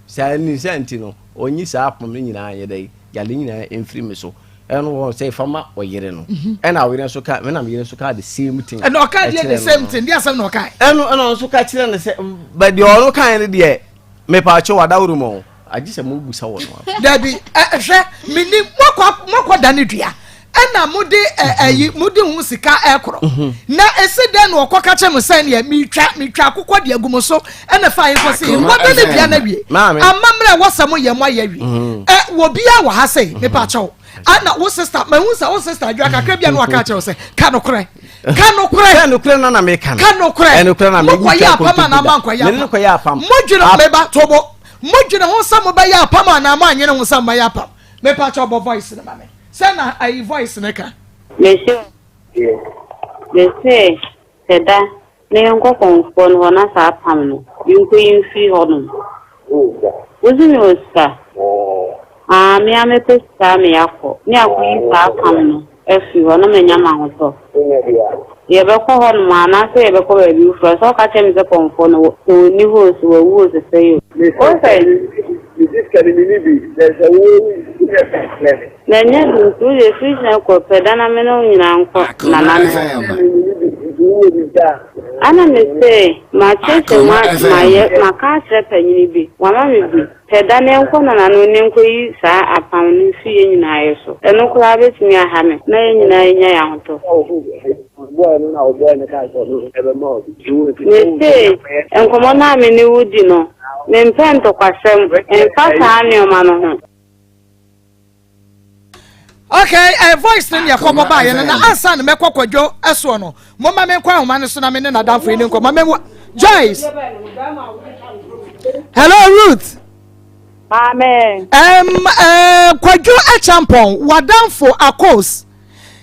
saa ni sɛ nti no ɔnyi saa apam no nyinaa yɛ dɛ yale nyinaa mfiri me so ɛno wɔ sɛ fama ɔyere no ɛna ɔyere nso ka mena meyere nso ka the same thing ɛna ɔka deɛ ɛkyerɛ the same no. thing deɛ asɛm na ɔka ɛno ɛna ɔno nso ka kyerɛ no sɛ bɛ deɛ ɔno kan no deɛ mepaakyɛ wadaworo mu o agye sɛ mobusa wɔ no a dabi hwɛ mini mokɔ mokɔ da ne dua ɛna mode ɛ ɛyi mode ho sika ɛkorɔ na esi dɛn na ɔkɔ ka kyerɛ mo sɛ neɛ mitwa mitwa akokɔ de agu mo so ɛna fa ayefo se Akoma wɔda ne dua FM. na wie Maame. amammerɛ wɔ sɛ mo yɛ mo ayɛ wie ɛ wɔ bia wɔ ha sɛ mepa kyɛw ana wo sister mahu sɛ wo sister adwa kakra bia na waka kyerɛ wo sɛ ka nokorɛ ka nokorɛ sɛ nokorɛ no na meka no ka nokorɛ ɛnokorɛ na mokɔyɛ apam anaa moankɔyɛ mene no kɔyɛ apam modwene meba tobo modwene ho sɛ mobɛyɛ apam anaa moanyene ho sɛ mobɛyɛ apam mepa kyɛw bɔ voice no ma me sɛ na ayi voice no ka Mese mese sɛ da na yɛnkɔ kɔnfoɔ no hɔ na saa apam no yɛnkɔyi mfiri hɔnom. Wosi mi wɔ sika? Aa me a mepɛ sika a meyakɔ ne akɔyi saa apam no afiri hɔ na manya m'ahotɔ. Yɛbɛkɔ hɔnom anaasɛ yɛbɛkɔ baabi foforɔ sɛ ɔka kyerɛ me sɛ kɔnfoɔ no sɛ ɔnni hɔ o sɛ wawu o sɛ sɛ yi o. Wo sɛ? Mesi sika no menni bi, na sɛ wo woyɛ sɛ kyerɛ me. Na ɛnyɛ den nti wo deɛ firi kyena kɔ pɛ da na me ne wo nyinaa nkɔ Nana no hɔ. Menni bi nti wowɔ bi sɛ a. Ɛna me se makyerɛkyerɛ mu mayɛ maka akyerɛ panyini bi wama me bi pɛ da na yɛnkɔ Nana no ne nkɔyi saa apam no mfiri yɛn nyinaa yɛ so. Ɛno koraa bɛtumi aha me na yɛn nyinaa yɛnya yɛn ahotɔ. Mese, nkɔmmɔ no a me ne wo di no, mempɛ ntɔkwasɛm, mfa saa nneɛma no ho. Okay, eh, voice no neɛ kɔbɔ baeɛ no na ansa na mɛkɔ kwadwo soɔ no momma menkɔ ahoma no so na me ne nadamfo yi ne nkɔmmɔ mɛmu Joyce. Hello Ruth. Amen. Um, uh, kwadwo Acheampong, wadamfo Akos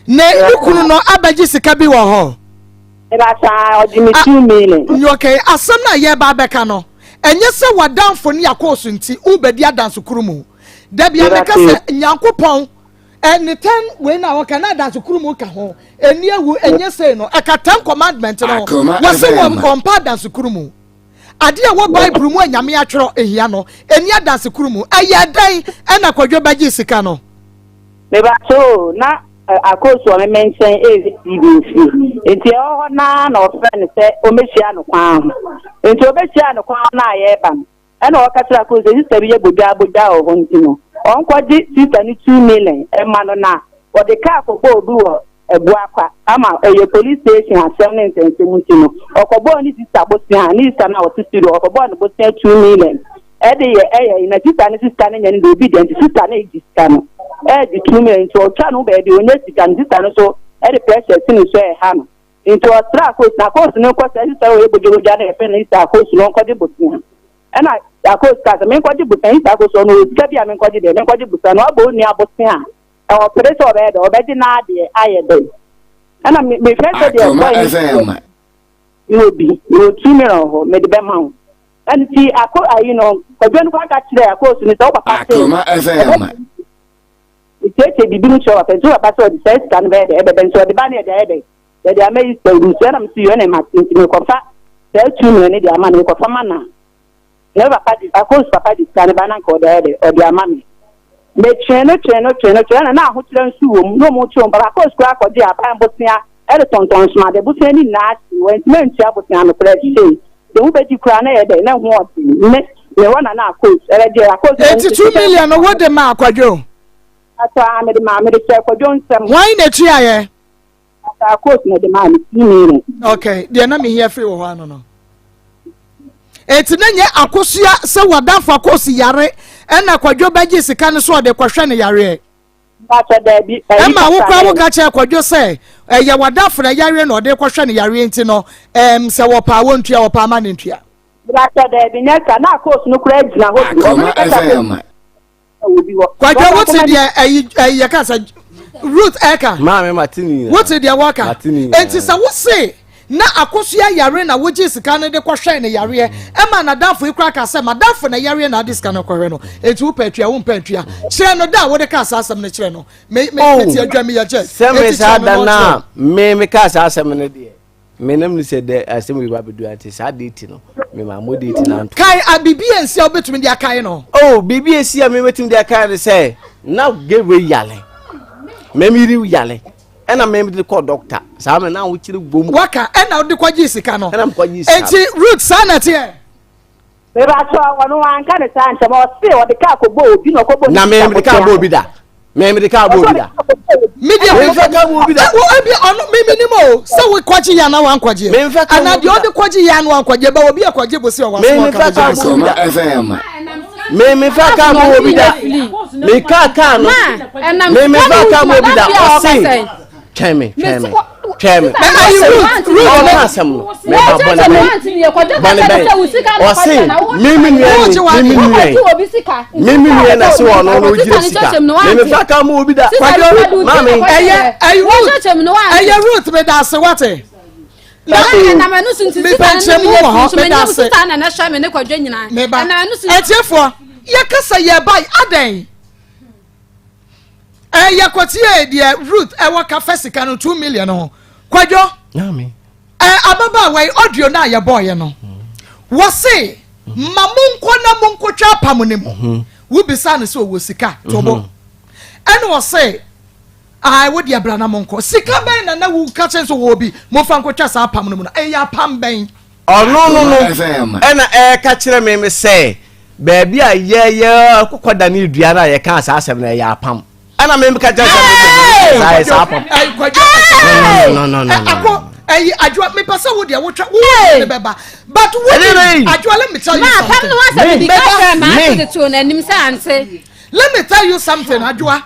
ne ne kunu no abɛgye sika bi wɔ hɔ. Ɛbasa ɔgye me 2 million. Okay, asɛm no a yɛreba abɛka no, ɛnyɛ sɛ wadamfo ne Akos nti wobɛdi adanso koro mu. Dabi a meka sɛ Nyankopɔn ne ten wei na ɔka na adanso koro mu ka ho. Ɛni awu, ɛnyɛ sei no, ɛka ten commandment no ho. Wɔse wɔn ɔmpa adanso koro mu. Ade a ɛwɔ Bible mu a Nyame atwerɛ ehia no, ɛni adanse koro mu. Ɛyɛ dɛn ɛna Kwadwo bɛgye sika no? Mebakyɛ o, na Akoosu wɔ me me nkyɛn ɛresi TV mfiri. Nti ɛwɔ hɔ naa na ɔfrɛ no sɛ ɔmmɛhyia no kwan ho. Nti ɔbɛhyia no kwan ho no a yɛreba no, ɛna ɔka kyerɛ Akoosu sɛ sista bi yɛ bodwaa bodwaa wɔ hɔ nti no, ɔnkɔgye sista no 2 million ɛma no na ɔde kaa kɔbɔ obi wɔ Abuakwa ama ɛyɛ police station asɛm ne nsɛnsɛm nti no, ɔkɔbɔɔ ne sista bosea, ne sista no a ɔte studio, ɔkɔbɔɔ ne bosea 2 million ɛde yɛ ɛyɛ na sista ne sista no nyɛ no de obi deɛ, nti sista no egye sika no, ɛgye 2 million, nti ɔtwa no baabi onye sika no, sista no so ɛde pressure si ne so ɛha no, nti ɔsrɛ Akoosi na Akoosi no nkɔ sɛ sista no ɔyɛ bodwabodwa no yɛfrɛ no sista Akoosi no ɔnkɔgye bosea. Ɛna Akoosi ka sɛ menkɔgye bosea, sista Akoosi ɔno ɔwɔ sika bi a menkɔgye deɛ menkɔgye bosea no ɔbɔ onua bosea a ɛwɔ pere sɛ ɔbɛyɛ dɛ ɔbɛgye n'adeɛ ayɛ dɛ. Ɛna mehwɛ sɛ deɛ Akoma bɔyɛ FM. mewɔ bi, mewɔ 2 million wɔ hɔ, mede bɛma wo. Ɛno nti akɔ ayi no, Kwadwo no kɔ aka kyerɛ Akoosu no sɛ wo papa sɛ Akoma FM. metietie biribi mu kyerɛ papa, nti wo papa sɛ ɔde saa sika no bɛyɛ dɛ ɛbɛbɛ, nti ɔde ba no yɛde ayɛ dɛ yɛde ama yi sɛ ɔde nsuo. Ɛna mesi yɛ ɛna mate, nti mekɔfa saa 2 million no de ama no, mekɔfa ma na na papa de Akoosu papa de sika no ba na nka ɔde ayɛ dɛ ɔde ama me. Metwɛn no twɛn no twɛn no twɛn na na ahokyerɛ nso wɔ mu na ɔmo twɛn papa Akoosu koraa akɔgye aban bosea ɛde tontɔn nsomade bosea ne nyinaa hye wɔntumi antua bosea no koraa hyɛ de ho bɛdi koraa na yɛ dɛ na ho ɔden me mewɔ na na Akoosu ɛbɛgye Akoosu. Eti 2 million no wode ma Akwadwo? Atɔ a mede maa, mede hyɛ Kwadwo nsɛm. Wɔn na etuaeɛ? Ata Akoosu na de maa me 2 million. Okay, deɛ na mehia firi wɔ hɔ ano no. Eti na nyɛ Akosua sɛ wadamfo Akoosu yare ɛna Kwadwo bɛgye sika no so ɔde kɔhwɛ ne yareɛ? Mpakyɛ, daabi. Ɛma wo koraa woka kyerɛ Kwadwo sɛ ɛyɛ wadamfo na yareɛ na ɔde kɔhwɛ ne yareɛ nti no sɛ wɔpaa wɔntua, wɔpaa ma ne ntua? Mpakyɛ, daabi, nyɛ saa. Na Akoosu no koraa gyina hɔ bi ɔno Akoma ne kasa FM. wɔ bi hɔ. Kwadwo, wote deɛ ɛyi ɛyi yɛka sɛ Ruth ɛka? Maame, mate ne nyinaa. Wote deɛ wɔka? Mate ne nyinaa. Enti sɛ wose na Akosua yare na wogye sika no de kɔhwɛ ne yareɛ, ɛma nadamfo yi koraa ka sɛ madamfo na yareɛ na ade sika no kɔhwɛ no, enti wopɛ atua wompɛ atua, kyerɛ no da a wode kaa saa asɛm no kyerɛ no. Me me Oh, mete adwa meyɛ gyɛ. Sɛ me Enti saa kyerɛ no da na no ɔnkyerɛ. a me meka saa asɛm no deɛ, menam ne sɛ dɛ asɛm yi ba bɛdu ante saa date no, mema mo date no anto. Kae a biribi a nsi a wobɛtumi de akae no. Oh, biribi esi a mebɛtumi de akae no sɛ na gewe yale, memiri yale, ɛna meme de kɔ doctor saa mɛ na ahokyere bom. Waka ɛna wode kɔgye sika no? Ɛna mekɔgye sika. Enti Ruth, saa na ɛteɛ? Mebakyɛ, ɔno wanka ne saa nkyɛm, ɔse ɔde kaa kɔbɔ obi na ɔkɔbɔ ne Na sista meme de kaa bɔ obi da, meme de kaa bɔ obi da. Media. Memfa kaa bɔ obi da. Wo ebi ɔno mímí ni mo o sɛ wo kɔgye yɛ ana wankɔgye? Memfa kaa ana bɔ obi deɛ da. ɔde kɔgye yɛ ana wankɔgye ba obi akɔgye bosi ɔwɔ Me- asoma memfa ɔka kaa bɔgye bɔ obi bosi. da. Akoma FM. Me mefa kaa bɔ obi da, me kaa kaa no. Ɛnam Me mefa kaa bɔ obi da. Ɔse twɛn me, twɛn me, twɛn me. Na ayi Ruth, Ruth Ɔka asɛm no meba bɔne bɛn, bɔne bɛn? Ɔse me nua ni, me nua yi, me nua na se ɔno no ogyina sika, me mefa kaa bɔ obi da. Kwadwo, maame. Ɛyɛ ɛyɛ Ruth, ɛyɛ Ruth, meda ase wate. Na mepɛ nkyerɛmu wɔ hɔ, meda ase. Meba ɛtiefoɔ, yɛkasa yɛba adɛn ɛyɛ kɔtie deɛ Ruth ɛwɔ kafa sika no 2 million ho. Kwadwo, maame. Ababaawa yi audio no a yɛbɔɔyɛ no, wɔse ma monkɔ na monkɔtwa apam no mu. Wobisaa no sɛ ɔwɔ sika tobo. Ɛna ɔse ae wo deɛ bra na monkɔ. Sika bɛn na na woka kyerɛ sɛ ɔwɔ bi momfa nkɔtwa saa apam no mu no? Ɛyɛ apam bɛn? Ɔno no no ɛna ɛreka kyerɛ me me sɛ baabi a yɛyɛ kɔkɔ dane dua no a yɛkaa saa asɛm no ɛyɛ apam. Ɛna me ka kyerɛ sɛ me saa yɛ saa apam. No no no no. Akɔ ɛyi adwoa mepɛ sɛ wo deɛ wotwa wo ne bɛba but wo adwoa let me tell you something. Ma apam no asɛm bi ka kyerɛ ma ase de too n'anim sɛ ante. Let me tell you something adwoa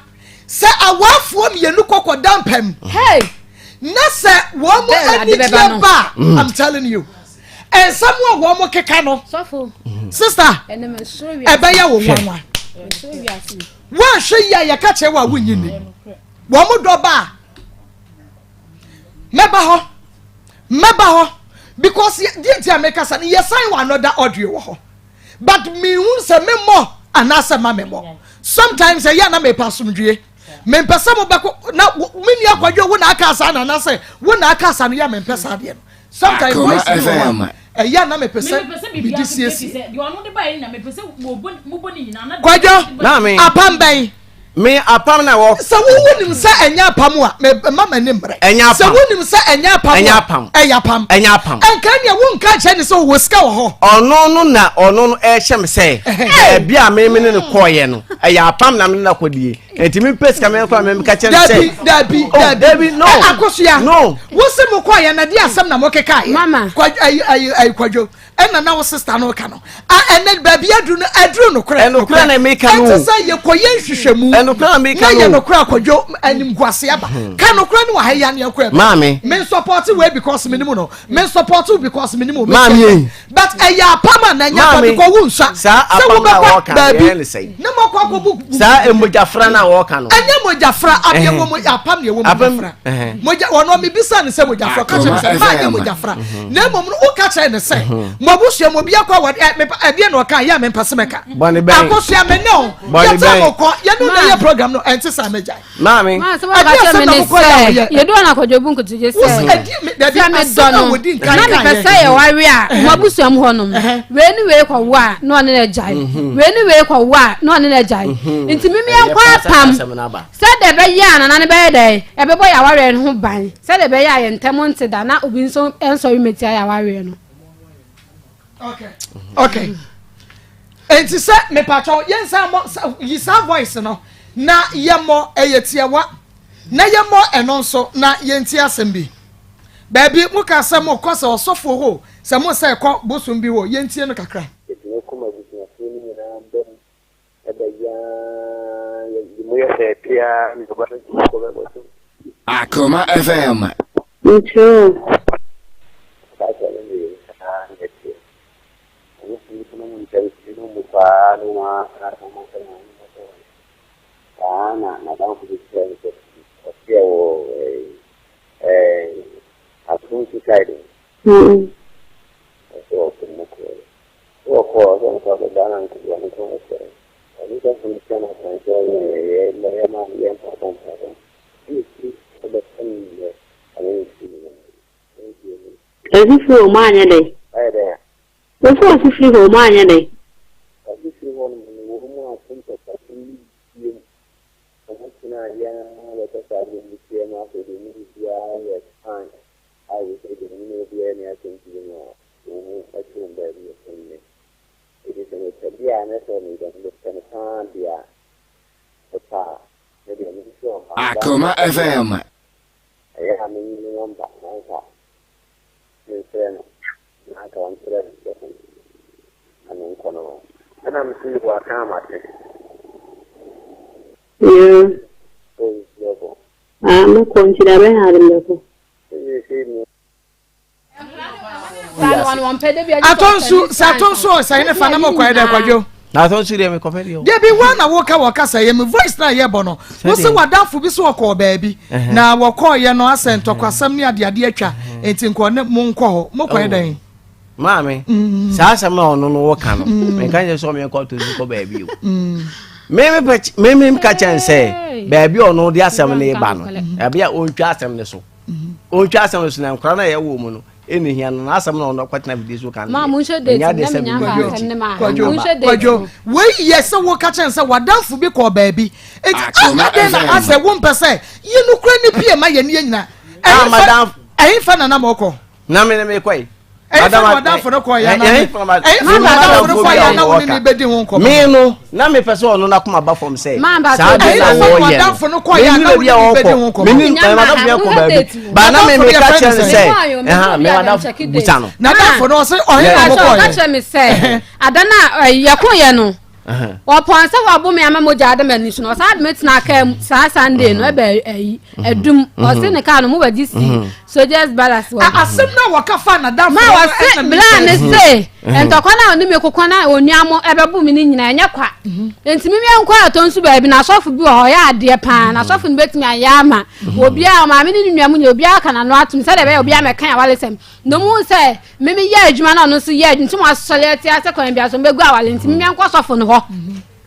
sɛ awaafoɔ mmienu kɔkɔ da mpam na sɛ wɔn mo anigyeɛ ba a I'm telling you nsɛm a wɔn mo keka no sister ɛbɛyɛ wo nwanwa woanhwɛ yie a yɛka kyerɛ wo a wonnyi nni wɔn mo dɔ ba a mɛba hɔ mɛba hɔ because deɛ nti a mekasa no yɛsan wɔ another audio wɔ hɔ but mehu sɛ memmɔ anaasɛ ma memmɔ sometimes ɛyɛ na mepɛ asomdwie mempɛ sɛ mobɛkɔ na me nua kwadwo wo na aka saa na anaasɛ wo na aka saa no yɛ mempɛ saa deɛ no sometimes voice no wɔ hɔ ɛyɛ na mepɛ sɛ mede siesie kwadwo apam bɛn Me apam na wɔ. Sɛ wo wonim sɛ ɛnyɛ apam a, me ma m'ani mmerɛ. Ɛnyɛ apam. Sɛ wonim sɛ ɛnyɛ apam a, ɛnyɛ apam. Ɛyɛ apam. Ɛnyɛ apam. Ɛnka nea wonka nkyerɛ ne sɛ ɔwɔ sika wɔ hɔ. Ɔno no na ɔno no ɛrehyɛ me sɛ baabi a me me ne no kɔɔyɛ no ɛyɛ apam na me ne no akɔdie nti me pɛ sika me kɔ a me ka kyerɛ no sɛ. Dabi dabi oh, dabi dabi no. Akosua. No. Wo se mo kɔɔyɛ na di asɛm na mo keka yɛ. Mama. Kwadwo ayi ayi ayi kwadwo. ɛna na wo sista no ka no a ɛnɛ baabi aduru no aduru nokorɛ ɛnokorɛ na meka no ɛte sɛ yɛkɔyɛ nhwehwɛmu ɛnokorɛ na meka no na yɛ nokorɛ akɔdwo animguase aba hmm. ka nokorɛ no wɔ ha yi aneɛ kɔ ɛbɛ maame me nsɔpɔte wei because me nimu no me nsɔpɔte because me nimu maame but ɛyɛ apam a na ɛnyɛ apam because wo nsa saa apam na wɔka no yɛ ne mo akɔ akɔ bu saa mogyafra na wɔka no ɛnyɛ mogyafra adeɛ wɔ mo apam na ɛwɔ mogyafra mogya ɔno mebisa ne sɛ mogyafra ɔka kyerɛ me sɛ maa nyɛ mogyafra mhm. na mmom no woka kyerɛ ne sɛ mhm. mo abusua mu obi akɔ awɔde ɛdeɛ na ɔka yɛ a mempɛ sɛ mɛka akosua me ne o yɛtɛ mo kɔ yɛne na yɛ program no ɛnte saa mɛgyae maame ɛdeɛ asɛm na mokɔ yɛ a wɔyɛ yɛdu ɔna akɔdwa bu nkotodwe sɛ sɛ medɔ no na mepɛ sɛ yɛware a mo abusua mu hɔnom wei ne wei kɔwo a na ɔne no agyae mhm. wei ne wei kɔwo a na ɔne no agyae nti memeɛnkɔ apam Sɛdeɛ ɛbɛyɛ a nana no bɛyɛ dɛn? Ɛbɛbɔ yɛn awareɛ no ho ban. Sɛdeɛ ɛbɛyɛ a yɛn ntam nte da na obi nso nsɔre mmɛtia yɛn awareɛ no. Okay. Okay. Enti sɛ mepatwɔ yɛn nsa mmɔ yi saa voice no na yɛmmɔ ɛyɛ tiawa na yɛmmɔ ɛno nso na yɛnti asɛm bi. Baabi mo ka sɛ mo kɔ sɛ ɔsɔfoɔ hɔ sɛ mo sɛ kɔ bosom bi hɔ yɛntie no kakra. Yɛtumi kɔ ma abusuafoɔ no nyinaa bam Ɛbɛyɛ ara yɛ mu yɛ fɛ pia na ɔba no tumi kɔ bɛbɔ so. Akoma FM. Nkyerɛ o. Saa kyerɛ no deɛ saa na ɛteɛ. Ɔno nso no mu ntɛm no mu paa no mu ara na ɔma sɛ na ɔmo sɛ wɔn. Saa na n'adamfo bi kyerɛ no sɛ ɔteɛ wɔ ɛɛ atonsu side no. Ɔsɛ ɔkɔ mu kɔɛ. Sɛ ɔkɔɔ a, ɔsɛ ɔnkɔ akɔda na nka ɔno nko ara sɔre. Ɔno sɔfo no kyerɛ no akwankyerɛ ne yɛ yɛ ma yɛ mpaebɔ mpaebɔ. Ɛna firi ɔbɛka no nnɛ ɔne ne firi nyinaa. Thank you. Ɛfifiri hɔ mu anyɛ dɛn? Ayɛ dɛn a? Wosi ɔfifiri hɔ mu anyɛ dɛn? Ɔfifiri hɔ nom no wɔn mu ato ntɔkwasɛm bi bio mu. Wɔn tenaa yɛ ara bɛtɔ saa deɛ mu teɛ mu afei deɛ mu biara yɛ fine. A yɛsɛ deɛ mu obiara ni asɛm bio mu a. Wɔn mu to wɔn baabi a ɛnyɛ. Enti sɛ mepɛ deɛ a, na sɛ meda mepɛ no paa deɛ a, mepɛ a, me deɛ me nso ɔba. Akoma FM. Ɛyɛ a menyi ne nɔmba na anka memfrɛ no na anka ɔnkyerɛ me sɛ na menkɔ no hɔ. Ɛna me se waka a mate. Yeah. Oh, nti mɛkɔ. Ah, mɛkɔ nti da bɛn ade mɛkɔ. Seesei me. Atɔ nsu sɛ atɔ nsu ɔsɛe ne fa na mo kɔɛ dɛ kwadwo. Na atɔ nsu deɛ mekɔpɛ deɛ. Deɛ bi wa na woka wɔ kasa yɛ mu voice na yɛ bɔ no wo sɛ wadamfo bi so ɔkɔɔ baabi na wɔkɔɔ yɛ no asɛ ntɔkwasɛm ne adeade atwa nti nkɔ ne mo nkɔ hɔ mo kɔɛ dɛn. Maame mm. saa asɛm na ɔno no wɔka no mm. menka nyɛ sɛ ɔmeɛnkɔ atɔ nsu kɔ baabi o mm. meme ka kyɛn sɛ baabi ɔno de asɛm no ba no ɛbi a ɔntwa asɛm no so ɔntwa asɛm no so na nkora no a yɛwɔ mu no. ɛna hia no n'asɛm na ɔno kɔtena fidie so ka no Ma deɛ, monhwɛ date ɛnyɛ adeɛ na sɛ menya mebɛdi nka akyi. asɛm ne ma Kwadwo, monhwɛ date Kwadwo, no. wei yɛ sɛ woka kyɛn sɛ wadamfo bi kɔɔ baabi eti Akoma adɛn na FM. asɛ wompɛ sɛ yi nokora ne pie ma yɛ ne yɛ nyina Ah, madam. Ɛhefa na nam ɔkɔ? Na me ne mekɔ yi. Ɛhefa na wadamfo no kɔɔ yɛ na ɛhefa na wadamfo no kɔɔ yɛ na wo ne ne bɛdi ho nkɔmmɔ? Me no, na mepɛ sɛ ɔno n'akoma ba fam sɛ Ma ba saa to- adeɛ na Ɛhefa na wɔyɛ wadamfo no no kɔɔ yɛ menim na wo baabi ne a ne bɛdi ho ɔkɔ nkɔmmɔ? menim Nya ma madamfo ha, yɛ kɔ monhwɛ baabi date no. ba na me Madamfo no meka yɛfrɛ kyerɛ no no sɛ? sɛ Mekɔɔ yɛ, ɛha mekɔɔ me bi a madamfo menkyɛke busa no Nadamfo no ɔse ɔhe na Ɔka ɔmo ɔka kɔɔ yɛ? kyerɛ me sɛ ada no a yɛkoyɛ no, wɔpɔn sɛ wɔabo me ama mogya ada m'ani so no, ɔsan de me tena kaa mu saa Sunday no ɛbɛ ayi adum. Ɔse ne kaa no mo bɛgye si soldiers barracks wɔ Asɛm no a wɔka fa nadamfo ma no wɔse ɛna bla ne mepɛ. se ntɔkwa no a ɔne me kokɔ no a onua mo ɛbɛbo me no nyinaa ɛnyɛ kwa, nti memeyɛ nkɔ atɔ nso baabi na asɔfo bi wɔ hɔ, ɔyɛ adeɛ paa na asɔfo no bɛtumi ayɛ ama obiaa, ɔmaame ne ne nua mu nyɛ obiaa ka n'ano atom sɛdeɛ ɛbɛyɛ obiaa mɛka awale sɛm na ɔmu sɛ meme yɛ adwuma na ɔno nso yɛ adwuma nti mo asɔre ate ase kwan bia so mbɛgu awale, nti memeyɛ nkɔ sɔfo no hɔ.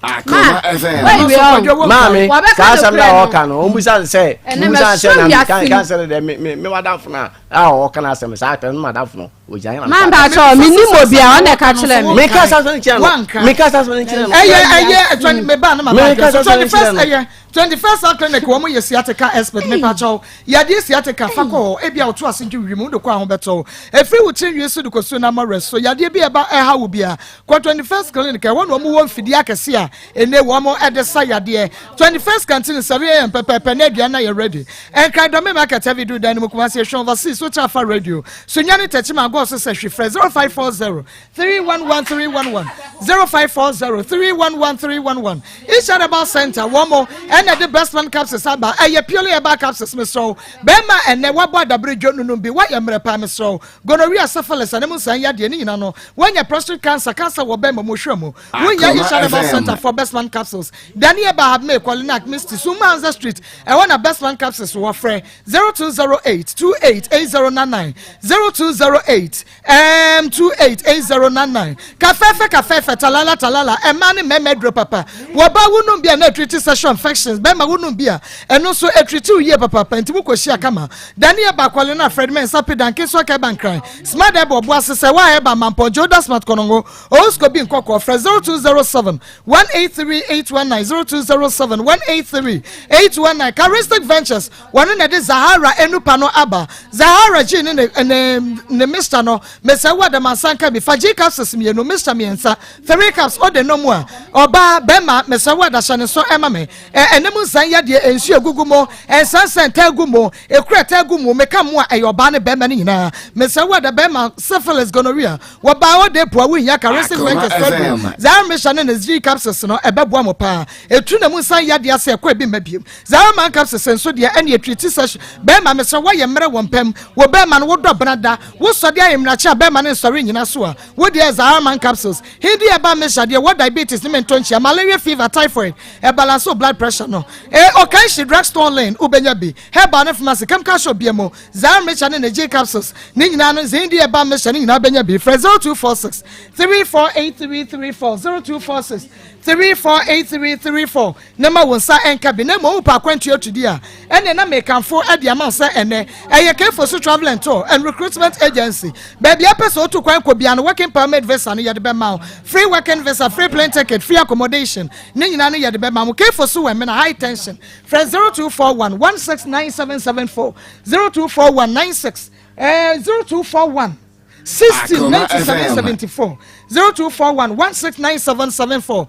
Akoma FM. Wait, wait, oh. Maame, Wɔbɛka saa asɛm na nokorɛ no. ɔka no, ɔmbusa no sɛ Ɛnɛ mbusa no sɛ mɛsɔ na wiase ka mu. ka sɛ dɛ me madamfo no a ɔka no asɛm saa atɛ no, madamfo no ɔgyina na Ma mpa kyɛw, menim obia ɔna ɛka kyerɛ me. Meka saa asɛm no kyerɛ no. Wanka. Meka saa asɛm no kyerɛ no. Ɛyɛ 20 me ba na ma ba Meka so sɛ 21st kyerɛ no. Ɛyɛ 21st Health Clinic, wɔn yɛ sciatica expert. Mepa kyɛw, yadeɛ sciatica fa kɔ hɔ. Ebi a woto ase gye wiem wode kɔ ahobɛtɔ efiri wo tiri nwi so de kɔ so na ama so yadeɛ bi a ɛba ɛha wo bia kɔ 21st Clinic. Ɛhɔ na wɔn wɔ mfidie akɛse a ene wɔn ɛde sa yadeɛ. 21st Canteen, 7 a.m. pɛpɛɛpɛ na aduane na yɛ ready. Nkran Dɔmi Market, heavy du dan no mu. Kumasi, ehwɛ overseas so kyɛ afa radio so nyane tɛkyi ma agɔɔ so sɛ hwi frɛ 0540 311 311, 0540 311 311. Isha Herbal Center, wɔn mo ɛna de Best Man capsules aba. Ɛyɛ purely herbal capsules. Mesrɛw bɛrima, ɛnɛ wabɔ adabere dwo nunum bi wayɛ mmerɛ paa, mesrɛw, gonorrhea, syphilis, ɛne mu nsan yadeɛ ne nyina no, wɔnyɛ prostate cancer, cancer wɔ bɛrima mu hwɛ mu, wonya Akoma Isha Herbal FM. Center for Best Man capsules. Daniel Bahabme Kɔlinak Misty Sumanza Street, ɛwɔ na Best Man capsules wɔ. Frɛ 0208 288099, 0208 288099. Kafɛɛfɛ kafɛɛfɛ, talala talala, ɛmaa ne mɛmɛ duro papa. Wɔba wonum bi a na etreat sexual infections, bɛrima wonum bi a ɛno nso etreat yie papapa, nti mo kɔ hyia kama. Daniel Baakɔle na Fred Mensa Pedanke so akɛba Nkran Smart ɛbɔ ɔbo ase sɛ waa ɛba Mampɔnjɛ Oda Smart Kɔnɔngo Osko bi nkɔkɔ. Frɛ 0207 183 819, 0207 183 819. Charistic Ventures, wɔne na de Zahara enupa no aba. Zahara G ne mixture no, mesɛ wo adamansa nka bi fa G capsules mmienu, mixture mmiɛnsa, three caps ɔde no mu a ɔbaa bɛrima, mesɛ wo adahyɛ ne so ɛma me ɛnam nsan yadeɛ, nsuo egugu mu, nsansan ntaa gu mu, ekura taa gu mu, meka mu a ɛyɛ ɔbaa ne bɛrima no nyinaa. Mesɛ wo ada bɛrima syphilis, gonorrhea, wɔbaa ɔde po a wohia Charistic Akoma Ventures FM. fɛduro Zahara mixture ne G capsules no ɛbɛboa mo paa, etu na mu nsan yadeɛ ase ɛkɔ ebi mma biem. Zahara Man capsules nso deɛ ɛne etreat sɛ bɛrima, mesɛ wɔyɛ mmerɛ wɔ mpɛm wɔ bɛrima no wodɔ benada wosɔde ayɛ mmerakye a bɛrima no nsɔre nyina so a wodeɛ Zahara Man capsules. Hindi ɛba mixture deɛ, wɔ diabetes ne mentɔ nkyia, malaria, fever, typhoid, ɛbalance wo blood pressure no. Ɔkan hye drugstore lane, wobɛnya bi herbal ne pharmacy, chemical shop bia mu. Zahara mixture ne G capsules ne nyinaa no, Hindi ɛba mixture ne nyinaa bɛnya bi. Frɛ 0246 348334, 0246 348334 ne ma wo nsa ɛnka bi. Na mmom wopɛ akwantua tudi a, ɛne na mekamfo ɛde ama wo sɛ ɛnɛ ɛyɛ Kefo so Travel and Tour and Recruitment Agency. Baabi apɛ sɛ wotu kwan kɔ bia no, working permit visa no yɛde bɛma wo free, working visa free, plane ticket free, accommodation ne nyinaa no yɛde bɛma mo. Kefo so wɔ Mena High Tension. Frɛ 0241 169774, 0241 96 0241 16 Akoma 97 FM. 74, 0241 169774.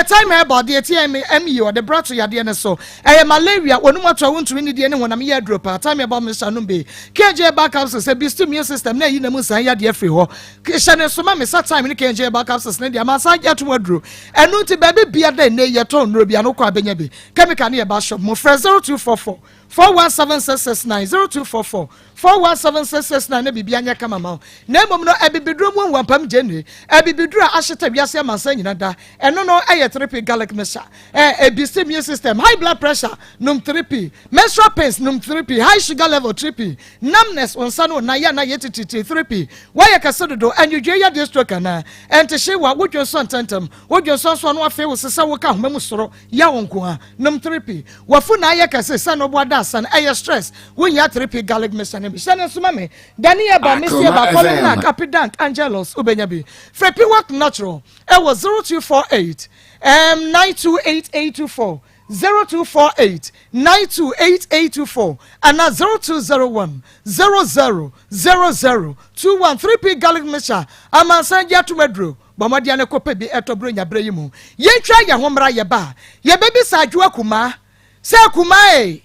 Time herbal deɛ ti ɛmi ɛmi ɔde brato yadeɛ ne so ɛyɛ malaria, onum ato a wontumi ne deɛ ne honam yɛ aduro paa. Time herbal mixture nom bi. KJ herbal capsules sɛ boost immune system na ɛyi na mu nsan yadeɛ firi hɔ. Hyɛ ne nsoma me sa time ne KJ herbal capsules ne deɛ ama san yɛto aduro ɛno nti baabi bia dɛ ne yɛtɔn nnuro bi ano kɔ abɛnya bi. Chemical ne yɛ ba shop mo. Frɛ 0244 417669, 0244 417669 na biribi anyɛ kama ma wo. Na mmom no, abibiduro mu ahuampam gye nne. Abibiduro a ahyeta wiase amansan nyina da. Ɛno no yɛ 3P garlic mixture. Ɛ ɛbisi immune system, high blood pressure, nom 3P, menstrual pains, nom 3P, high sugar level, 3P, numbness, wo nsa ne wo nan yɛ a na ayɛ titiritii, 3P, woayɛ kɛse dodo, anwodwoe yadeɛ stroke anaa ɛntehye wa, wo dwonsɔ ntɛmntɛm, wo dwonsɔ nso ano afee wo se sɛ woka ahoma mu soro yaw nko a, nom 3P, w'afu na ayɛ kɛse sɛ na ɔboa da asan, ɛyɛ stress, wohia 3P garlic mixture no bi, hyɛ no nso ma me, Dani Eba, Misty Akoma Eba, Colin FM. Nack, Apidank, Angelus, wobɛnya bi. Frɛ Piwak Natural ɛwɔ 0248 um, 928824, 0248 928824 anaa 0201 00 00 21. 3P garlic mixture amansan gye atom aduro. Bɔ mmɔden na kɔpɛ bi ɛtɔ Buronya berɛ yi mu. Yɛntwa yɛn ho mmra yɛba a, yɛbɛbisa Adwoa Kumaa sɛ Kumaa ei,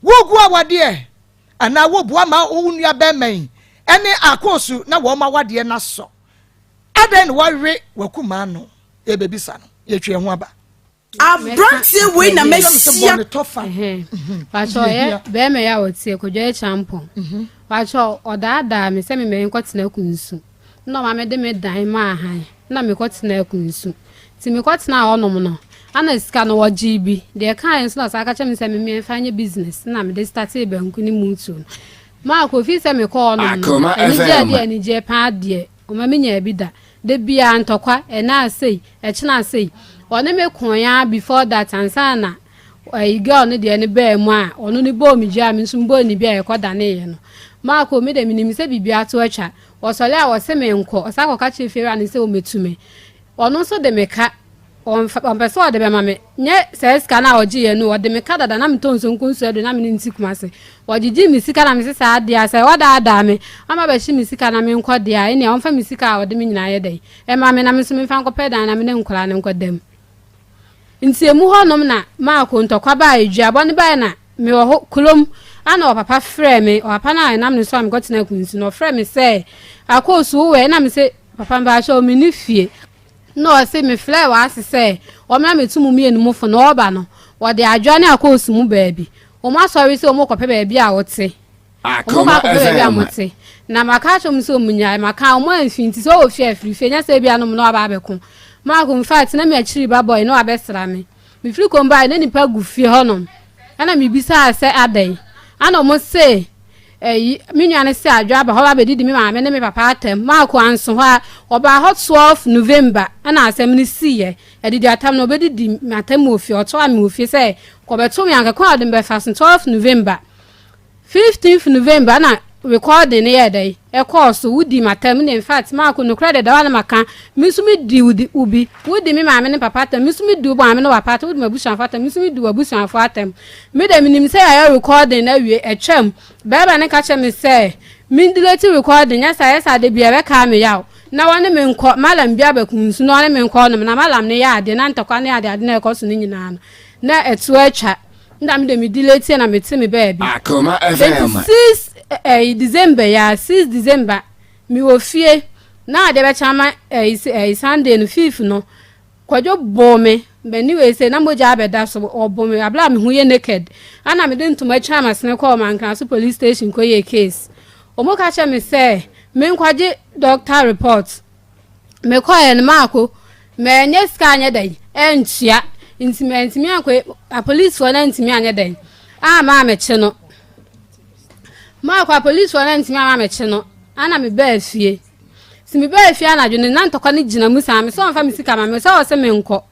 wogu awadeɛ anaa woboa ma wo nua bɛrima yi ne Akoosu na wɔn awadeɛ no asɔ? Adɛn na wɔawe w'akumaa no? Yɛbɛbisa no. Yɛtwe yɛn ho aba. Abranteɛ wei na mahyia. Pakyɛ ɔyɛ bɛrima yi a ɔteɛ Kwadwo Acheampong. Pakyɛ ɔdaadaa me sɛ me mɛ nkɔ tena Kunsu. Nna ɔma me de me dan maa han na me kɔ tenaa Kunsu. Nti me kɔ tenaa hɔ nom no ana sika no wɔgyee bi. Deɛ ɛkaeɛ nso na ɔsan ka kyerɛ me sɛ me mfa nyɛ business na me de startee banku ne mutuo no. Maa Kofi sɛ me kɔɔ hɔ nom no Akoma anigyeɛ FM. adeɛ anigyeɛ paa deɛ ɔma me nyaa bi da. Da biaa ntɔkwa, ɛnɛ a sei, ɛkyena a sei. Ɔne me koe ara before that ansa na ɛyi girl no deɛ no baa mu a ɔno no bɔɔ me dua a me nso me bɔɔ ne bi a yɛkɔ daneeɛ no. Marco me deɛ menim sɛ biribi ato atwa. Ɔsɔre a ɔse menkɔ, ɔsan kɔka kyerɛ fiewura no sɛ ɔmmɛtu me. Ɔno nso de me ka, ɔmfa ɔmpɛ sɛ ɔde bɛma me. Nyɛ saa sika no a ɔgyeeɛ no o, ɔde me ka dada na metɔ nsuo nko nsuo aduro na me ne no te Kumasi. Ɔgyegyee me sika na mese saa deɛ a sɛ wadaadaa me ama bɛhye me sika na menkɔ deɛ a ɛnneɛ ɔmfa me sika a ɔde me nyinaa yɛ dɛn ɛma me na me nso memfa nkɔpɛ dan na me ne nkwadaa no nkɔda mu. Nti emu hɔnom na Marko ntɔkwa baeɛ, duabɔ no baeɛ na mewɔ hɔ kurom ana ɔpapa frɛɛ me, ɔpapa no a ɛnam ne so a mekɔtenaa Kunsu no, ɔfrɛɛ me sɛ, Akoosu wowɔ ɛ? Na mese, Papa mpakyɛw menni fie. Na ɔse mefrɛɛ w'ase sɛ ɔmmra mmɛtu mo mmienu mo fo na ɔreba no, wɔde adwoa ne Akoosu mu baabi. Wɔn asɔre sɛ wɔrekɔpɛ baabi a wote. Wɔn kɔ Akoma akɔpɛ baabi a FM. mote. Na maka akyerɛ wɔn sɛ wɔnnyae. Maka, wɔn amfi nti sɛ ɔwɔ fie a firi fie, nyɛ sɛ ebia nom na waba abɛko. Mark, in fact, na me akyiri ba boy na wabɛsra me. Mefiri kurom baeɛ na nnipa gu fie hɔnom. Ɛna mebisaa sɛ adɛn. Ɛna wɔn se ɛyi, me nua no se adwo aba hɔ abɛdidi me maame ne me papa atam. Mark anso hɔ a, ɔbaa hɔ 12 November ɛna asɛm no siiɛ. Adidi atam no ɔbɛdidi m'atam wɔ fie, ɔtoa me wɔ fie sɛ kɔbɛto me anka kwan a ɔde me bɛfa so 12 November. Fifteenth November na recording no yɛɛ dɛn ɛkɔɔ so, wodii m'atam ne infact Marko nokorɛ deda hɔ a na maka, me nso me dii wo wo bi, wodi me maame ne papa atam, me nso me di wo maame ne w'apa atam, wodi m'abusuafoɔ atam, me nso me di w'abusuafoɔ atam. Me deɛ menim sɛ yɛayɛ recording no awie, atwam, barima no ka kyerɛ me sɛ me delete recording nyɛ saa, ɛyɛ saa da biara ɛbɛkaa me yaw, na wɔne me nkɔ, Mallam bi abɛko nsu na ɔne me nkɔ hɔnom, na Mallam no yɛ adeɛ, na ntɔkwa ne adeade na ɛkɔ so no nyinaa no, na ɛto atwa. Nna me de me delete na me te me baabi. Akoma Enti FM. 6 ɛyi December yi a 6 December me wɔ fie na adeɛ bɛkyɛ ama ɛyi ɛyi Sunday no fifth no Kwadwo boo me m'ani wei sɛ na mogya abɛda so ɔbo me abere a me ho yɛ naked ɛna me de ntoma twaa m'asene kɔɔ Mankraso police station kɔ yɛ case wɔn ka kyerɛ me sɛ me nkɔgye doctor report. Mekɔeɛ no maako manyɛ sika anyɛ dɛn antua nti mantumi ankɔ apolisifoɔ no antumi anyɛ dɛn amma amekye no maakɔ apolisifoɔ no antumi amma amekye no ana mebaa fie si mebaa fie anadwo no na ntɔkwa no gyina mu saa me sɛ ɔmfa me sika ma me sɛ ɔsɛ menkɔ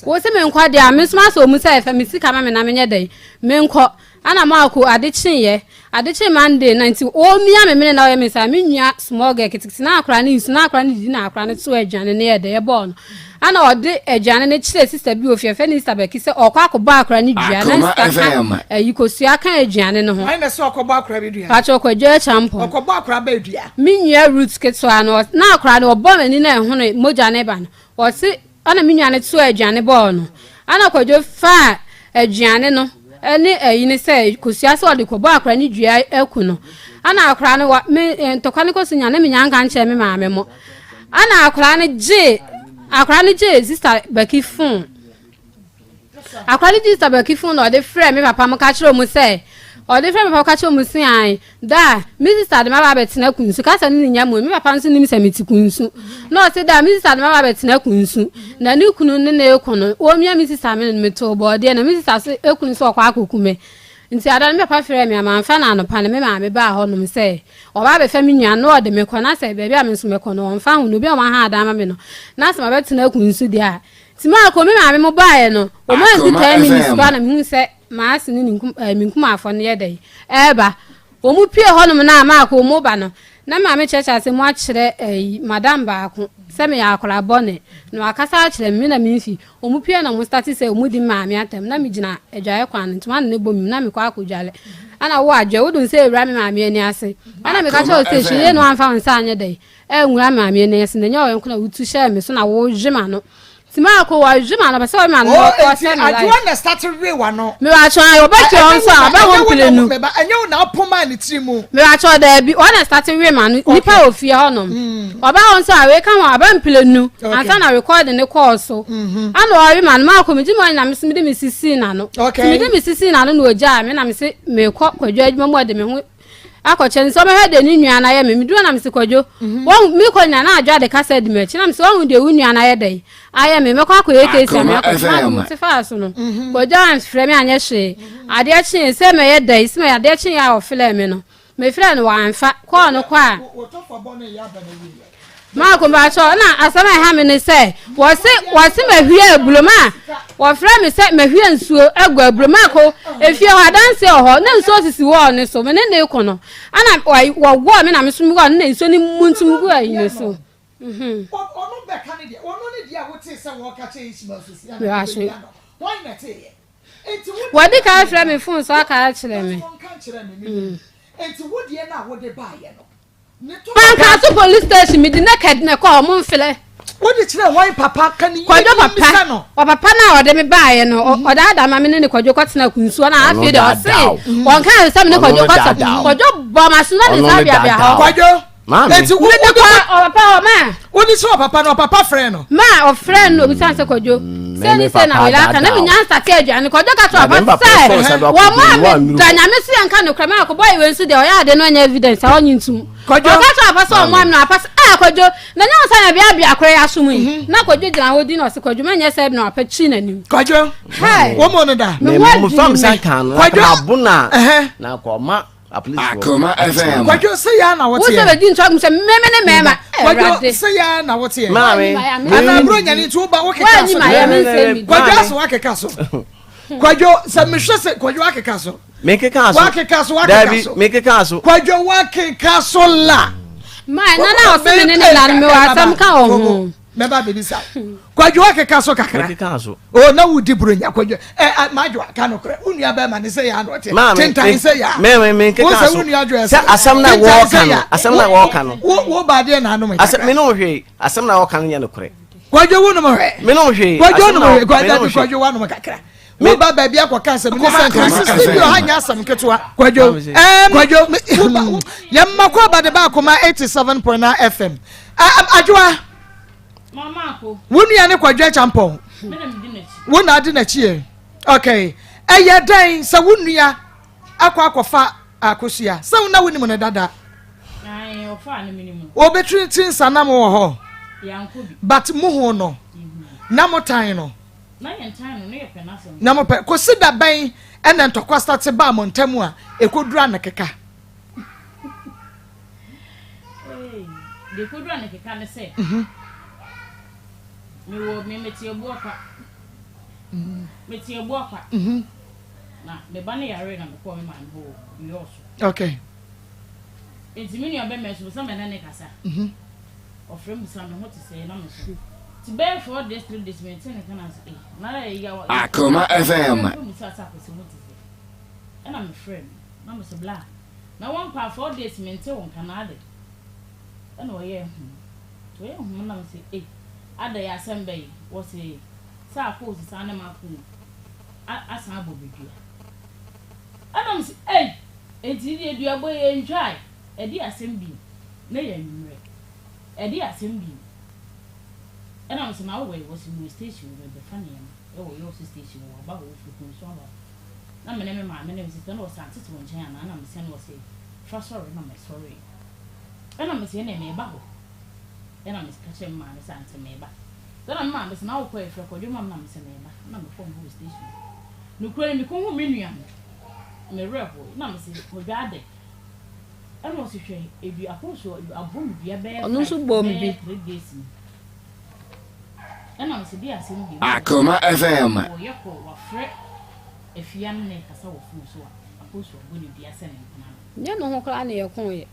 Wo se menkɔ deɛ a, me nso masɔ mu sɛ fa me sika ma me na menyɛ dɛn? Menkɔ. Ɛna Marko, ade kyeeɛ, ade kyee Monday na nti ɔmia me mene na ɔyɛ me saa, me nua small girl ketekete na akora no nsu na akora no didi na akora no too aduane no yɛɛ dɛ yɛbɔɔ no. Ɛna ɔde aduane no kyerɛɛ sister bi wɔ fie, yɛfrɛ no sister Becky sɛ ɔkɔ akɔbɔ akora no dua na Akoma sika ka FM. ayi kosua ka aduane no ho. Hwan na ɛsɛ ɔkɔbɔ akora bi dua? Pakyɛ Kwadwo Acheampong. Ɔkɔbɔ akora bɛɛ dua. Me nua Ruth ketewa no, na akora no ɔbɔ m'ani na ɛhono mogya no ba no, ɔse Ɛna me nua no too aduane bɔɔ no. Ɛna Kwadwo faa aduane no ne ayi no sɛ kosua sɛ ɔde kɔbɔ akora no dua aku no. Ɛna akora no wa me ntɔkwa no kɔ so nya na menya nka nkyerɛ me maame mo. Ɛna akora no gyee akora no gyee sista Baki fon. Akora no gyee sista Baki fon na ɔde frɛ me papa mo ka kyerɛ ɔmo sɛ. Ɔde frɛ me papa ka kyerɛ ɔmo se ae da a me sista de maba abɛtena kunsu kasa no ne nya mu me papa nso nim sɛ mete kunsu na ɔse da a me sista de maba abɛtena kunsu na ne kunu ne ne ko no ɔmia me sista me no metoo bɔɔdeɛ na me sista so ekunu so ɔkɔ akɔku me nti ada no me papa frɛ me a mamfa no anɔpa no me maame baa hɔnom sɛ ɔba abɛfa me nua na ɔde me kɔ na sɛ baabi a me nso mɛkɔ no ɔmfa ho na obi a ɔma ha adan ma me no na sɛ mabɛtena kunsu deɛ a nti maakɔ me maame mo baeɛ no ɔmo ansi 10 minutes koraa na mehu sɛ M'ase ne ne nkum ɛɛ me nkumafoɔ no yɛ dɛn ɛreba. Wɔn pue hɔnom no a maakɔ wɔn ba no, na maame kyerɛkyerɛ ase mu akyerɛ ɛyi madam baako sɛ meyɛ akwadaa bɔne na wakasa akyerɛ me, me na memfi. Wɔn pue na wɔn starte sɛ wɔn di me maame atɛm na megyina adwaeɛ kwan no nti wɔn ano no bɔ me mu na mekɔ akɔdwale. Ɛna wo adwoɛ wode wo nsa awura me maame ani ase. Ɛna meka kyerɛ wo sɛ hwɛ yie na woamfa wo nsa anyɛ dɛn anwura me maame ani ase na ɛnyɛ ɔyɛ nko na wotu hyɛɛ me so na wohwe m'ano. Nti maa ko wa hwe ma no pɛ sɛ ɔhwe ma no Oh, ɔkɔ enti sɛ me life. Adwoa na start we w'ano. Mebatwɔ ayi ɔbɛ twɛ wɔn so a ɔbɛ ho mpele nu. Meba ɛnyɛ wo na ɔpoma ne tiri mu. Mebatwɔ daabi wɔn na start we ma no nipa wɔ fie hɔ nom. Ɔbɛ hɔ nso a wei ka ho ɔbɛ mpele nu ansa na record ne kɔɔ so. Ana ɔwe ma no maa ko me gye ma na me so me de me sisi n'ano. Okay. Ti me de me sisi n'ano na ogyaa me na me se me kɔ kwadwo adwuma mu ɔde me ho akɔkyɛ no sɛ ɔbɛhwɛ deɛ ne nua no ayɛ me meduru na mese kwadwo mhm. wɔn mekɔ nyina na adwo ade kasa di m'akyi na mese wɔn deɛ wo nua no ayɛ dɛn ayɛ me mɛkɔ akɔyɛ kesi ame akɔ ma mo te faa so no mhm. kwadwo amfrɛ me anyɛ hwee mhm. adeɛ kyee sɛ mɛyɛ dɛn sɛ mɛyɛ adeɛ kyee a ɔfrɛ me no mefrɛ no wɔamfa kɔɔ no kɔ a Mark mpakyɛw na asɛm a ɛha me ne sɛ wɔse wɔse mahwie aburo ma wɔfrɛ me sɛ mahwie nsuo agu aburo Mark efie hɔ adanseɛ wɔ hɔ na nsuo sisi wɔɔ ne so me ne ne ko no ana wɔwɔɔ me na me so me wɔ no na nsuo no mu ntum gu ayi ne so. Mhm. Wɔde ka frɛ me fon so aka akyerɛ me. Pankaaso police station mede naked na ɛkɔ hɔ mo mfrɛ. Wode kyerɛ wɔn papa ka ne yie Kwadwo ne papa mmisa no. ɔpapa no a ɔde me baeɛ no ɔ- ɔdaadaa ma me ne ne kwadwo kɔtena kunsuo na Ɔno afei deɛ ɔse daadaa wo. wɔnka ne sɛ me ne Ɔno kwadwo no kɔtena daadaa wo. kwadwo bɔ m'aso na ne Ɔno nsa no beabea daadaa hɔ wo. Kwadwo. Maame. Eti wo mede wode kɔ ɔpapa hɔ ma wode kyerɛ ɔpapa no ɔpapa frɛ no. ma ɔfrɛ no na obisa sɛ kwadwo sɛ ne sɛ na papa wei aka na daadaa menya wo. nsate aduane kwadwo ka kyerɛ Na me ɔpapa papa sɛ sɛ ɔsɛ dɛ ɔkɔ wɔma bi, me wɔannuru da hɔ. nyame so yɛnka nokorɛ ma akɔbɔ yɛ nso deɛ ɔyɛ ade no ɔnyɛ evidence a ɔnye ntom Kwadwo. Ɔka kyerɛ apa sɛ ɔmmoa me no apa sɛ ah Kwadwo na nyɛ wo sɛ na beabea koraa yi asom yi mhm. na Kwadwo gyina hɔ di na ɔse Kwadwo mɛnyɛ sɛ na apa kyi n'anim. Kwadwo Hi. wɔn mu no da. Me ho adwiri me. Kwadwo abona na kɔma Akoma FM. Kwadwo sɛ yaa na woteɛ. Wo sɛ bɛdi ntwa sɛ mmɛmɛ ne mɛɛma. Kwadwo sɛ yaa na woteɛ. Maame. Ana aburo nyane nti woba wokeka so. Kwadwo aso wakeka so. Kwadwo sɛ mehwɛ sɛ kwadwo akeka so. Mekeka so. Wakeka so wakeka so. Dabi mekeka so. Kwadwo wakeka so la. Maa nana ɔsɛ me ne ne la no mewɔ asɛm ka wɔ ho. Mɛba bebisa. Kwadwo wakeka so kakra. Mekeka so. O na wodi buronya kwadwo. Ɛ ɛ madwo aka no korɛ. Wo nua bɛrima ne sɛ yaa na ɔte. Tentan sɛ yaa. Me me mekeka so. Wo sɛ wo nua dwo ɛsɛ. Sɛ asɛm na wɔɔka no. Asɛm na wɔɔka no. Wo wo baadeɛ na anom kakra. Asɛm me no hwee. Asɛm na wɔɔka no nyɛ no korɛ. Kwadwo wo nom hwɛ. Me nom hwee. Kwadwo nom hwee. Kwadwo wa nom kakra. Wo ba baabi akɔka asɛm ne sɛ nka sisi bi ɔha nyɛ asɛm ketewa. Kwadwo ɛɛm kwadwo yɛn mma kɔ aba de ba akoma 87.9 FM. Adwoa. Wo nua ne kwadwo akyampɔn. Wo na adi n'akyi yɛ. Okay. Ɛyɛ dɛn sɛ wo nua akɔ akɔfa akosua sɛ wo na wonim no dada? Obetiri tiri nsanam wɔ hɔ. But muhu no. Na mo tan no. Na yɛn tan no, na yɛpɛ n'asɛm. Na mopɛ. Kɔsi da bɛn na ntɔkwa starte baa mo ntam a ɛkɔduru anekeka? Hey, deɛ ɛkɔduru anekeka ne sɛ, mhm. mewɔ me mete abuakwa. Mhm. Mete abuakwa. Mhm. Na me ba no yare na mekɔɔ me maame hɔ wɔ Yɔɔso. Okay. Nti me nua bɛma nso sɛ mene ne kasa. Ɔfrɛ me bisa me ho te sɛn na me so te bɛyɛ 4 days 3 days me nte ne nka na sɛ eh na ɛyɛ yaw. Akoma FM. Mefrɛ mu sɛ akwasi ho te sɛ ɛna me frɛ no na me sɛ bla na wɔn pa 4 days me nte wo nka na ade ɛna ɔyɛ hum nti ɔyɛ hum na me sɛ eh ada yɛ asɛm bɛyi wɔ se sɛ akɔ osisa ne ma ko asan abɔ bedua ɛna me sɛ eh enti deɛ duabɔ yɛ ntwae ɛde asɛm bio na ɛyɛ anwummerɛ. Ɛde asɛm bio. Ɛna mese na wowɔ he? Wɔse mewɔ station hɔ, merebɛfa nneɛma wɔ Yɔɔso station hɔ, waba hɔ, wɔfiri Kunsu aba hɔ. Na me ne me maame ne me sista na ɔse ante te wo nkyɛn anaa na mese ɛna ɔse fa sɔre na mesɔree ɛna mese ɛneɛ meba hɔ ɛna me ka kyerɛ me maame sɛ ante meba sɛ na me maame se na wokɔ ɛ frɛ kwadwo ma me na mese meba na mekɔ me hɔ wɔ station nokorɛ ni mekɔ hu me nua no me werɛ hoe na mese kwadwo adɛ ɛna ɔse hwɛ edu akɔnso abɔ me dua bɛyɛ Ɔno nso bɔɔ me bi. bɛyɛ 3 days ni ɛna mese de asɛm bi Akoma FM. wɔyɛ kɔ wafrɛ Afia ne no rekasa wɔ fon so a, Apostle abɔ no dua sɛ ne mpena no. Nyɛ ne ho koraa na yɛkoeɛ.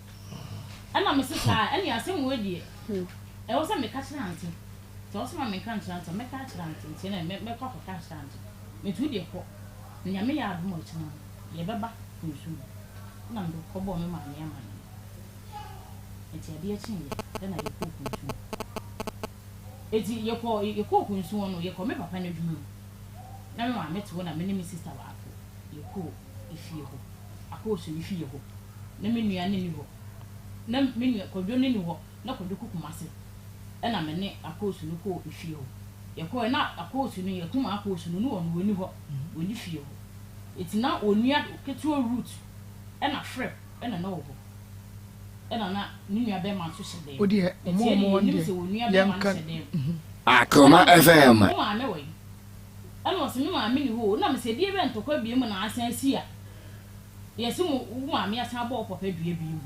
Ɛna mese saa, ɛneɛ asɛm wei deɛ, ɛwɔ sɛ meka kyerɛ Aunty. Sɛ ɔse ma menka nkyerɛ Aunty a, mɛka akyerɛ Aunty. Nti ɛneɛ mɛkɔ akɔka akyerɛ Aunty. Nti wo deɛ kɔ, na Nyame yɛ adom a ɔkyena no, yɛbɛba nsu mu. Ɛna mede kɔbɔɔ me maame amaneɛ. Nti adeɛ kyeeɛ, ɛna yɛkɔɔ Kunsu mu. Enti yɛkɔɔ yɛkɔɔ Kunsu hɔ no, yɛkɔɔ me papa n'adwuma mu. Na me maame te hɔ na me ne me sista baako yɛkɔɔ efie hɔ, Akoosu ne fie hɔ. Na me nua no nni hɔ. Na me nua Kwadwo no nni hɔ. Na Kwadwo kɔ Kumase. Ɛna me ne Akoosu no kɔɔ efie hɔ. Yɛkɔɔɛ na Akoosu no, yɛn kumaa Akoosu no, ne ɔno ɔnni hɔ. Ɔnni fie hɔ. Enti na onua ketewa Ruth ɛna Frɛ ɛna na ɔwɔ hɔ. Ɛna na ne nua bɛrima nso hyɛ dɛm. Wo deɛ Enti wɔn a ɛne wɔn yɛnim deɛ sɛ onua bɛrima no yɛnka hyɛ dɛm. Akoma Ɛna mese, FM. Wo maame wɔ he? Ɛna ɔse, Me maame nni hɔ o. Ɛna mese, Ɛdeɛ bɛn ntɔkwa biom na asan asi a yɛse mo wo maame asan abɔ wo papa dua biom?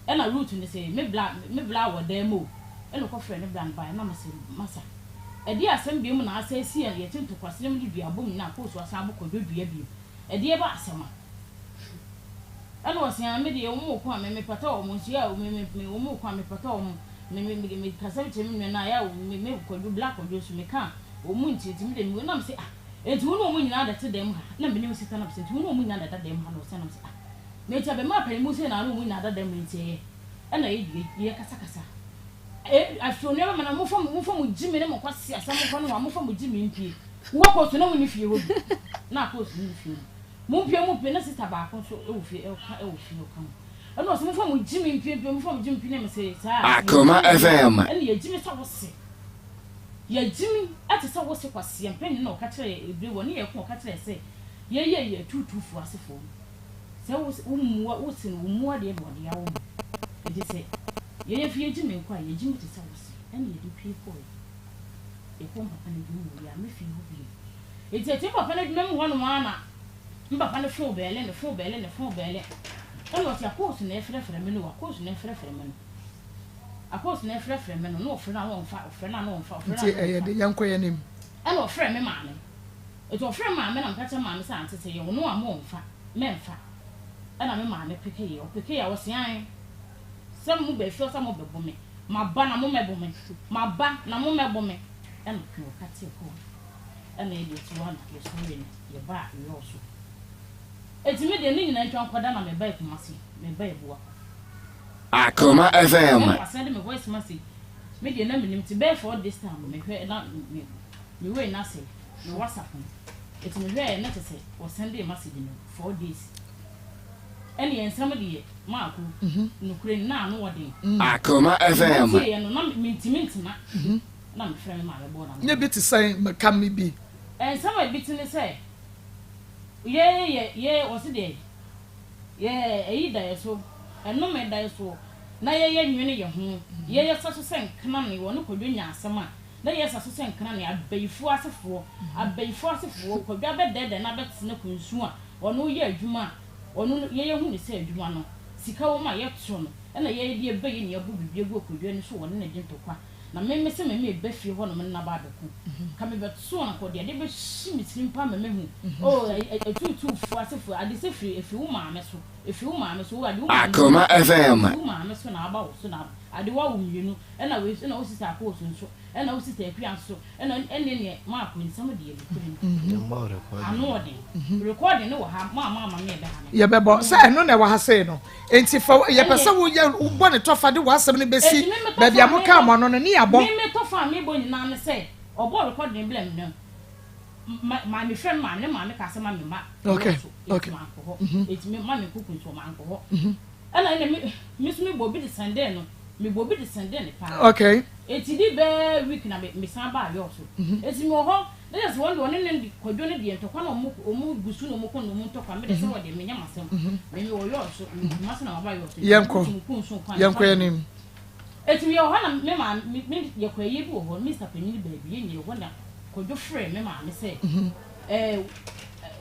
Ɛna Ruth no se, Me bla me bla wɔ dan mu o. Ɛna ɔkɔfrɛɛ ne bla no baeɛ. Ɛna mese, Masa, ɛdeɛ asɛm biom na asan asi a yɛte ntɔkwasɛm de dua bom nyinaa akɔɔ so asan abɔ Kwadwo dua biom? Ɛdeɛ ba asɛm a? Ɛna ɔse ah me deɛ wɔn ko a me mepata wɔn nso yɛ me me me wɔn ko a mepata wɔn me me me me kasa kyerɛ me nua no a yɛ me me kwadwo black kwadwo nso me ka wɔn nti nti me deɛ me nam se ah nti wo ne wɔn nyinaa da te dɛm ha na me ne me sista nam se nti wo ne wɔn nyinaa da da dɛm ha na ɔsɛ nam se ah na nti abɛma apɛn mu sɛ na ne wɔn nyinaa da dɛm nti ɛyɛ ɛna yɛ yɛ yɛ kasa kasa e afei onua bɛma na mo fa mo fa mo gyi me ne mo kwasi asɛm nkɔ no ho a mo fa mo gyi me mpie wɔ kɔ so na wo ne fie hɔ bi na akɔ so ne fie hɔ bi. Mompue mompue na sister baako nso wɔ fie ɔka wɔ fie ɔka ho ɛna ɔsɛ mofa mo gyi me mpue mpue mofa mo gyi me mpue na mese saa Akoma FM. ɛna yɛgyi me sɛ wose yɛgyi me ɛte sɛ wose kwaseɛ mpɛn na ɔka kyerɛ yɛ ebire wɔ ne yɛ ko ɔka kyerɛ sɛ yɛyɛ yɛ tuutuufoɔ asefoɔ no sɛ wose wo mmua wose no wo mmua deɛ na ɔde awo mo nti sɛ yɛyɛ fi yɛgyi me nkɔ a yɛgyi me te sɛ wose ɛna yɛde pue kɔɛ yɛkɔ mpapa no adwuma mu yɛ a me fie hɔ bio Enti ɛte me papa no adwuma mu hɔnom ara na me papa no fon bɛɛle no, fon bɛɛle no, fon bɛɛle. Ɛna ɔse Akoosu na ɛfrɛfrɛ me no o, Akoosu na ɛfrɛfrɛ me no. Akoosu na ɛfrɛfrɛ me no, na ɔfrɛ no a na ɔmfa, ɔfrɛ no a na ɔmfa, ɔfrɛ no a Nti na ɛyɛ ɔmfa. de, yɛnkɔ yɛn anim. Ɛna ɔfrɛɛ me maame. Enti ɔfrɛɛ me maame na meka kyerɛɛ maame sɛ ante sɛ ɛyɛ ɔno a ma ɔmfa, mɛmfa. Ɛna me maame pekeeɛ, ɔpekeeɛ a ɔse ae, sɛ mo ba fie hɔ sɛ mobɛbo me, maba na mommɛbo me, maba na mommɛbo me. Ɛna ɔka tee kɔɔ. Ɛna yɛde atiwa na yɛsɔree no yɛbaa yɔɔ so. Enti me deɛ ne nyinaa ntwa nkɔda na mebae Kumasi, mebae Abuakwa. Akoma FM. Ɛna wasan de me voice message, me deɛ na menim nti bɛyɛ 4 days time no mehwɛ na me me wei no asɛe, me WhatsApp no. Enti mehwɛɛ na kyerɛ sɛ wɔsɛndee message no 4 days. Ɛne nsɛm deɛ maako, nokorɛ ni na ano ɔden. Akoma FM. Metieɛ no na mentumi ntena. Na mefrɛ me maame bɔɔ no Nyɛ amanneɛ. bi te sɛn? Ka me bi. Nsɛm a ebi te ne sɛ, yɛ yɛ yɛ wɔse deɛ yɛ ayi da yɛ so, ɛnome da yɛ soɔ, na yɛ yɛ nwene yɛ ho, yɛ yɛ sa so sɛ nkenane, wɔne Kwadwo nya asɛm a, na yɛ sa so sɛ nkenane, abayifoɔ asefoɔ, abayifoɔ asefoɔ, Kwadwo abɛdɛɛdɛɛ no abɛtena kunsu a, ɔno yɛ adwuma a, ɔno no yɛ yɛ hu no sɛ adwuma no, sika wɔ mu a yɛto no, ɛna yɛ yɛ deɛ bɛyɛ ne yɛbɔ biribi agu Kwadwo ani so, wɔne no di ntɔkwa. Na me mese me meba fie hɔ nom na ba abɛko. Ka me bɛto anka ɔde adeɛ bɛhye me tirim paa ma mahu. Oh, atuutuufoɔ asefoɔ, ade sɛ firi, ɛfiri wo maame so, ɛfiri wo maame so, oh, ade wo maame Akoma FM. Ɛfiri wo maame so na aba wo so na ade woawo mmienu, ɛna wei ɛna wo sista Akooso nso, ɛna wo sista Akua nso, ɛna ɛne neɛ maako nsɛm deɛ nokorɛ ni. Ano ɔden. Recording no wɔ ha, mo a moama me ɛbɛha me. Yɛbɛbɔ sɛ ɛno na ɛwɔ ha sei no. Enti fa yɛpɛ sɛ woyɛ wobɔ ne tɔfa de w'asɛm no bɛsi baabi a mokaa mo ano no ne yɛabɔ. Me me tɔfa a mebɔ nyinaa ne sɛ ɔbɔɔ recording no brɛɛ me no ma ma mefrɛ me maame ne maame kaa sɛ ma me mma Okay, dɔɔso enti okay. mankɔ hɔ enti me ma me nkuku nso mankɔ hɔ ɛna ɛna me me nso mebɔ obi de sɛndee no. Mebɔ obi de sɛndee no paa. Okay. Eti di bɛɛ week na me mesan baa yɔɔ so. Eti mewɔ hɔ na kyerɛ sɛ wɔn deɛ ɔne ne Kwadwo no deɛ ntɔkwa na wɔn wɔn gu so na wɔn ko na wɔn ntɔkwa me deɛ sɛ wɔ deɛ menyɛ m'asɛm. Me mewɔ yɔɔ so mewɔ Kumasi na maba yɔɔ so. Nti Yɛnkɔ. me ku nso kwan Yɛnkɔ mfa me ho. anim. Eti meyɛ wɔ hɔ na me maame me me yɛkɔ ayie bi wɔ hɔ Mister panyin baabi yɛn nyinaa wɔ hɔ na Kwadwo frɛɛ me maame sɛ ɛɛ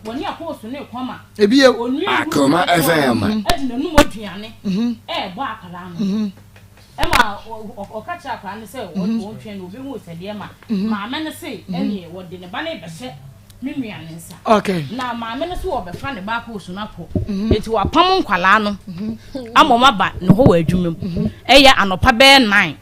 wɔne akɔɔso no rekɔ ma Ebi yɛ. onua Akoma FM. ɛde n'anum aduane ɛɛbɔ akwadaa no ɛma ɔka kyerɛ akwadaa no sɛ wɔntwɛn no obehu sɛdeɛ ma maame no se ɛneɛ wɔde ne ba no rebɛhyɛ me nua ne nsa Okay. na maame no so wɔbɛfa ne ba akɔɔso no akɔ eti wapam nkwadaa no ama wɔn aba ne hɔ wɔ adwuma mu ɛyɛ anɔpa bɛyɛ 9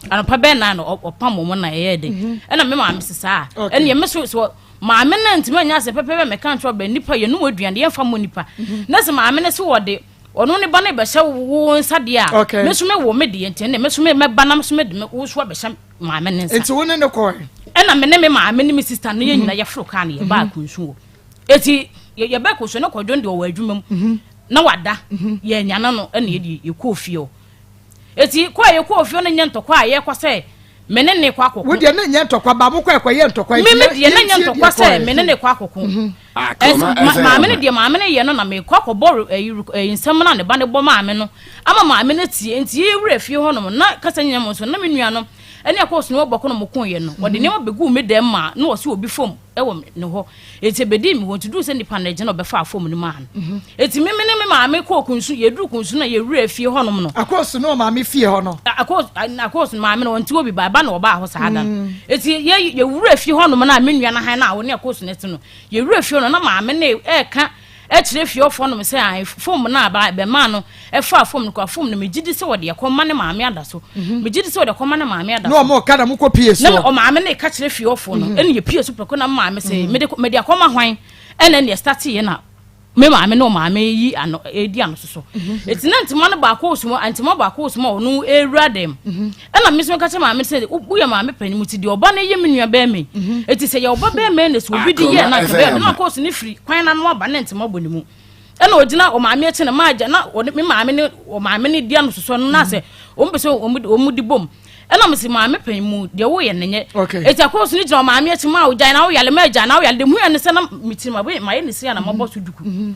anɔpa bɛyɛ 9 na ɔpam wɔn na ɛyɛ de ɛna me maame sɛ saa ɛneɛ me so so maame no ntumi anya asɛ pɛpɛpɛ mɛka nkyerɛ ɔbɛ nipa yɛnum aduane yɛmfa mmɔ nipa na sɛ maame no so wɔde ɔno ne ba no bɛhyɛ wo nsa deɛ a me so mewɔ me deɛ nti ɛnna me so mɛba na me so mede wo so abɛhyɛ maame ne nsa. Nti wo ne ne kɔɛ? Ɛna me ne me maame ne me sista no yɛn nyinaa yɛforo kaa no yɛbaa Kunsu hɔ. Eti yɛbɛ Kunsu ne Kwadwo no deɛ ɔwɔ adwuma mu na wada yɛanyane no ɛna yɛde yɛkɔɔ fie hɔ. Eti kɔ a yɛkɔɔ fie hɔ no nyɛ ntɔkwa a yɛkɔ sɛ me ne ne kɔ akɔko. Wo deɛ ne nyɛ ntɔkwa ba mo kɔ ɛkɔyɛ ntɔkwa nti. Me me deɛ ne nyɛ ntɔkwa sɛ me ne ne kɔ akɔko. Maame no deɛ maame no yɛ no na mekɔ akɔbɔ ɛyi nsɛm no a ne ba no bɔ maame no ama maame no tie nti yɛyɛ wura fie hɔnom na kasa nyina mu nso na me nua no ɛne akɔ so na wɔbɔko no mo ko yɛ no wɔde nneɛma bɛguu me dɛm ma na wɔsi obi fam ɛwɔ ne hɔ eti ebedii me hɔ nti duru sɛ nipa no gyina ɔbɛfa fam no maa no eti me me ne me maame kɔɔ kunsu yɛduru kunsu na yɛwura fie hɔnom no akɔɔso no maame fie hɔ no akɔɔso maame no ɔnte hɔ bi ba ɛba na ɔbaa hɔ saa da no eti yɛ yɛwura fie hɔnom na me nua no han na ɔne akɔɔso no te no Yɛwura fie hɔ no, na maame no reka kyerɛ fiefoɔ nom sɛ ae, fom no a bɛmaa no faa fom no koraa, fom no megye di sɛ wɔde ɛkɔma ne maame ada so. Mhm. Megye di sɛ wɔde ɛkɔma ne maame ada so. Na wɔn ka na mokɔ pie so. Na ɔmaame no reka kyerɛ fiefoɔ no, mhm. ɛna yɛpie so prɛko na maame sɛ mhm. mede mede akɔma hwan ɛna ɛna ɛstate yɛ na me maame ne ɔmaame yi ano edi ano soso eti na ntoma no baako wɔ suma ntoma baako wɔ suma ɔno ewura dɛm ɛna me nso ka kyerɛ maame sɛ woyɛ maame panyin mu ti deɛ ɔba no yɛ me nua bɛrima yi mhm. eti sɛ yɛ ɔba bɛrima na sɛ obi di yɛ na nka bɛrima na akɔɔso ne firi kwan n'ano aba ne ntoma bɔ ne mu ɛna ogyina ɔmaame akyi na maa gya na ɔne me maame ne ɔmaame ne di ano soso no na sɛ wɔn pɛ sɛ wɔn di bom ɛna mesi maame panyin mu deɛ woyɛ no nyɛ eti akɔɔso ne gyina ɔmaame akyi maa ogyae na woyale maa gyae na woyale de mu yɛ ne sɛ na me tiri ma ma yɛ ne si a na mabɔ so duku mhm.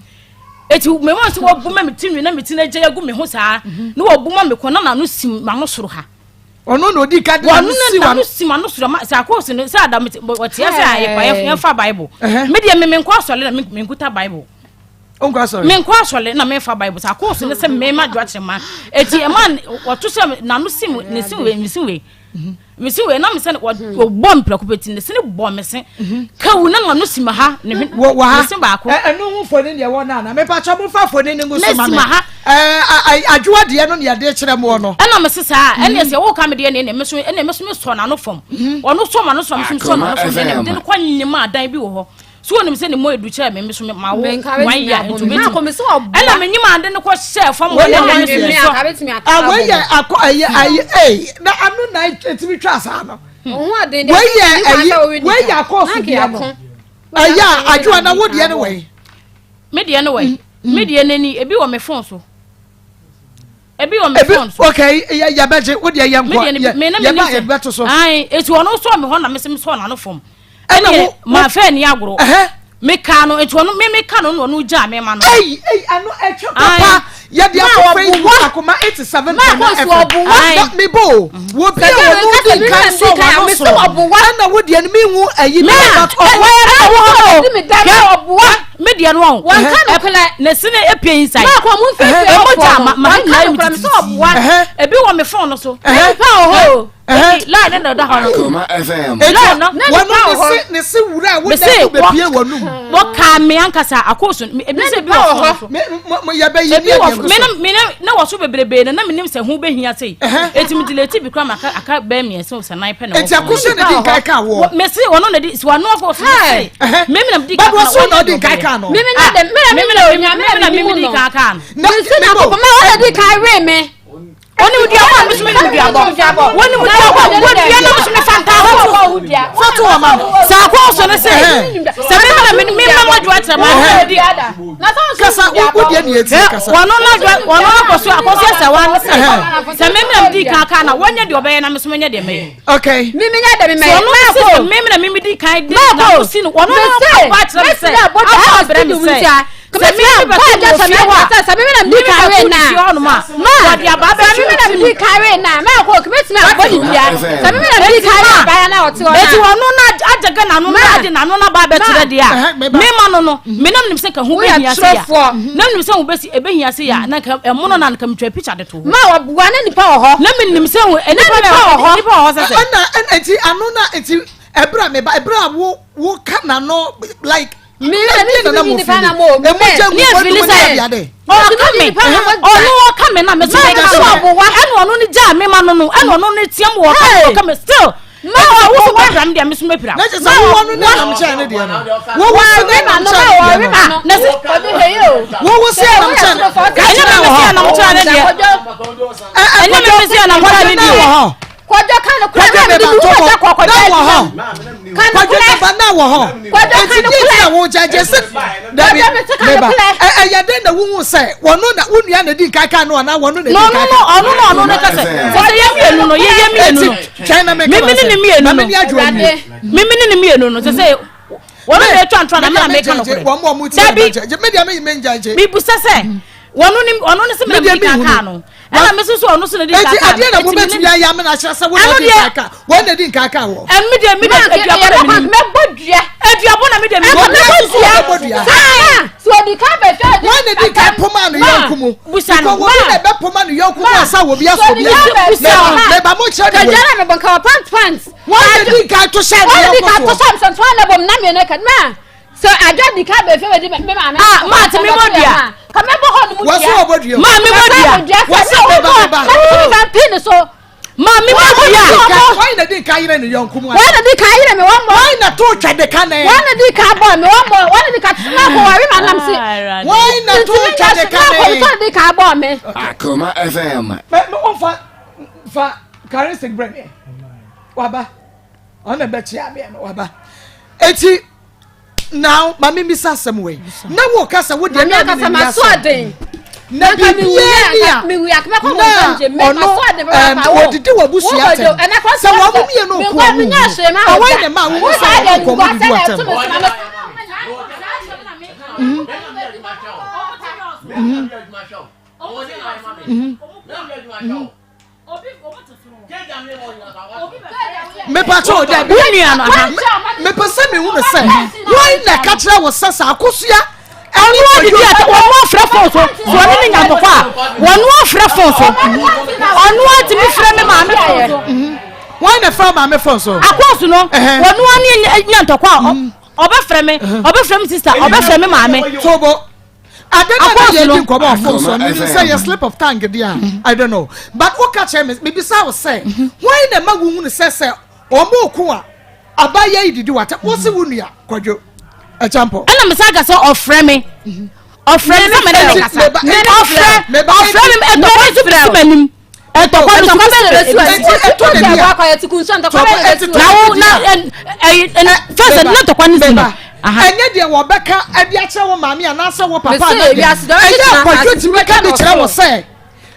Eti me wɔn sɛ wɔbu ma me ti nwi na me ti na gya agu me ho saa mhm. na wɔbu ma me kɔn na n'ano si m'ano soro ha. Ɔno na odi ka de n'ano si w'ano. N'ano si m'ano soro ma sɛ akɔɔso no sɛ adam wɔte ase a yɛfa yɛfa bible. Me deɛ me me nkɔ asɔre na me nkuta bible. Nkɔ asɔre. Me nkɔ asɔre na me nfa bible sɛ akɔɔso no sɛ me ma dwa kyerɛ ma eti ɛma wɔto sɛ n'ano si ne si wei me si wei. Mesi wei na mesɛ wɔbɔ mprɛko pɛ ti ne se ne bɔ me se kawu na n'ano si ma ha ne hwene wɔ ha ne se baako. Ɛno ho mfoni deɛ wɔ no ana mepakyɛ momfa mfoni no ngu so ma me na si ma ha adwowa deɛ no ne yɛde kyerɛ moɔ no. Ɛna mese saa ɛne sɛ woka me deɛ ne ɛne me so ɛne me so mesɔ n'ano fam ɔno sɔ m'ano so me so mesɔ n'ano fam ɛne mede no kɔ nyem adan bi wɔ hɔ so wɔnim sɛ ne mu edu kyɛɛ me me so ma wo wɔn yɛ nti obetumi ɛna me nyim ade no kɔ hyɛ fam wɔ ne nan so sɔ. Awɔ yɛ akɔ ɛyɛ ayi ee na ano na etimi twa saa no. Wei yɛ ɛyi wei yɛ akɔɔso deɛ no ɛyɛ a adwoa na wo deɛ no wɔ yi. Me deɛ no wɔ yi me deɛ n'ani ebi wɔ me fon so. Ebi wɔ me fon so. Okay yɛ yɛ bɛgye wo deɛ yɛ nkɔ yɛ yɛ ba yɛ bɛto so. Ayi eti ɔno sɔ mi hɔ na mesi mi sɔ n'ano fam. Ɛna wo maa fɛ ni agorɔ. Me ka no eti ɔno me me ka no na ɔno gya me ma no. Eyi eyi ano ɛtwa papa yɛ de ato Facebook akoma 87.9 FM. Mi bo wo bi a wɔn di nkan sɔ wɔn ano soro ɛna wo deɛ no mi hu ɛyi bi but ɔwɔ ɛna wo hɔ o me deɛ no ɔn wɔn ka no korɛ ne sene epie inside maa kɔ mu nfɛnfɛn ɔfɔ no wɔn ka no korɛ mi sɛ ɔboa ebi wɔ mi phone no so nipa wɔ hɔ o ebi line ne na ɔda hɔ no Akoma FM. line no wɔn ne se ne se wura a wɔn na bɛ pie wɔn num wɔka me ankasa akɔ so ebi sɛ ebi wɔ phone so me mo yɛ bɛ yi ebi ne wɔ yɛ me na me na na wɔ so bebrebe na na me nim sɛ ho behia sei eti mi delete bi kura ma aka aka bɛɛ mmiɛnsa o sɛ nan pɛ na wɔ eti akoso na di nkan ka wɔ me se ɔno na di si wɔn akɔ so se me me na di kan ka wɔn na ɔdi nkan ka no me me na de me na me na me na me di kan ka no na me na me na di kan we me Wɔne wo duabɔ a mesome ne wo duabɔ. Wɔne wo duabɔ a wɔdua na mesome fa ntaa ho. Fa to wɔn ma. Sɛ akɔ so no sɛ sɛ me na me. me me ma adwoa kyerɛ ma kasa wo deɛ ne yɛtie kasa wɔno no adwoa wɔno akɔso akɔso sɛ wa no sɛ sɛ me mena medi kan ka na wɔnyɛ deɛ ɔbɛyɛ na me so menyɛ deɛ mɛyɛ okay me menya deɛ mɛyɛ wɔno no sɛ me mena me medi kan de na mo si no wɔno no akɔ akyerɛ me sɛ akɔ abrɛ me sɛ sɛ me me bɛto wɔ fie hɔ a sɛ me mena medi kan we na ma wɔde aba sɛ me mena medi kan we na ma akɔ kɛmɛtumi abɔ ne dua sɛ me mena medi kan we abaya na ɔte hɔ na eti wɔno na agye gɛ n'ano na agye n'ano na ba abɛkyerɛ deɛ a me ma no no me nam nim sɛ ka ho bɛhia se ya nam nim sɛ ho bɛsi ɛbɛhia se ya na nka ɛmono na nka metwa picture de to hɔ ma wɔboa na nipa wɔ hɔ na me nim sɛ ho nipa wɔ hɔ nipa wɔ hɔ sɛ sɛ ɛna ɛna eti ano na eti ɛbrɛ me ba ɛbrɛ a wo wo ka n'ano like Me na me tumi di nipa na mo. Me ne efili sɛ ɔka me ɔno ɔka me na me so meka no ɛna ɔno ne gyaa me ma no no ɛna ɔno ne team wɔ ɔka me ɔka me still ma ɔwo so bɛpira me deɛ me so mɛpira na kyerɛ sɛ wowɔ no ne nam kyɛn ne deɛ no wowo se ne nam kyɛn ne deɛ no na sɛ wowo se nam kyɛn ɛnyɛ me me se nam kyɛn ne deɛ ɛnyɛ me me se nam kyɛn ne deɛ Kwadwo ka no korɛ na mede me mogya kɔ kɔdwa wɔ hɔ ka no kwadwo korɛ naba na wɔ hɔ Kwadwo ka eti no di korɛ na wo gyagye se dabi Kwadwo mese ka no meba korɛ. ɛyɛ den na wohu sɛ wɔno na wo nua na di nkan ka no anaa wɔno na di no nkan no ka ɔno no ɔno no kasa sɛ sɛ yɛ mmienu no yɛyɛ mmienu no eti twɛn na meka mimi ne ne mmienu na no me ni adwo awie mimi ne ne mmienu no sɛ sɛ wɔn na etwa ntwa na mena meka no korɛ wɔn mu ɔmo ti dabi gyagye me deɛ me me ngyagye mibusa sɛ wɔn ne ɔno ne sɛ mena Me deɛ medi kan mehu kaa no. no ɛna me soso ɔno so na di nkan eti kaa adeɛ na no mo eti me bɛtumi ne ayɛ amena akyerɛ sɛ wɔn na Ɛno di deɛ- nkan ka wɔn na di nkan ka wɔ ɛno me deɛ me deɛ aduabɔ na me nim mɛbɔ dua aduabɔ na me deɛ me Wɔn nim na soso wɔbɛbɔ dua saa so odi kan bɛhwɛ adi wɔn na di nkan poma no yɔnko mu Busa no. because wɔbi na ɛbɛ poma no yɔnko mu asa wɔbi asɔ bi Busa no. mɛba mo kyerɛ de kagya wei na mebɔ nka wɔ pant pant wɔn na di nkan to hyɛ wɔn ne di kan yɔnko to soɔ hyɛ nsɛntɔn na bɔ mu na mmienu ka ma so adwa di kan bɛhwɛ bɛdi me maame Ah, ma ate me bɔ dua. ka mɛbɔ hɔ no mu wɔn so dua wɔbɔ dua maa me bɔ dua dua Wɔn sɛ bɛba bɛba. na metumi fa pii ne so maa me bɔ dua wɔn na di nkan yerɛ ne yɔnko mu wɔn na di kan yerɛ me wɔn mɔ wɔn na to twa de ka ne wɔn na di kan bɔ me wɔn mɔ wɔn na di kan tuma kɔ wɔre ma nam se wɔn na to twa de ka kɔ ne tɔ di kan bɔ me Akoma FM. mɛ mɛ wɔn fa fa karistik brɛ mi waba ɔna bɛ kyia mi no waba eti now maame mi sa asɛm wei na wo kasa wo deɛ Maame na akasa mi ma ni so asɛm aden na biribiara ni a na ɔno wɔdidi wɔ abusua atɛm sɛ wɔn mo mmienu ko wɔn mu ɔwɔn na ma wɔn sɛ wɔn ko wɔn didi wɔ atɛm. Mepatwa o dɛ wo nua no aha mepɛ sɛ mehu no sɛ wɔn na ɛka kyerɛ wo sɛ sɛ akosua ɔno adidi ata wɔn afrɛ fon so so ɔne ne nyantɔkɔ a wɔn afrɛ fon so ɔno atumi frɛ me maame fon so wɔn na ɛfrɛ maame fon so akɔɔso no Ɛhɛn. wɔn ne nyantɔkɔ a ɔbɛfrɛ me ɔbɛfrɛ me sister ɔbɛfrɛ me maame tobo ade na Akɔɔso yɛ no. di nkɔmɔ wɔ fon so no sɛ yɛ slip of tongue deɛ a i don't know but woka kyerɛ me mebisa wo sɛ wɔn na ɛma wo hunu sɛ sɛ wɔn ko a abayɛ yi didi wata wosi wo nua kwadwo ɛkyampɔ. ɛna me san ka sɛ ɔfrɛ me ɔfrɛ me sɛ mene ne kasa ɔfrɛ ɔfrɛ me ɛtɔkwa nso bɛsi m'anim ɛtɔkwa nso bɛsi Eti ɛtɔ da bi a na wo na ɛyi fɛsɛ ne tɔkwa ne si no aha ɛnyɛ deɛ wɔbɛka ɛde akyerɛ wo maame anaasɛ wo papa Mese anaa deɛ wiase deɛ ɔbɛtena ɛyɛ akwadwo ase, tumi ka bɛka de no kyerɛ wo ɔsoro. sɛ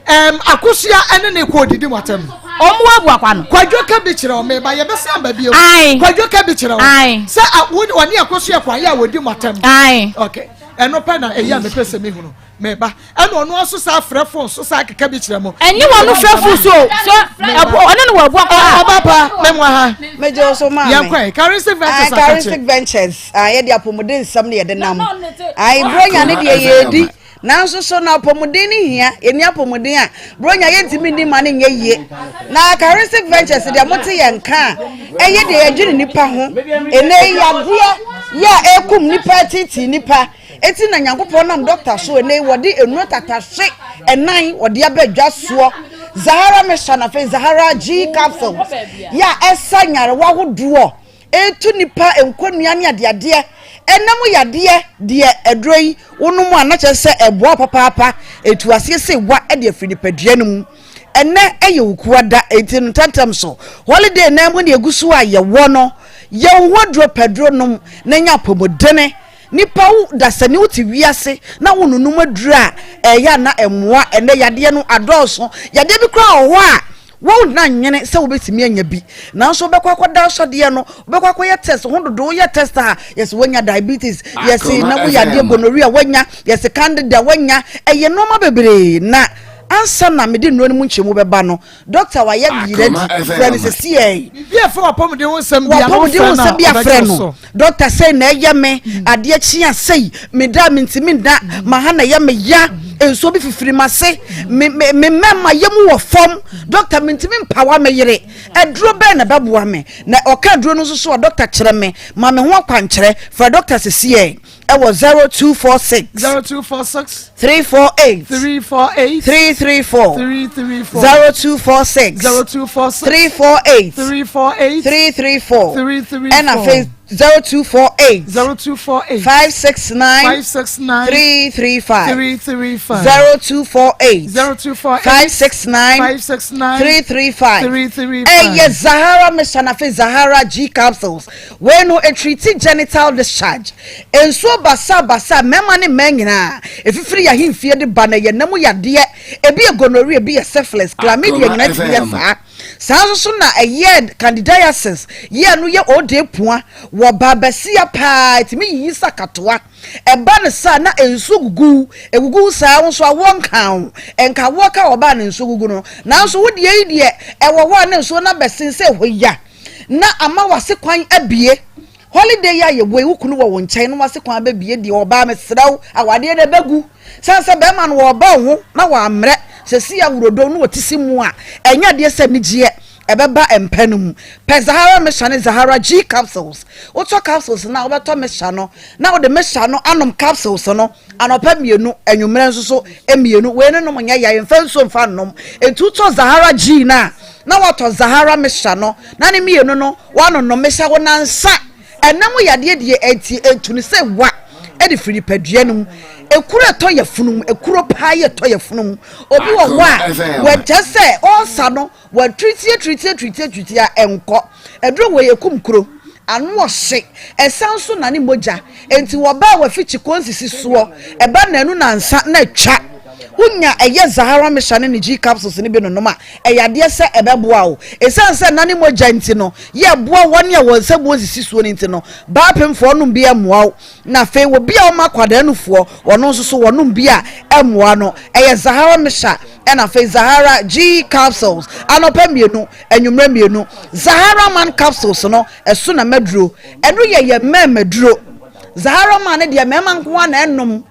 ɛm akosua ɛne ne kɔ odidi mu atɛm ɔmo abu akwa no kwadwo ka bi kyerɛ wo meba yɛbɛsan ba bio Ae. kwadwo ka bi kyerɛ wo Ae. sɛ a- wo ɔne akosua kwan yɛ a wɔdi mu atɛm ae okay ɛno pɛ na ɛyɛ a mepɛ sɛ mehunu meba ɛna ɔno nso saa frɛ fon so saa keka bi kyerɛ mo ɛnyɛ wɔn no frɛ fo so so ɛbu ɔne no wɔ abu akwa a ɔba pa mɛmoa ha megye wo so maame yɛnkɔ ɛ karistic ventures Ah, Charistic Ventures ah, yɛde apɔmuden nsɛm ne yɛde nam ai bronya ne deɛ yɛdi nanso so na apɔmuden ne hia yɛni apɔmuden a bronya yɛntumi nni ma no nyɛ yie na Charistic Ventures deɛ mote yɛn ka a ɛyɛ deɛ yɛdwene nipa ho ɛnɛ yi yadeɛ yɛ a ɛkum nipa titi nipa eti na nyankopɔn nam dɔkta so ɛnɛ yi wɔde nnuro tatahwe ɛnan wɔde aba dwa soɔ Zahara Mixture na afei Zahara G capsules yɛ a ɛsa nyarewa ahodoɔ etu nipa nkonnua ne adeadeɛ ɛnam yadeɛ deɛ aduro yi wonom a na kyerɛ sɛ ɛboa wo papaapa etu aseɛ sɛ wa ɛde afiri nipadua no mu ɛnɛ ɛyɛ wo da eti no ntɛntɛm so holiday nan mu ne egu so a yɛwɔ no yɛ wo ho aduro pɛduro nom na nya apɔmudene. Nipa wo dasani wote wiase na wo nonom aduru a ɛyɛ a na ɛmmoa. Ɛnɛ yadeɛ no adɔɔso. Yadeɛ bi koraa wɔ hɔ a wo nna nwene sɛ wobɛtumi anya bi. Nanso wobɛkɔ akɔda asɔdeɛ no, wobɛkɔ akɔyɛ test, ho dodo woyɛ test a yɛse woanya diabetes, yɛse na wo yadeɛ gonorrhea woanya, yɛse candida woanya. Ɛyɛ nnoɔma bebree na ansa na mede nnuro no mu nkyɛmu bɛba no, Doctor wayɛ yere adi frɛ no sɛsiɛ. Biribi a ɛfa w'apɔmuden ho nsɛm bia no W'apɔmuden ho wofrɛ no a nsɛm bi afrɛ ɔbɛgye wo no. so. Doctor sei na ɛyɛ me, adeɛ kye a sei, meda a mentumi nna, maha na ɛyɛ me ya, nsuo bi fifiri m'ase, me me me mmarima yɛ mu wɔ fam, doctor mentumi mpawa me yere, aduro bɛn na ɛbɛboa me? Na ɔka aduro no nso so a, doctor kyerɛ me, ma me ho akwankyerɛ, frɛ doctor sɛsiɛ. ɛwɔ 0246. 0246. 348. 348. 334. 334. 0246. 0246. 348. 348. 334. 334. Ɛna afei 0248. 0248. 569. 569. 335. 335. 0248. 0248. 569. 569. 335. 335. Ɛyɛ Zahara Mission afei Zahara G capsules. Wei no ɛtreati genital discharge, nsuo basaa basaa mmarima ne mmaa nyinaa, ɛfifiri yɛn ahemfie de ba na ɛyɛ nna mu yadeɛ, ɛbi yɛ gonorrhea, ɛbi yɛ syphilis, chlamydia nyinaa tumi yɛ saa. Saa nso so na ɛyɛ candidiasis, yɛ ɛno yɛ ode pua wɔ baa basia paa, ɛtumi yiyi sakatoa, ɛba no saa na nsuo gugu, ɛgugu saa wo nso awoɔ nka wo, nka awoɔ ka wɔ baa na nsuo gugu no, nanso wo deɛ yi deɛ ɛwɔ hɔ a na nsuo no abɛsen sɛ hɔ ya. na ama w'ase kwan abue. Holiday yi a yɛwɔ yi, wo kunu wɔ wo nkyɛn na w'ase kwan abɛbue deɛ, ɔbaa mesrɛ wo, awadeɛ no ɛbɛgu. Sane sɛ bɛrima no wɔreba wo ho na wammrɛ, sɛsi awurodom na wɔte si mu a, ɛnyɛ adeɛ sɛ anigyeɛ ɛbɛba mpa no mu. Pɛ Zahara Mixture ne Zahara G capsules. Wotɔ capsules no a, wobɛtɔ mixture no na wode mixture no anom capsules no. Anɔpa mmienu, anwummerɛ nso so mmienu. Wei no nom nyɛ ya, yɛmfa nsuo mfa nnom. Enti wotɔ Zahara G no a, na woatɔ Zahara Mixture no, na ne mmienu no woanonom. Mehyɛ wo nansa. Ɛna mu yadeɛ deɛ ɛnti ɛtu no sɛ wa de firi nipadua no mu. Ekuro ɛtɔ yafunu mu, ekuro paa yɛ ɛtɔ yafunu mu. Obi wɔ hɔ a, wɔkyɛ sɛ ɔresa no, Wɔatiritie tiritie tiritie tiritie a ɛnkɔ. Aduro wei ɛkum kuro. Ano ɔhye. Ɛsan nso nane mogya. Enti wɔba a wɔafikyi kɔ nsisi soɔ. Ɛba nnanu nansa na atwa. Wonya ɛyɛ Zahara Mixture ne ne G capsules no bi nonom a, ɛyɛ adeɛ sɛ ɛbɛboa wo. Ɛsiane sɛ ɛnane mogya nti no, yɛ ɛboa wɔn a wɔn nsa buo nsisi soɔ no nti no, baa apemfoɔ nom bi ɛmmoa wo. Na afei obi a ɔma akwadaa nufoɔ, ɔno nso so wɔnom bi a ɛmmoa no. Ɛyɛ Zahara Mixture Ɛna afei Zahara G capsules anɔpa mmienu, anwummerɛ mmienu. Zahara Man capsules no, ɛso na maduro. Ɛno yɛ yɛ mmarima duro. Zahara Man no deɛ mmarima nko ara na ɛnom.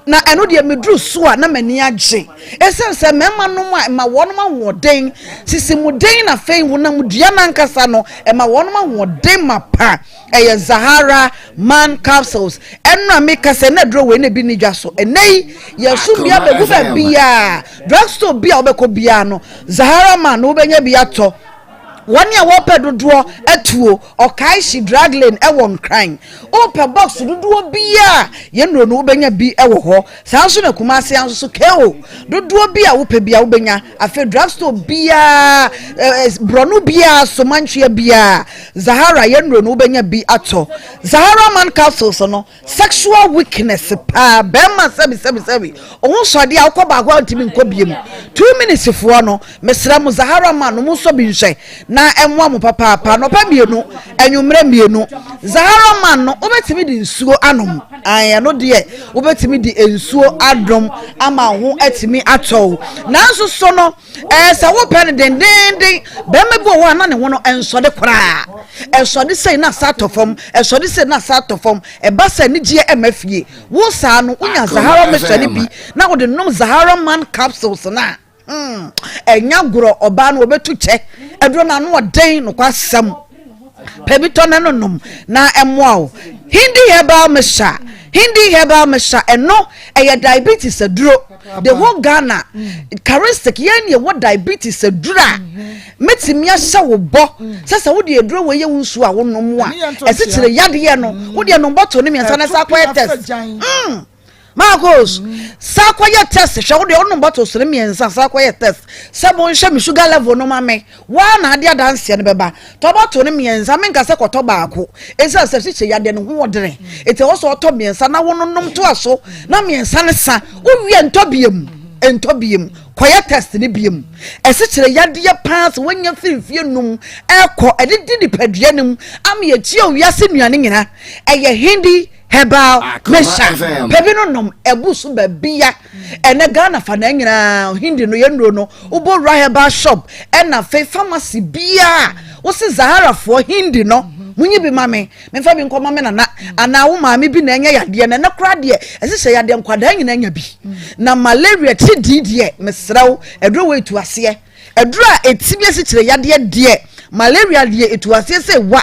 Na ɛno deɛ meduru so a na m'ani agye. Ɛsiane sɛ mmarima nom a ɛma wɔnom ahoɔden, sisimuden na afei honam dua no ankasa no, ɛma wɔnom ahoɔden mapa. Ɛyɛ Zahara man capsules. Ɛno a meka sɛ na aduro wei na ebi ni dwa so. Ɛnɛ yi yɛsom bi abɛgu baabiara. Drugstore bi a wobɛkɔ biara no, Zahara man no wobɛnya bi atɔ. Wɔn a wɔpɛ dodoɔ atuo, Ɔkaehye drug lane ɛwɔ Nkran. Wopɛ box dodoɔ biara yɛn nnuro no wobɛnya bi wɔ hɔ. Saa nso na Kumasi nso so KO dodoɔ bi a wopɛ biara wobɛnya. Afei drugstore biara, borɔno biara, somantwea biara, Zahara yɛn nnuro no wobɛnya bi atɔ. Zahara man capsules no, sexual weakness paa, bɛrima sɛbi sɛbi sɛbi, ɔho sɔ adeɛ a wokɔ baako a ntumi nkɔ biem. 2 minutes foɔ no, mesrɛ mo Zahara man no mo nsɔ bi nhwɛ na ɛmmoa mo papaapa. Anɔpa mmienu, anwummerɛ mmienu. Zahara man no wobɛtumi de nsuo anom. Ae, ɛno deɛ wobɛtumi de nsuo adom ama wo ho atumi atɔ wo. Nanso so no, ɛɛ sɛ wopɛ no dendeenden, bɛrima bi wɔ hɔ a na ne ho no ɛnsɔde koraa. Ɛsɔde sei na asa atɔ fam, ɛsɔde sei na asa atɔ fam. Ɛba sɛ anigyeɛ ɛma fie. Wo saa no, wonya Zahara mixture no bi na wode nom Zahara man capsules no a, ɛnyɛ agorɔ, ɔbaa no wɔbɛtu kyɛ. Aduro no ano ɔden, nokwasɛm. Pɛ bi tɔ na no nom na ɛmmoa wo. Hindi herbal mixture, Hindi herbal mixture, ɛno ɛyɛ diabetes aduro. The whole Ghana, charistic, yɛn ne ɛwɔ diabetes aduro a mɛtumi ahyɛ wo bɔ sɛ sɛ wode aduro wei yɛ wo nsuo a wonom a, ɛsikyire yadeɛ no, wode ɛnom bɔtol no mmiɛnsa na ɛsɛ akɔyɛ test. Marcos, saa kɔyɛ test hwɛ wo deɛ wonom bottles no mmiɛnsa saa kɔyɛ test sɛ monhwɛ me sugar level no ma me waa na ade adanseɛ no bɛba tɔ bottle no mmiɛnsa menka sɛ kɔtɔ baako ɛsiane sɛ hyehyɛ yadeɛ no ho ɔdene ɛti ɛwɔ sɛ ɔtɔ mmiɛnsa na wononom toa so na mmiɛnsa no sa wowie ntɔ biem ntɔ biem kɔyɛ test no biem ɛsekyerɛ yadeɛ paa sɛ woanya firi mfie num ɛkɔ ɛde di nipadua no mu ama yɛtua wiase nnuane nyina ɛyɛ hindi herbal mixture pɛ bi no nom ɛbu so baabia ɛnɛ ghana fa na nyinaa hindi no yɛnnuro no wobɔ wura herbal shop ɛna afei pharmacy biaa wosi zaharafoɔ hindi no munyi bi ma me memfa bi nkɔma me nana anaa wo maame bi na ɛnyɛ yadeɛ na ɛnɛ koraa deɛ ɛsɛ sɛ yadeɛ nkwadaa nyinaa nya bi na malaria ti dii deɛ mesrɛ wo aduro wɔ etu aseɛ Aduru a ɛtumi asikyire yadeɛ deɛ, malaria deɛ ɛtu aseɛ sɛ wa,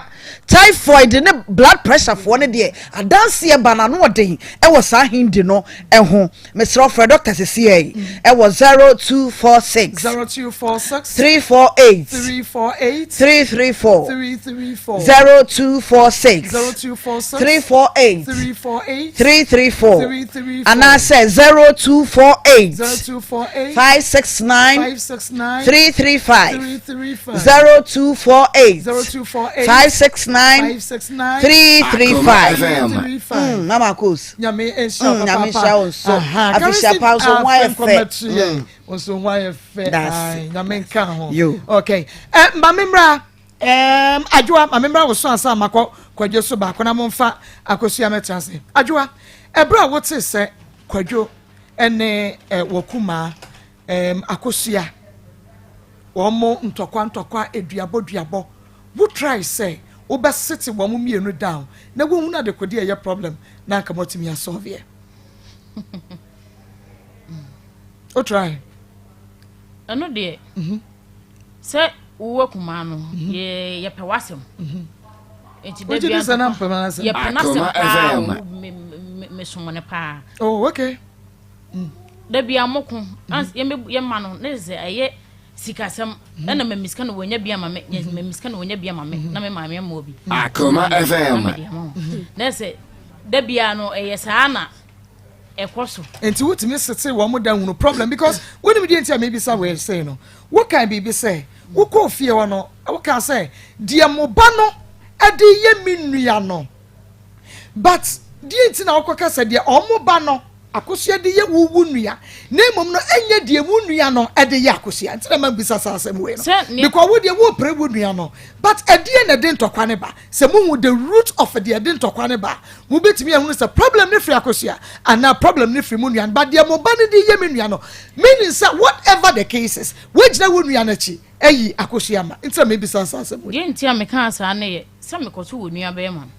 typhoid ne blood pressure foɔ no deɛ adanseɛ ba no ano ɔden ɛwɔ saa hindi no ɛho. Mesrɛ frɛ doctor sesiɛ ɛwɔ 0246 0246 348 348 334 334 0246 0246 348 348 334 334 anaasɛ 0248 0248 569 569 335 335 0248 0248 569 569 335 335 Mama Kos. Nyame nhyira Mm, wo Nyame papaapa. nhyira wo nso. Aha, Afehyia pa nso, ho ayɛ fɛ. Mm. Nso ho ayɛ fɛ. That's Aye, Nyame nka ho. Yo. Okay. Eh, maame mmra. Um, adwoa, maame mmra wo so ansa makɔ kwadwo so baako na momfa akosua mɛtra ase. Adwoa, ɛberɛ a wote sɛ kwadwo ne eh, wɔkumaa um, akosua wɔn mo ntɔkwa ntɔkwa eduabɔ duabɔ wo try sɛ wobɛsete wɔn mmienu down na wohunu adekode a ɛyɛ problem na anka moatumi asolve ɛ wo try ɛno deɛ sɛ wowɔ kumaa no yɛ yɛpɛ w'asɛm nti da wogye bia di sɛ na ntɔkwa mpɛ m'asɛm yɛpɛ n'asɛm Akoma paa FM. o me me mesom no paa oh okay da bia moko ans yɛmɛ yɛma no ne sɛ ɛyɛ sikasɛm ɛna ma misika na wɔnya bi ama me nyɛ ma misika na wɔnya bi ama me na me maame ama obi Akoma na FM. mede ama wo na sɛ da bia no ɛyɛ saa na ɛkɔ so nti wotumi sete wɔn mo da hunu problem because wonim deɛ nti a mebisa wei sei no wokan biribi sɛ wokɔɔ fie hɔ no woka sɛ deɛ mo ba no ɛde yɛ me nua no but deɛ nti na wokɔka sɛ deɛ ɔmo ba no akosua de yɛ wo wo nua na mmom no ɛnyɛ deɛ wo nua no ɛde yɛ akosua nti na ma bisa saa asɛm wei no Sɛ nea- because wo deɛ wopere wo nua no but ɛdeɛ na ɛde ntɔkwa ne ba sɛ muhu the root of deɛ ɛde ntɔkwa ne ba mobɛtumi ahunu sɛ problem ne firi akosua anaa problem ne firi mu nua no but deɛ mo ba no de yɛ me nua no meaning sɛ whatever the case is wogyina wo nua no akyi ayi akosua ma nti na mebisa saa asɛm wei deɛ nti a mekaa saa ne yɛ sɛ mekɔto wɔ nua bɛrima no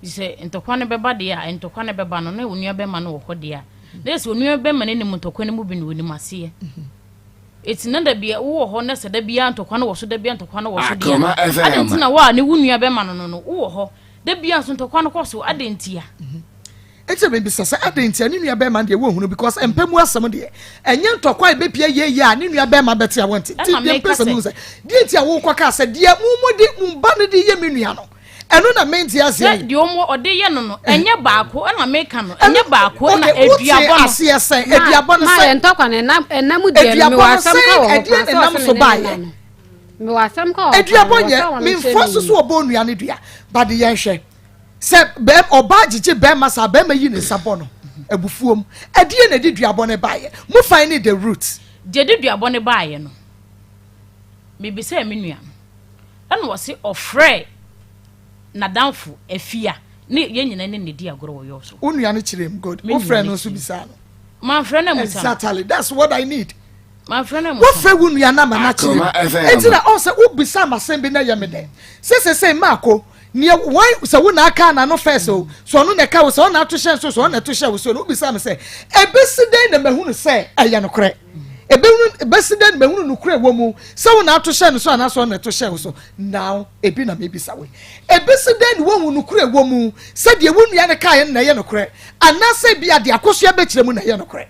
sɛ ntɔkwa no bɛba deɛ a ntɔkwa no bɛba no na onua bɛrima no wɔ hɔ deɛ a na sɛ onua bɛrima no nim ntɔkwa no mu bi na onim aseɛ eti na da bia wowɔ hɔ na sɛ da bia ntɔkwa no wɔ so da bia ntɔkwa no wɔ so deɛ Akoma a FM. ade nti na wo a ne wo nua bɛrima no no no wowɔ hɔ da bia nso ntɔkwa no kɔ so ade nti a nti na mebisa sɛ ade nti a ne nua bɛrima deɛ wɔhunu because mpɛ mu asɛm deɛ ɛnyɛ ntɔkwa a ɛbɛpia yie a ne nua bɛrima bɛte a wɔnte nti Ɛna deɛ mpɛ meka sɛ sɛ- mehu sɛ deɛ nti a wokɔ kaa sɛ deɛ mo de mo ba no de yɛ me nua no ɛno na mente aseɛ sɛ deɛ ɔmo ɔde yɛ no no ɛnyɛ baako ɛna meka no ɛnyɛ baako ɛna Okay, wote aduabɔ no aseɛ sɛ aduabɔ no ma sɛ yɛ ntɔkwa no ɛnam ɛnam deɛ no Aduabɔ mewɔ no asɛm sɛn ka wɔ hɔ ɛdeɛ paa ne sɛ nam ɔsɛ so me ne ne baeɛ na no mewɔ asɛm ka wɔ hɔ paa aduabɔ wɔ sɛ nyɛ ɔno kyerɛ memfa me so yie. so ɔbɔ onua no dua but yɛnhwɛ sɛ bɛm ɔbaa gyegye bɛrima saa bɛrima yi ne nsa bɔ no abufuom ɛdeɛ na ɛde duabɔ no baeɛ mo find ne the root deɛ de duabɔ no baeɛ no mebisa me nua no ɛna ɔse ɔfrɛ n'adamfo afia ne yɛn nyinaa ne ne di agorɔ wɔ yɛ so wo nua no kyerɛ mu good Me wofrɛ nua no no nso kyerɛ mu. bisaa no mamfrɛ no amusa no exactly that's what i need mamfrɛ no amusa wofrɛ wo nua no ama no akyerɛ mu Akoma FM. enti na ɔn sɛ wobisa ma asɛm bi na ɛyɛ me dɛ sɛ sɛ sɛ maako neɛ wɔn sɛ wo na aka na no first o so ɔno na ɛka wo sɛ ɔno na ato hyɛ nso so ɔno na ɛto hyɛ wo so no wobisa me sɛ ebesi dɛn na mahunu sɛ ɛyɛ nokorɛ ebehunu ebesi dɛn na mahunu nokorɛ wɔ mu sɛ wo na ato hyɛ no so anaasɛ ɔno na ɛto hyɛ wo so now ebi na mebisa wo ebesi dɛn na wɔhu nokorɛ wɔ mu sɛ deɛ wo nua no kaeɛ no na ɛyɛ nokorɛ anaasɛ bi a deɛ akosua bɛkyerɛ mu na ɛyɛ nokorɛ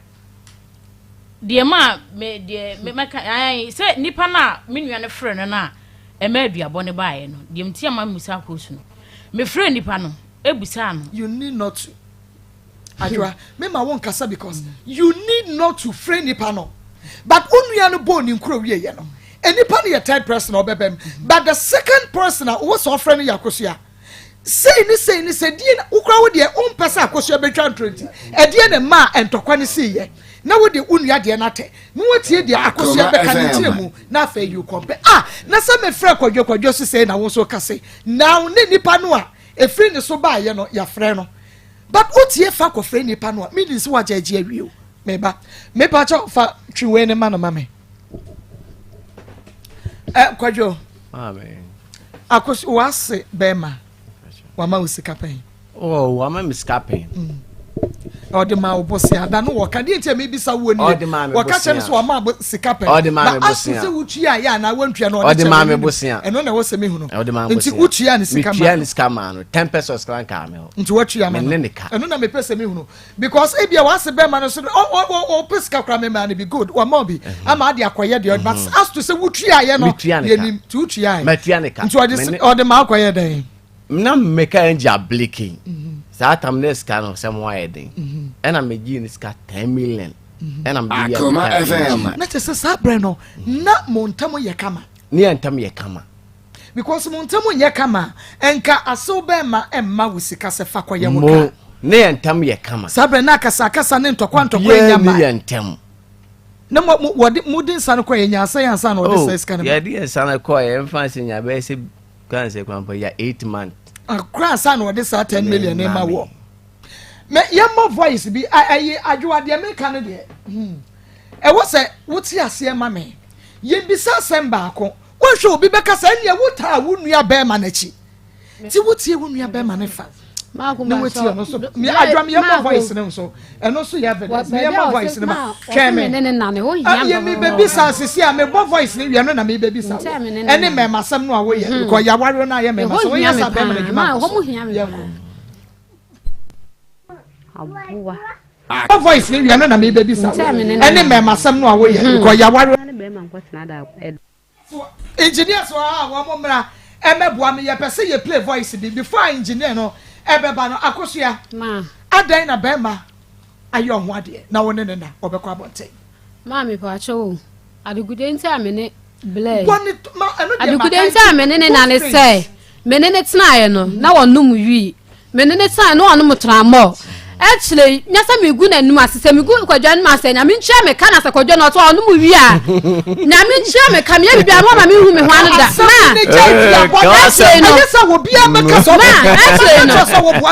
Deɛ ma me deɛ me mɛka ayi sɛ nipa no a me nua no frɛ no no a ɛma aduabɔ no baeɛ no deɛ mti ama musa akɔ su no mefrɛ nipa no ebusaa no. You need not to. Adwoa, me ma wo nkasa because you need not to frɛ nipa no. But wo nua no bɔɔ ne nkuro wie yɛ no. Nipa no yɛ third person a ɔbɛbɛm. But the second person a wo sɛ ɔfrɛ no yɛ Akosua. Sei ne sei ne sɛ deɛ na wokura wo deɛ wompɛ sɛ Akosua bɛtwa ntoro nti ɛdeɛ na ɛmaa ntɔkwa no sii yɛ na wode wo nua deɛ no atɛ na woatie deɛ Akosua bɛka ne nkyerɛ mu na afei you compare ah na sɛ mefrɛ Kwadwo Kwadwo so sei na wo nso ka sei now ne nipa no a ɛfiri ne so baayɛ no yɛafrɛ no But wotie fa kɔfrɛ nipa no a meaning sɛ wagya agye awie o meba mepa kyɛw fa twi wei ne ma no ma me ɛ kwadwo akos wase bɛrima wama wo sika pɛn oh wama me sika pɛn mm. ɔde ma wo bosea da no wɔka deɛ nti a mebisa wo nie wɔka kyerɛ me sɛ wɔma bo sika pɛn ba aso sɛ wotua yɛ anaa woantua no ɔde kyɛ me bosea ɛno na ɛwɔ sɛ mehu no nti wotua ne sika ma ne sika maa no 10 pesos kora nkaa me hɔ nti woatua ma no ɛno na mepɛ sɛ mehu no because ebia wase bɛma no so ɔpɛ sika kora me maa no bi good wama bi ama ade akɔyɛ deɛ but as to sɛ wotua yɛ no yɛnim nti wotua yɛ nti ɔde ma akɔyɛ dɛn Na meka ɛngye ableke saa tam na sika no sɛ mo ayɛ den ɛna megyee ne sika 10 million ɛna mede yɛ Akoma FM. Na kyerɛ sɛ saa berɛ no na mo ntam yɛ kama. Ne yɛ ntam yɛ kama. Because mo ntam nyɛ kama a nka asew bɛɛma mma wo sika sɛ fa kɔyɛ wo Mo kaa. ne yɛ ntam yɛ kama. Saa berɛ na akasakasa ne ntɔkwa ntɔkwa nnya Biaa ni mmae. yɛ ntam. Na mo mo wɔde mode nsa no kɔɛ nyaa sɛn ansa na ɔde Oh saa sika no ma? yɛde yɛ nsa no kɔɛ ɛmfa sɛ nya bɛyɛ sɛ Kwan sɛ kwan pa ya 8 month. Akora ansa na ɔde saa 10 million ne ma wɔ. Me yɛmmɔ voice bi ɛyi adwoa deɛ meka no deɛ. Hmm. Ɛwɔ sɛ wote aseɛ ma me. Yɛbisa asɛm baako. Wohwɛ obi bɛka sɛ ɛneɛ wotaa wo nua bɛrima n'akyi. Ti wotie wo nua bɛrima ne fa. Na wotie ɔno nso. Me adwoa me yɛmmɔ voice no nso. Ɛno nso yɛ evidence. Me yɛmmɔ voice no ma. Twɛn me. Yɛ me bɛbisa sisi a mebɔ voice no wie no na me bɛbisa wo. Ɛne mmɛmasɛm no a woyɛ. Hmm. Because yɛawareɛ no ayɛ mmɛmasɛm. Woyɛ sa bɛrima no adwuma nkɔ so. Yɛnkɔ. Aboa. Bɔ voice no wie no na me bɛbisa wo. Ɛne mmɛmasɛm no a woyɛ. Hmm. Because yɛawareɛ. Engineers wɔ ha a wɔn mmra ɛmɛboa me yɛpɛ sɛ yɛ play voice bi before a engineer no ɛbɛba no Akosua adɛn na bɛɛma ayɛ ɔho adeɛ na wo ne ne na ɔbɛkɔ abɔnten. Maa mepaakyɛw o adegude nti a me ne Blair Bɔ ne ma ɛno deɛ adegude maka nti a me ne ne na ne good sɛ things. Me ne no tenaeɛ no, na ɔnom wii. Me ne no tenaeɛ no, na ɔnom tramɔɔ. Akyire yi, nyɛ sɛ megu n'anim ase, sɛ megu Kwadwo anim ase a, Nyame ntua me ka na sɛ Kwadwo no ɔto a ɔnom wii a, Nyame ntua me ka, meyɛ biribiara na wama menhu me ho ano da. Ma, akyire no, ma, akyire no,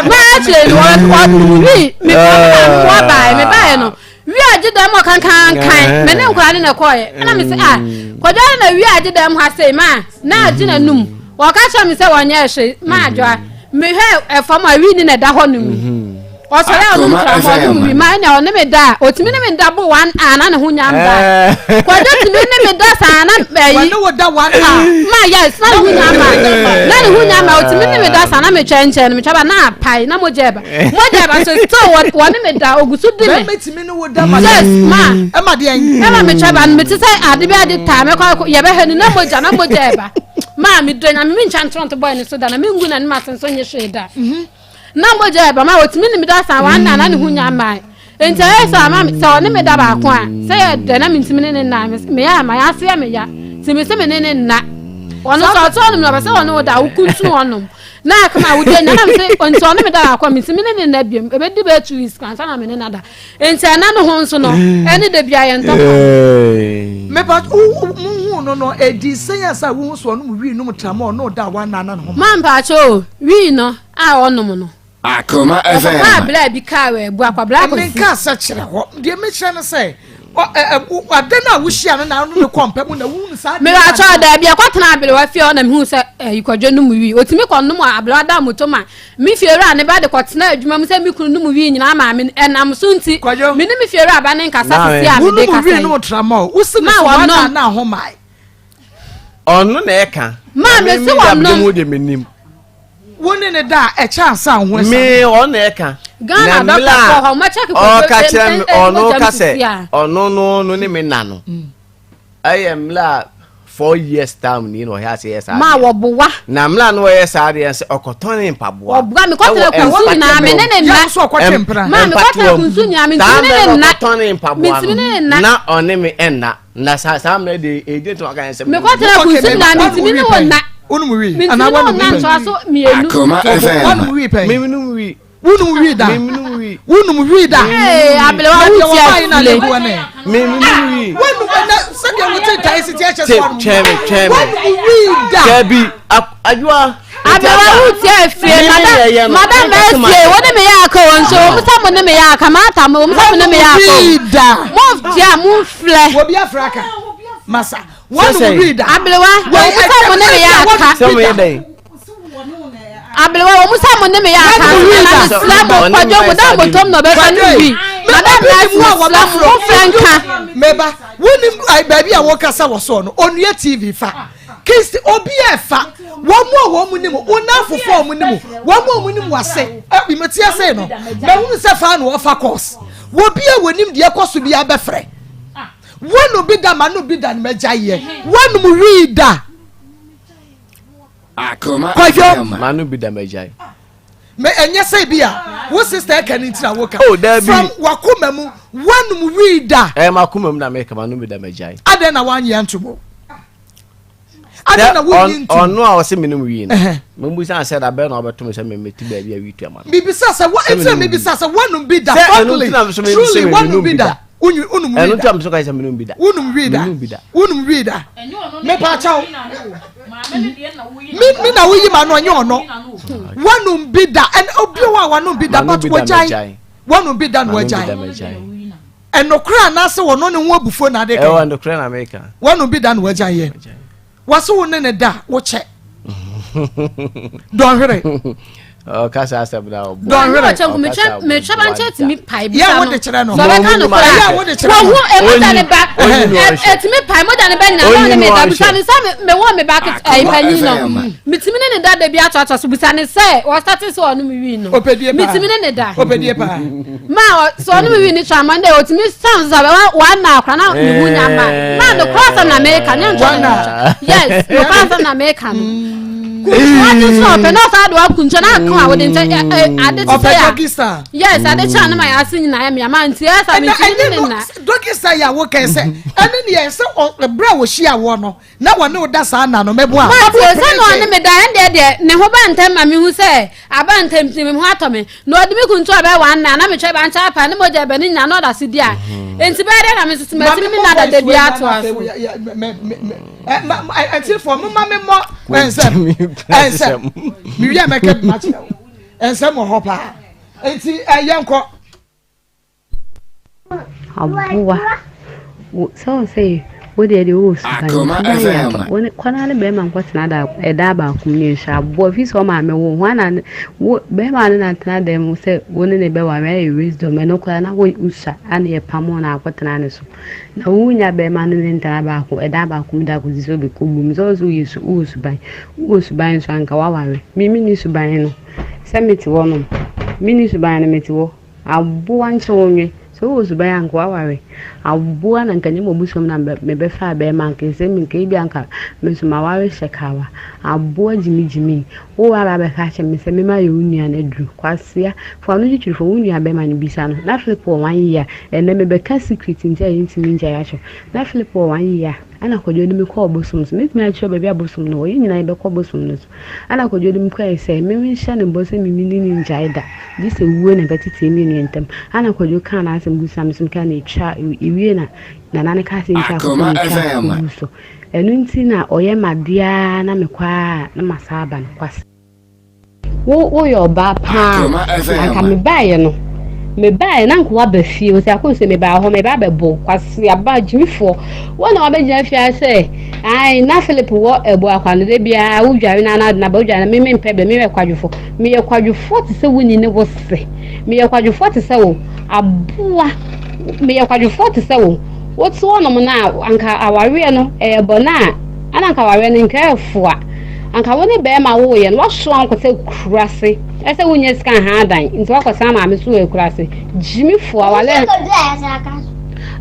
ma, akyire no, ɔnom wii, me maame baeɛ, mebaeɛ no, Wi agye dɛm hɔ kankankan me ne nkwadaa no na ɛkɔɔeɛ ɛna me sɛ ah kwadwo ara na wi agye dɛm ha sei ma na agye n'anum wɔka kyerɛ me sɛ wɔnyɛ hwee ma adwoa mehwɛ ɛfam a wi ni na ɛda hɔ nom ɔsɔre a ɔnom tra hɔ ɔnom wi ma ɛna ɔne me da a ɔtumi ne me da bo one hour na ne ho nya mba kwadwo tumi ne me da saa na ɛyi wɔne wo da one hour ma yes na ne ho nya mba na ne ho nya mba ɔtumi ne me da saa na metwa nkyɛn no metwa ba na apae na mogya ɛba Mogya ba so still wɔ wɔne me da ogu so di me. Bɛrima tumi ne wo da ma Yes ma. Ɛma deɛ n. Ɛma me twɛ ba no mete sɛ ade bi ade taa mɛkɔ akɔ yɛbɛhwɛ no na mogya na mogya ɛba. Maa me dɔ nyame me ntwa ntoronto bɔɔ ne so da na me ngu n'anim ase nso nye hwee da. Na mogya ɛba ma otumi ne me da saa wɔn na na ne ho nya mmaa. Nti ɛyɛ sɛ ama sɛ ɔne me da baako a sɛ yɛ dɛ na mentumi ne ne nna meyɛ ama yɛ ase yɛ me ya nti me se me ne ne nna. Ɔno sɛ ɔte ɔnom na ɔbɛ sɛ ɔne wo da wokuntunu ɔnom. Na aka ma wodi anya na mese nti ɔne me da baako a mesi me ne ne nna biom ebedi bɛyɛ 2 weeks ansa na me ne na da nti ɛna no ho nso no ɛne da bia yɛn ntɔkwa. Mepa wo hu no no edi sɛn ansa wo hu so ɔnom wii nom tramɔ ɔno da wa na na ne ho ma. Mpakyɛ o wii no a ɔnom no. Akoma FM. Ɔkɔfaa bla bi kaa wɔ abu akwabla akwasi. Menka sɛ kyerɛ hɔ deɛ mekyerɛ no sɛ ada no a wohyia no na no ne kɔ mpa mu na wohunu saa mebakyɛ daabi ɛkɔtena aberewa fie hɔ na mehu sɛ ɛyi kwadwo no mu wii ɔtumi kɔ nom aberewa da moto ma me fie wura ne ba de kɔtena adwuma mu sɛ me kunu no mu wii nyinaa maa me ɛnam so nti me ne me fie wura ba ne nkasa sisi a mede kasa yi ma wɔnom Ɔno na ɛka. Maa me se wɔn nom. Me de menim. Wo ne ne da a ɛkyɛ ansa ho ɛsa. Me ɔno na ɛka. Ghana dɔkta kɔ hɔ ɔmo kyɛ kekɔ ɔka kyerɛ me ɔno ka sɛ ɔno no no ne me na no. Mm. Ɛyɛ mmerɛ a. 4 years time ni na ɔyɛ ase yɛ saa Ma adeɛ. wɔboa. Na mmerɛ a na ɔyɛ saa adeɛ sɛ ɔkɔtɔn ne mpaboa. Ɔboa mekɔtena Ɛwɔ kunsu nyinaa me ne ne nna. Yɛn nso ɔkɔtwe mpena. Ma mekɔtena kunsu nyinaa Saa mentumi ne mmerɛ ne na nna. ɔkɔtɔn ne mpaboa Mentumi ne ne no nna. na ɔne me ɛnna na saa mmerɛ de ɛdi nti waka yɛn sɛ Mekɔtena Okay, kunsu nyinaa mentumi ne wo nna. Wonum wii. Mentumi Anaa ne wo wɔnum nna wii ntoa pɛn. so mmienu. Akoma FM. Wɔnum wii pɛn. Memenum wi. Wonum wii da. Memenum wi. Wonum wii da. Ee, abelewa Na deɛ wo wɔbaeɛ na tia ne boɔ ne. Memenum wi. Wɔnum ɛnɛ sɛdeɛ wote ntae si teɛ kyɛ sɛ Te wɔnum twɛn me twɛn me. Wɔnum wii da. Dabi adwoa. Aberewa wo tia efie Me ne yɛ yɛ no. madam Ɛka sɛ ma- esie wo ne me yɛ aka wɔn nso wɔn sɛ mo ne me yɛ aka maa ta mo wɔn sɛ mo ne me yɛ aka Wii da. mo tia mo nflɛ Obi afra aka. Masa. Wɔnum Sɛ sɛ. wii da. aberewa wɔn sɛ mo ne me yɛ aka Sɛ mo yɛ dɛn? aberewa wɔn sɛ mo ne me yɛ aka Wɔnum wii na da. me srɛ mo kwadwo mo da mo tom na ɔbɛfa ne wi madam Obi na mu a srɛ mo mo fɛ nka Meba. Wonim baabi a wɔkasa wɔ soɔ no. Onua TV fa. Kingston obi a ɛfa. Wɔn mu a wɔn mu nim. Wɔn afofo a wɔn nim. Wɔn mu a wɔn nim wase. Ɛbi mo ti ase no. Mɛhunu sɛ fa na wɔfa course. Wɔbi a wɔnim deɛ ɛkɔ so bi abɛfrɛ. Wɔn bi da ma no bi da no mɛgya yɛ. Wɔn mu wii da. Akoma Kwadwo. FM. Manu bi da magyae. Mɛ ɛnyɛ sɛ bi a wo sister ɛka ne ntina wo ka. Oh, dabi. From wakoma mu wɔn mu wii da. Ɛyɛ makoma mu na meka manu bi da magyae. Adɛn na wanyɛ anto mu? Adɛn na wonyi ntom? Ɔno a ɔsɛ menom wii no. Ɛhɛ. Membusa sɛ da bɛn na ɔbɛto me sɛ memeti baabi a wii tua ma no. Mibisa sɛ wa Sɛ ntina menom mibisa sɛ wɔnum bi da. Sɛ ɛno Frankly, nti na me so me- truly sɛ wɔnum menom bi bi da. da. Wonyu wonum Ɛno wii nti da. na me so ka sɛ menom bi da. Wonum wii da. Menom bi da. Wonum wii da. Mepa kyɛw. Me na woyi ma no ɔnyɛ ɔno. Wɔnum bi da. Ɛn obi wɔ a wɔnum bi da Manu but bi da wɔgyae. magyae. Wɔnum bi da na Manu bi da wɔgyae. magyae. Ɛnokora anaasɛ wɔno ne ho abufuo na ade Ɛwɔ ka. nokorɛ na meka. Wɔnum bi da na wɔgyae yɛ. Wɔse wo ne ne da wokyɛ. Dɔnhwere. Ɔka saa asɛm na ɔbɔ. Dɔnhwere. ɔkyɛ nko metwa metwa ba nkyɛn tumi pae Yɛ bisa wo no de kyerɛ no. sɛ ɔbɛka no Mo- kora Yɛ wo de kyerɛ no. wɔhu emogya ne ba Onyi na ɔnhwɛ. ɛtumi pae mogya ne ba nyinaa Onyi na ɔne na me da ɔnhwɛ. bisa ne sɛ mewɔ me ba ɛyi Akoma panyin no FM. metumi ne ne da da bi atoatoa so bisa ne sɛ wɔsate sɛ ɔnom wii no Opedie paa. metumi ne ne da Opedie paa. ma sɛ ɔnom wii ne twa ma ndɛ ɔtumi san sɛ wa na akora na ne ho nya ma ma no kora asɛm na meka nyɛ ntɔ One na yes no kora asɛm na meka no kuntua ne so ɔpɛ na ɔsan de wakuntua na aka a wɔde nkyɛn ɛ ɛ ade te sɛ Ɔpɛ ya doggy style. Yes, ade kyɛ a ne ma yɛ ase nyinaa yɛ me ama nti ɛyɛ sa Ɛna mentumi ne ɛnyɛ ne no nna. doggy style yɛ a wokɛn sɛ ɛne neɛ sɛ ɛberɛ a wɔhyia woɔ no na wɔne wo da saa nna no mɛboa. But sɛ na ɔne me da ɛndeɛ deɛ ne ho ba ntɛm ma mehu sɛ aba ntɛm nti me ho atɔ me na ɔde me kuntu abɛyɛ one na na metwa ba nkyɛn apa ne mogya ɛbɛ ne nyinaa na ɔda so di a nti bɛyɛ dɛ na me nso so matumi ne nna dada bi atoa so. Ɛtifoɔ mo ma me mmɔ ɛnsɛm ɛnsɛm mewie a mɛka bi makyerɛ wo ɛnsɛm wɔ hɔ paa nti ɛyɛ nkɔ. Aboa wo sɛ wo sɛ wo deɛ deɛ wowɔ suban Akoma suban yɛ FM. aba wo ne kɔ na ne bɛrima nkɔtena da ɛda baako mu ne nhyɛ aboa fi sɛ ɔmaame wo ho ana ne wo bɛrima ne na tena dan mu sɛ wo ne ne bɛware ayɛ wisdom ɛno koraa na wo wosua ana yɛ pamo na akɔtena ne so na wonya bɛrima ne ne ntena baako ɛda baako mu da kɔsi sɛ wobɛkɔ bu mu sɛ wo sɛ woyɛ su wowɔ suban wowɔ suban nso anka woaware me menni suban no sɛ mete hɔ nom menni suban no mete hɔ aboa nkyɛ wo nwe sɛ wowɔ suban a anka woaware aboa na nka nyɛ mɔbusuam na mebɛfa bɛrima anka ɛsɛ me nka ebi anka me nso maware hyɛ kawa aboa gyimigyimi wowɔ aba abɛka akyɛ me sɛ mema yɛ wo nua no aduru kwasea fa no twitwiri fa wo nua bɛrima no bisa no na Philip wɔ one year ɛnɛ mebɛka secret nti a yɛntumi ngyae akyɛ na Philip wɔ one year ɛna Kwadwo de me kɔɔ bosom so mɛtumi akyerɛ baabi a bosom no wɔ yɛn nyinaa yɛbɛkɔ bosom no so ɛna Kwadwo de me kɔɛ sɛ menhyɛ ne bɔ sɛ mimi ne ne ngyae da gye sɛ wuo na ɛbɛtete mmienu yɛn ntam ɛna Kwadwo kaa n'asɛm gu sa me so mekaa na ɛtwa ewie na nana ne kaa sɛ ntwa akokɔ Akoma na ɛtwa FM. akokɔ gu so ɛno nti na ɔyɛ m'adeɛ a na mekɔ a na masa aba no kwase wo woyɛ ɔbaa paa Akoma FM. anka mebaeɛ no mebaeɛ na nka waba fie wo sɛ akɔ sɛ mebaa hɔ meba abɛbɔ kwase aba gyimifoɔ wɔn na wabɛgyina fie ha sɛ ai na Philip wɔ ɛbo akwano de biara wodware na na na wodware na me mempɛ bɛ meyɛ kwadwofoɔ meyɛ kwadwofoɔ te sɛ wo ni ne wo se meyɛ kwadwofoɔ te sɛ wo aboa meyɛ kwadwofoɔ te sɛ wo wote hɔnom no a anka awareɛ no ɛyɛ bɔne a ana anka awareɛ no nka ɛfoa anka wo ne bɛrima woyɛ no wasoa nkɔsɛ kurase ɛsɛ wonya sika ha adan nti wakɔsena maame so wɔ akurase gyimifoɔ awareɛ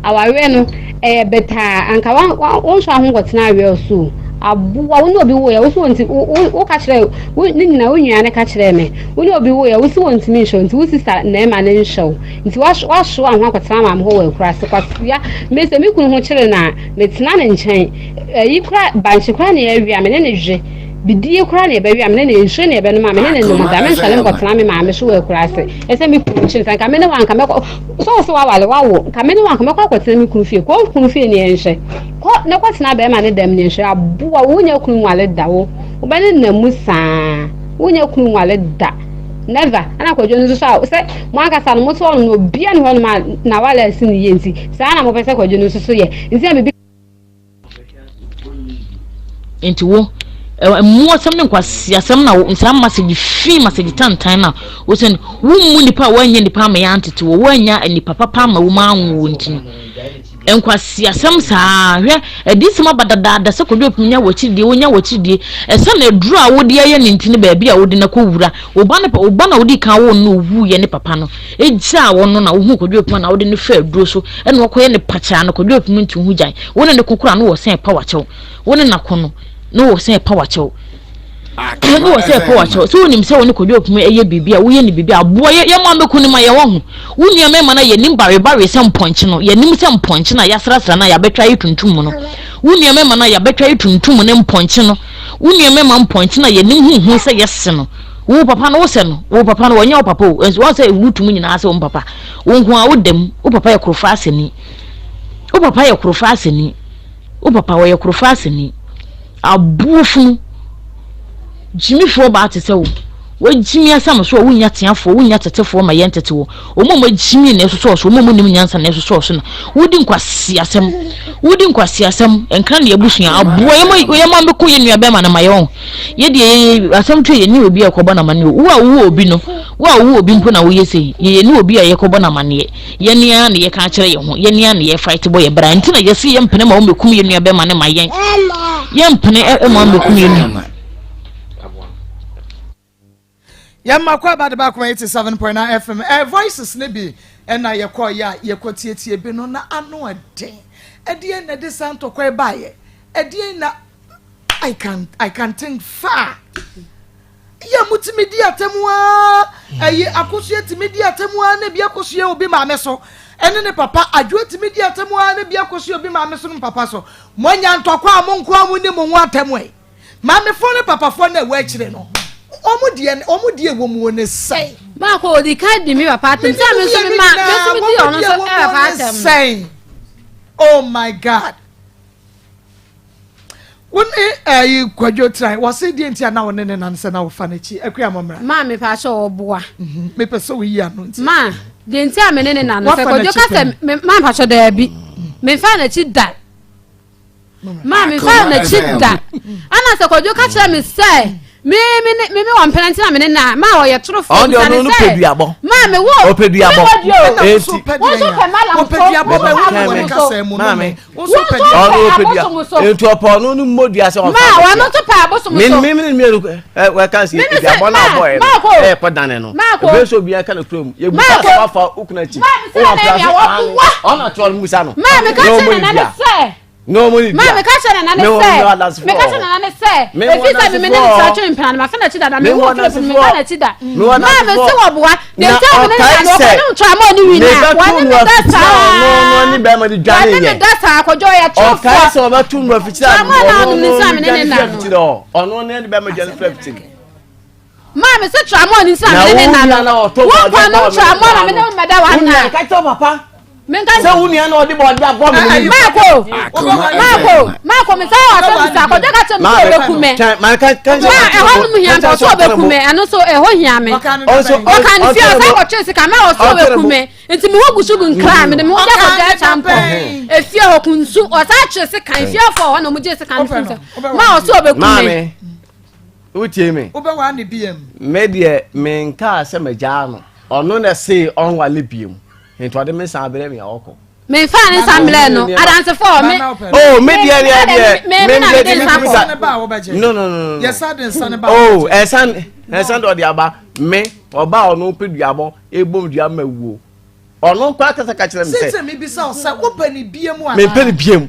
awareɛ no. Ɛyɛ betaa anka wa wa wo nso aho nkɔtena awerɛ so o. Aboa wo ne obi woeɛ wo so wɔnti wo wo woka kyerɛ wo ne nyina wo nua no ka kyerɛɛ me wo ne obi woeɛ wo se wɔntumi nhyɛ wo nti wo sista na ɛma no nhyɛ wo nti waso waso aho akɔtena maame hɔ wɔ akuraase kwasea me sɛ me kunu ho kyere no a metena ne nkyɛn ayi kora bankye kora na yɛawe a me ne ne we bidie kora na yɛbɛwe a me ne ne nsuo na yɛbɛnom a me ne ne nom da mensɔre nkɔtena me maame so wɔ akuraase ɛsɛ me kunu kyere sɛ nka me ne wo anka mɛkɔ Sɛ wo se w'aware w'awo nka me ne wo anka mɛkɔ akɔtena me kunu fie kɔ wo kunu fie ne yɛnhwɛ kɔ na kɔtena bɛrima ne dɛm ne yɛnhwɛ aboa wo wonya kunu nwale da wo wobɛne nam mu saa wonya kunu nwale da never ɛna kwadwo no nso so a sɛ mo ankasa no mo te hɔ no obia ne hɔ nom a na wale asi ne yie nti saa na mopɛ sɛ kwadwo no nso so yɛ nti na biribi Nti wo, mmoasɛm ne nkwaseasɛm na wo saa masage fi masage tantan na wo sɛ wo mmu nipa a woannya nipa ama yɛantete wo woannya nipa papa ama wo mu anwo wo nti no nkwaseasɛm saa hwɛ adiyisɛm aba dadaada sɛ kɔdwo opim nya w'akyiridie wonya w'akyiridie ɛsɛ na aduru a wode ayɛ ne nti no baabi a wode no akɔ wura wo ba no wo ba na wodi kan wo no owuiɛ ne papa no egyaa wɔn no na wohu kɔdwo opim na wode no fa aduro so ɛna wɔkɔyɛ no pakyaa no kɔdwo opim nti ho gyae Wo ne no ko koraa no wɔ sɛ ɛpa wakyɛw. Wo ne no ko no, no wɔ sɛ ɛpa wakyɛw. No wɔ sɛ ɛpa wakyɛw. Sɛ wonim sɛ wo ne Kwadwo Opum ɛyɛ biribi a, woyɛ no biribi a, aboa yɛ, yɛma mɛku no ma yɛn wahu. Wo nua mɛma no a yɛnim barebare sɛ mpɔnkye no, yɛnim sɛ mpɔnkye no a yɛasrasra no a yɛabɛtwa ayɛ tuntum no. Wo nua mɛma no a yɛabɛtwa ayɛ tuntum ne mpɔnkye no. Wo nua mɛma mpɔnkye no a yɛnim huhu sɛ yɛse no. Wo papa no wosɛ no, wo papa no wɔnyɛ wo papa o. Nso wɔn sɛ wotu mu nyinaa sɛ wɔn papa. Wo nko ara woda mu, wo papa yɛ korofa asani. Wo papa yɛ korofa aseni. Wo papa ɔyɛ korofa aseni. Aboɔ funu. Gyimifoɔ baa te sɛ wo. Wagyimi asam so a wonnya teafoɔ, wonnya tetefoɔ ma yɛn tete wo. Wɔn a wɔagyimi na ɛsosɔɔ so, wɔn a wɔnnim nyansa na ɛsosɔɔ so na wodi nkwaseasɛm. Wodi nkwaseasɛm. Nkra ne abusua. Aboɔ yɛma yɛma mbɛko yɛn nua bɛrima no ma yɛn. Yɛ deɛ yɛ asɛm to yɛ ne obi a ɛkɔbɔ n'amaneɛ. Wo a wowɔ obi no, wo a wowɔ obi mpo na woyɛ sei. Yɛ yɛ ne obi a yɛkɔbɔ n'amaneɛ. Yɛn ara na yɛka akyerɛ yɛn ho, yɛn ara na yɛ fight bɔ yɛn bra. Nti na yɛse yɛmpene ma wɔmmɛkum yɛn nua bɛma no ma yɛn. Yɛmpene ma wɔmmɛkum yɛn nua. Yɛn mma kɔ aba de baako 87.9 FM. Eh, voices ne bi ɛna yɛkɔ yɛ a yɛkɔ tietie bi no na ano ɛden. Ɛdeɛn na ɛde saa ntɔkwa ɛbaeɛ? Ɛdeɛn na I can I can think far. Yɛ mutumi di atɛm aa ɛyi akosua tumi di atɛm aa na ebi akosua obi maame so ɛne ne papa adwoa tumi di atɛm aa na ebi akosua obi maame so ne papa so mo anya ntɔkwa a mo nko a mo ni mo ho atɛm ɛ maamefoɔ ne papafoɔ na ɛwɔ akyire no wɔn deɛ wɔn deɛ wɔ mu ne sɛn. Baako odi kan di mi papa atɛm sɛ mi nso mi ma mi nso mi di ɔno nso papa atɛm. Sɛn oh my god. Wo ne ɛyi eh, kwadwo tran wɔse deɛ nti a na wo ne ne nan sɛ na wofa n'akyi akua mo mmra. Maa mepɛ ahyɛ ɔboa. Mhm, mepɛ sɛ woyi ano nti. Maa deɛ nti a me ne ne nan sɛ kwadwo ka sɛ maa mpakyɛ daabi memfa n'akyi da maa memfa n'akyi da ana sɛ kwadwo ka kyerɛ me sɛ me me ne me me wɔ mpena nti na me ne na maa ɔyɛ torofo bisa ne sɛ maa me wo ɔpɛ duabɔ me wɔ duo eti wo nso pɛ malam so wo pɛ abosom so maame wo nso pɛ abosom so nti ɔpɛ ɔno no mmɔ dua sɛ ɔfa maa wɔn nso pɛ abosom so me me me mmienu ɛ wɔka si duabɔ na ɔbɔ yɛ no ɛyɛ kɔ dane no ebi nso obi aka no kurom yɛ busa sɛ wafa okuna akyi ɔwɔ afra so ɔna to ɔno musa no maa mi ka kyerɛ nana ne sɛ na wɔn ni dua maa meka kyerɛ nana ne sɛ meka kyerɛ nana ne sɛ efi sɛ meme ne ne saa twene mpena no mafa n'akyi dada me wo Philip no mefa n'akyi da maa me se wɔ boa de nti a me ne ne da no ɔkɔ ne ntwa ama ɔne wi na wɔne me da saa wɔne me da saa kɔdwo yɛ torofoɔ ɔkae sɛ ɔbɛto no afikyiri a ɔno ne bɛrima ɔno ne bɛrima dwane firi afikyiri Maa me se tramɔɔ ne nsa mene ne na no. Wo nkwa nom tramɔɔ na mene wo mmɛda wa nna. Ka kyerɛ papa. Menka sɛ wo nua na ɔde bɔɔde abɔ me no. Maako Maako Maako me sɛ asɛm bisa akɔdwa ka kyerɛ me sɛ ɔbɛku me. Ma ɛhɔ nom hia me ɔsɛ ɔbɛku me ɛno so ɛhɔ hia me. Ɔka ne fie ɔsɛ akɔtwe sika mɛ ɔsɛ ɔbɛku me nti me ho gu so gu nkra mede me ho gya kɔdwa ɛkya mpɔ efie hɔ kunsu ɔsɛ atwe sika efie afɔ hɔ na ɔmo gye sika no firi sɛ ma ɔsɛ ɔbɛku me. Wotie me? Wobɛwaa ne biam. Me deɛ menkaa sɛ magyaa no. Ɔno na ɛsee ɔnwale biam. Nti ɔde me san brɛ me a ɔkɔ. Menfaa ne nsa mbrɛɛ no. Adansefo me. Oh, me deɛ deɛ deɛ. Me me na mede nsa kɔ. No no no no. Yɛsa de nsa ne ba. Oh, ɛsan ɛsan de ɔde aba. Me ɔba a ɔno pɛ duabɔ ebom dua ma wuo. Ɔno nko akasa ka kyerɛ me sɛ. Sɛ mebisa wo sɛ wopɛ ne bie mu anaa? Mempɛ ne bie mu.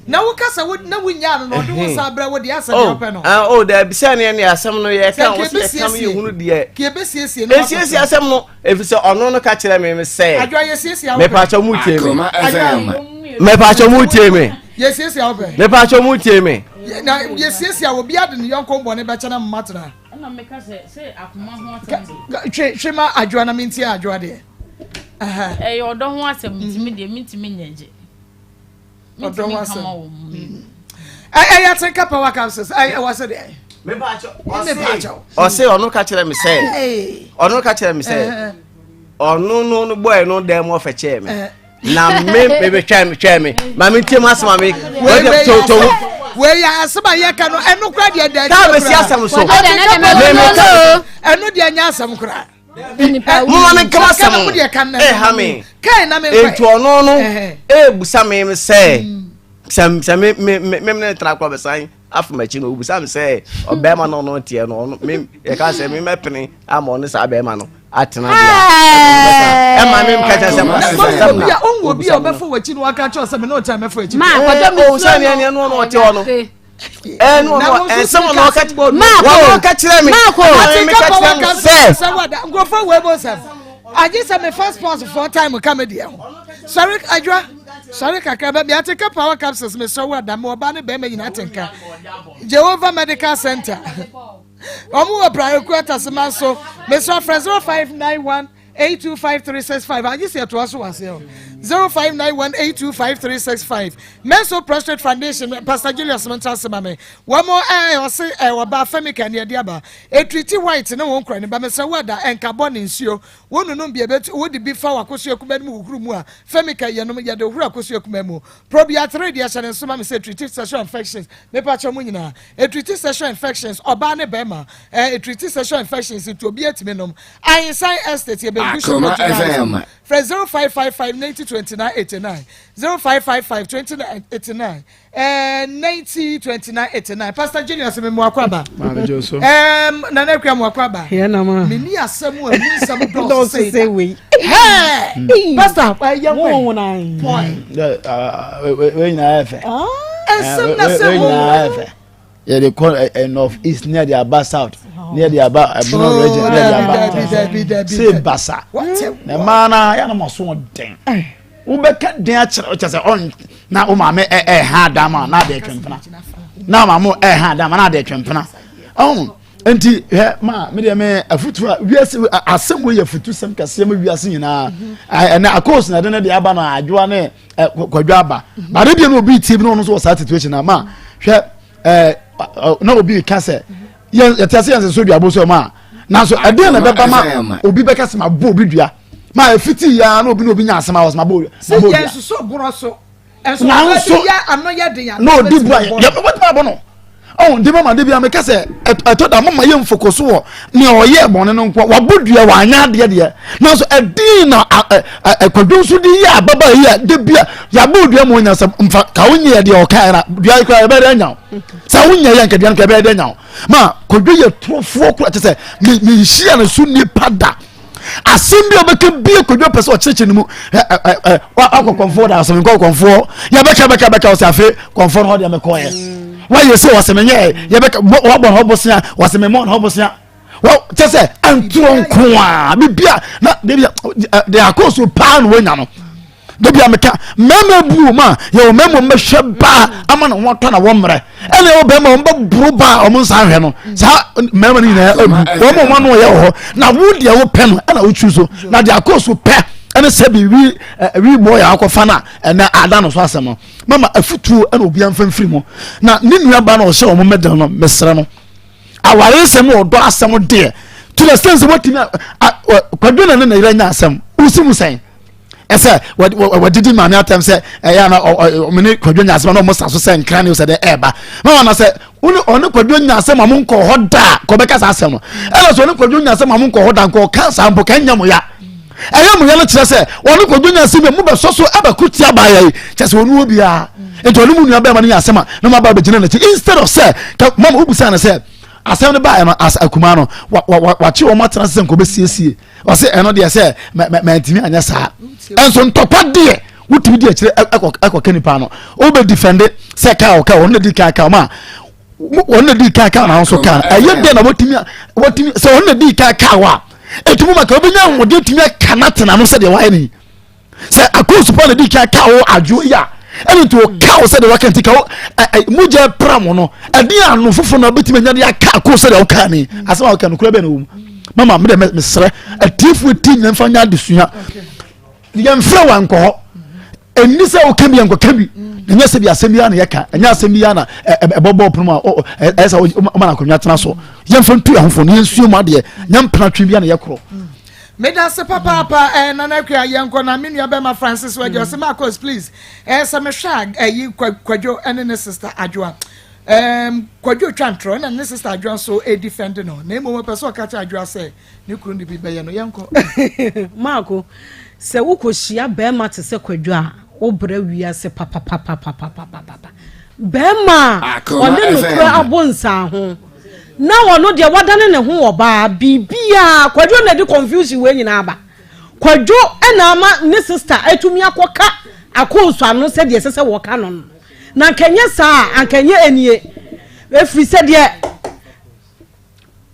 Na woka sɛ wo na wonyaa no na ɔde wo nsa abrɛ wo deɛ asɛ deɛ ɔpɛ no. Oh, oh daabi sɛ neɛ ne asɛm no yɛka wo sɛ yɛka me yɛhunu deɛ. Ka ebesiesie no. Esiesie asɛm no ɛfiri sɛ ɔno no ka kyerɛ me sɛ. Adwa yɛsiesie awopɛ. Mepaakyɛ mu tie me. Mepaakyɛ mu tie me. Yɛsiesie awopɛ. Mepaakyɛ mu tie me. Na yɛsiesie a obi ade ne yɔnko bɔne bɛkyɛ na mma tena. Ɛna meka sɛ sɛ akoma ho asɛm de. Twe twe ma adwoa na mentie adwoa deɛ. Ɛyɛ ɔdɔ ho asɛm nti me deɛ mentumi nyɛ gye. Ɔdɔ ho asɛm. Ɛyɛ atenka power capsules ɛyɛ wɔ sɛ deɛ. Ɔse ɔno ka kyerɛ me sɛ ɔno ka kyerɛ me sɛ ɔno no no bɔɛ no dɛm ɔfɛ kyɛɛ me. na me me me twɛn me twɛn me ma me ntie mu asɛm a me wɔde to to wei yɛ asɛm a yɛka no ɛno kora deɛ da kaa bɛsi asɛm so me me ka ɛno deɛ nyɛ asɛm kora moma me nkama asɛm ɛha me nti ɔno no ɛbusa me sɛ sɛ sɛ me me me me ne tra kɔ bɛsan Afei m'akyi no obisa me sɛ ɔbɛrima no ɔno teɛ no ɔno me yɛka sɛ me mɛpene ama ɔne saa bɛrima no atena deɛ ɛma me nka kyɛ sɛ sɛm na ɔnwɔ obi a ɔbɛfo w'akyi no waka kyerɛ sɛ me ne ɔkyɛ mɛfo akyi ma kɔdɔ me sɛ neɛ neɛ no ɔno ɔte hɔ no ɛno ɔno ɛnsɛm ɔno ɔka wɔn ɔka kyerɛ me ɔte ka pa waka sɛ wada nkurɔfoɔ wɔ ebo nsɛm agye sɛ mefa sports foɔ time ka me deɛ ho sɔre adwa Sɔre kakra bɛ bia te ka power capsules mesrɛ wo ada me ɔbaa ne bɛrima nyinaa te nka Jehovah Medical Center wɔn wɔ Praeku Atasema so mesrɛ frɛ 0591 825365 agye sɛ ɛtoa so wɔ aseɛ hɔ 0591 825365 Menso Prostrate Foundation Pastor Julius mo ntra ase ma me wɔn ɛɛ ɔse ɛɛ ɔbaa Femika ne ɛde aba etiriti white ne wɔn kura ne ba mesrɛ wo ada ɛnka bɔ ne nsuo Wo nonom bi a, wode bi fa w'akosua kumaa no mu hohoro mu a, Femicare yɛnom, yɛde hohoro akosua kumaa mu. Probiatere deɛ hyɛ ne nso ma me sɛ ɛtreati sexual infections, mepakyɛw mo nyinaa, ɛtreati sexual infections, ɔbaa ne bɛrima, eh, ɛtreati sexual infections nti obiara tumi nom. Ahensan Estate, yɛ bɛnku hyɛ Akoma Portugal FM. Frɛ 0555 90 29 89, 0555 29 89. Eh, 90 29 89 Pastor Genius me mo akɔ aba. Maame Joso. Um, Nana Akua mo akɔ aba. Yɛ na ma. Me ni asɛm a mu nsɛm dɔɔso sɛ wei. Hey! Pastor, yɛ kɔ. Wo na. Point. Wei nyinaa yɛ fɛ. Nsɛm na sɛ wo. Wei nyinaa yɛ fɛ. Yɛde kɔ north east ne yɛde aba south ne yɛde aba ɛbono region ne yɛde aba se basa. Na mmaa na yɛ anam ɔso ɔden. Wobɛka den akyerɛ kyɛ sɛ ɔn na wo maame ɛha adam a na ade twempena na maame ɛha adam a na ade twempena ɔn nti hɛ ma me deɛ me afutu a wiase asɛm wei yɛ afutu sɛm kɛseɛ ma wiase nyinaa ɛnɛ akos na ɛde ne deɛ aba na adwoa ne kwadwo aba baade deɛ na obi tie bi na ɔno nso wɔ saa situation na ma hwɛ ɛɛ na obi ka sɛ yɛn yɛte ase yɛn sɛ so dua bo so ma nanso ɛdeɛ na ɛbɛba ma obi bɛka sɛ ma bɔ obi dua ma efiti ya na obi na obi nya asɛm a wɔsɛ ma bɔ dua sɛ yɛn soso borɔ so nanso na odi bu a yɛ wɔtuma abɔ no ɔn de mama de bi a meka sɛ ɛtɔ da mama yɛ mfoko so wɔ nea ɔyɛ bɔne no nko wabɔ dua wanyɛ adeɛ deɛ nanso ɛdin na ɛkwadwo nso de yɛ ababa yi a de bi a yɛabɔ dua mu ɔnya sɛ mfa ka wonyɛ deɛ ɔka ɛna dua yi koraa yɛbɛyɛ dɛ anya wo sɛ wonyɛ yɛ nka dua no ka yɛbɛyɛ dɛ anya wo ma kwadwo yɛ torofoɔ kora kyɛ sɛ menhyia no so nipa da asɛm bi a ɔbɛka bie kwadwo pɛ sɛ ɔkyerɛkyerɛ no mu wakɔ kɔmfoɔ da asɛm nkɔ kɔmfoɔ yɛbɛka bɛka bɛka ɔsɛ afe kɔmfoɔ no hɔ deɛ mekɔɛ wayɛ sɛ wɔsɛ menyɛ yɛbɛka wabɔ ne hɔ bosea wɔsɛ memmɔ ne hɔ bosea kyɛ sɛ ɛntorɔ nko a bibia na deɛ akɔ so paa na wanya no dabi a meka mmarima bu wɔn a yɛwɔ mmarima wɔn bɛhwɛ baa ama na wɔn atɔ na wɔn mmerɛ ɛna yɛwɔ barima wɔn bɛboro baa wɔn nsa ahwɛ no saa mmarima no nyinaa abu wɔn a wɔn ano yɛ wɔ hɔ na wo deɛ wopɛ no ɛna wotwi so na deɛ akɔ so pɛ ɛne sɛ bi wi wi bɔ yɛ akɔfa no a ɛnɛ ada no so asɛm no mama afutuo ɛna obi anfa mfiri mu na ne nua ba na ɔhyɛ wɔn mɛdan no mesrɛ no aware nsɛm ɔdɔ asɛm deɛ to the extent sɛ wɔtumi kwadwo na ne na yɛrɛ nya asɛm wosi mu sɛn ɛsɛ wɔdidi maame atɛm sɛ ɛyɛ ana ɔmo ne kwadwo nya asɛm na ɔmo sa so sɛ nkran ne sɛ dɛ ɛɛba mama na sɛ ɔne ɔne kwadwo nya asɛm a mo nkɔ hɔ da kɔ bɛka saa asɛm no ɛna sɛ ɔne kwadwo nya asɛm a mo nkɔ hɔ da nkɔ ɔka saa mpo ka nya mo ya ɛyɛ mo ya no kyerɛ sɛ ɔne kwadwo nya asɛm yɛ mo bɛsɔ so ɛbɛko tia baayɛ yi kyerɛ sɛ ɔne wɔ biara nti ɔne mu nua bɛrima no nya asɛm a na mo aba abɛgyina n'akyi instead of sɛ mama wobusa no sɛ. Asɛm no baeɛ no, as akumaa no, wa wa wa wakye wɔn atena ase sɛ nka ɔbɛsiesie. Ɔse ɛno deɛ sɛ mɛ mɛ mɛntumi anyɛ saa. Ɛnso ntɔkwa deɛ wotumi di akyire ɛkɔ ɛkɔka nipa no. Wobɛ defende sɛ kaa ɔka wɔn na di kan kaa wɔn a wɔn na di kan kaa na ahosuo kaa no. Ɛyɛ dɛ na wɔtumi wɔtumi sɛ wɔn na di kan kaa wɔ a ɛtumi ma ka wobɛnya ahoɔden tumi aka no atena no sɛdeɛ wayɛ no yi. Sɛ akoosu pa na di kan ka wo adwo yi a ɛne nti ɔka wo sɛdeɛ waka nti ka wo mogya pra mo no ɛde ano foforɔ na wobɛtumi anya de aka akoo sɛdeɛ woka ne asɛm a woka no kura bɛn na wɔ mu mama medɛ mesrɛ atiefoɔ ti nyina mfa nyɛ adesua yɛmfrɛ wɔ ankɔ hɔ ɛnni sɛ woka bi yɛnkɔka bi na ɛnyɛ sɛ bi asɛm biara na yɛka ɛnyɛ asɛm biara na ɛbɔbɔ pono mu a ɛyɛ sɛ woma no akonnwa tena so yɛmfa ntu yɛn ho fo no yɛnsua mu adeɛ nyɛ mpena twe biara na yɛkorɔ. Medase papaapa eh, Nana Akua yɛnkɔ na me nua bɛma Francis wagya ɔsɛ Marcos please eh, sɛ mehwɛ a ɛyi eh, Kwadwo ɛne ne sister Adwoa um, Kwadwo twa ntorɔ ɛna ne sister Adwoa nso ɛdifɛnde no na mmom ɔpɛ sɛ ɔka kyerɛ Adwoa sɛ ne kunu de bi bɛyɛ no yɛnkɔ. Marco sɛ wokɔhyia bɛrima te sɛ Kwadwo a wobrɛ wiase papapapapapapa bɛrima a ɔne nokorɛ abɔ nsaaho Na ɔno deɛ wadane ne ho ɔbaa biribiaa kwadwo na ɛde confusion wei nyinaa aba kwadwo na ama ne sister atumi akɔka akoosu ano sɛdeɛ ɛsɛ sɛ wɔka no no na anka ɛnyɛ saa a anka ɛnyɛ ɛnie ɛfiri sɛdeɛ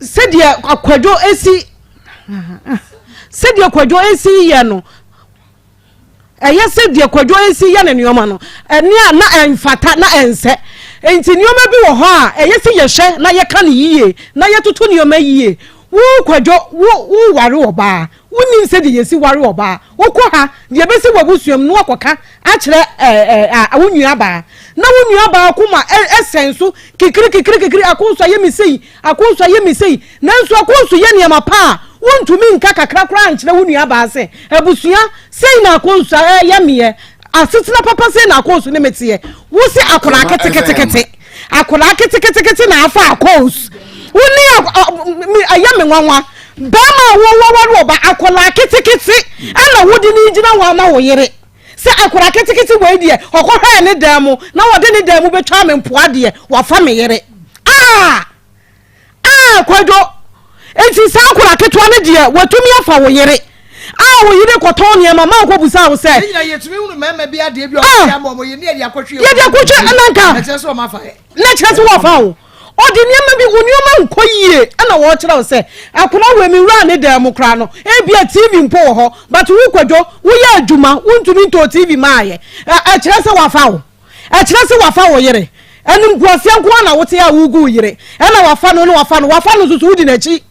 sɛdeɛ kwadwo esi sɛdeɛ kwadwo esi yɛ no Ɛyɛ sɛ deɛ Kwadwo resi yɛ ne nneɛma no, ɛne a na ɛmfata na ɛnsɛ. Enti nneɛma bi wɔ hɔ a ɛyɛ sɛ yɛhwɛ na yɛka no yie na yɛtoto nneɛma yie. Wo Kwadwo, wo woware ɔbaa, wonnim sɛdeɛ yɛsi ware ɔbaa. Wokɔ ha, deɛ ɛbɛsi w'abusua mu no woakɔka akyerɛ ɛɛ ɛɛ wo nuabaa. Na wo nuabaa koma sɛn so kikiri kikiri kikiri, Akonso ayɛ me sei, Akonso ayɛ me sei. Nanso Akonso yɛ nneɛma pa a, wontumi nka kakra koraa nkyerɛ wo nuabaa sɛ, Abusua, sei na Akonso yɛ meɛ, asetena papa sei na Akonso ne me teɛ. Wo se akwadaa keteketekete, akwadaa keteketekete na afa Akonso. Wo ne ɛyɛ me nwanwa. Bɛrima a wowaware ɔba, akwadaa ketekete ɛna wode ne gyina hɔ ama wo yere. Sɛ akwadaa ketekete wei deɛ, ɔkɔhwɛɛ ne dan mu na wɔde ne dan mu bɛtwa me mpoa deɛ, wafa me yere. Ah! Ah Kwadwo, enti saa akwadaa ketewa no deɛ watumi afa wo yere a wo yere kɔtɔn nneɛma ma ɔkɔbusaa wo sɛ. Yɛn nyinaa yɛtumi hunu mmarima bi adeɛ bi a wɔde ama wɔn yere ne yɛde akɔtwe yɛde akɔtwe ɛna nka na kyerɛ sɛ wɔn afa yɛ. Na kyerɛ sɛ wɔafa wo. Ɔde nneɛma bi wo nneɛma nkɔ yie ɛna wɔrekyerɛ wo sɛ akwadaa wei me wura ne dan mu koraa no ebia TV mpo wɔ hɔ but wo Kwadwo woyɛ adwuma wontumi ntɔɔ TV maayɛ ɛkyerɛ sɛ wɔafa wo. Ɛkyerɛ sɛ wafa wo yere. Animguaseɛ nko ara na wote a woregu wo yere. Ɛna wafa no ne wafa no. Wafa no nso so wodi n'akyi.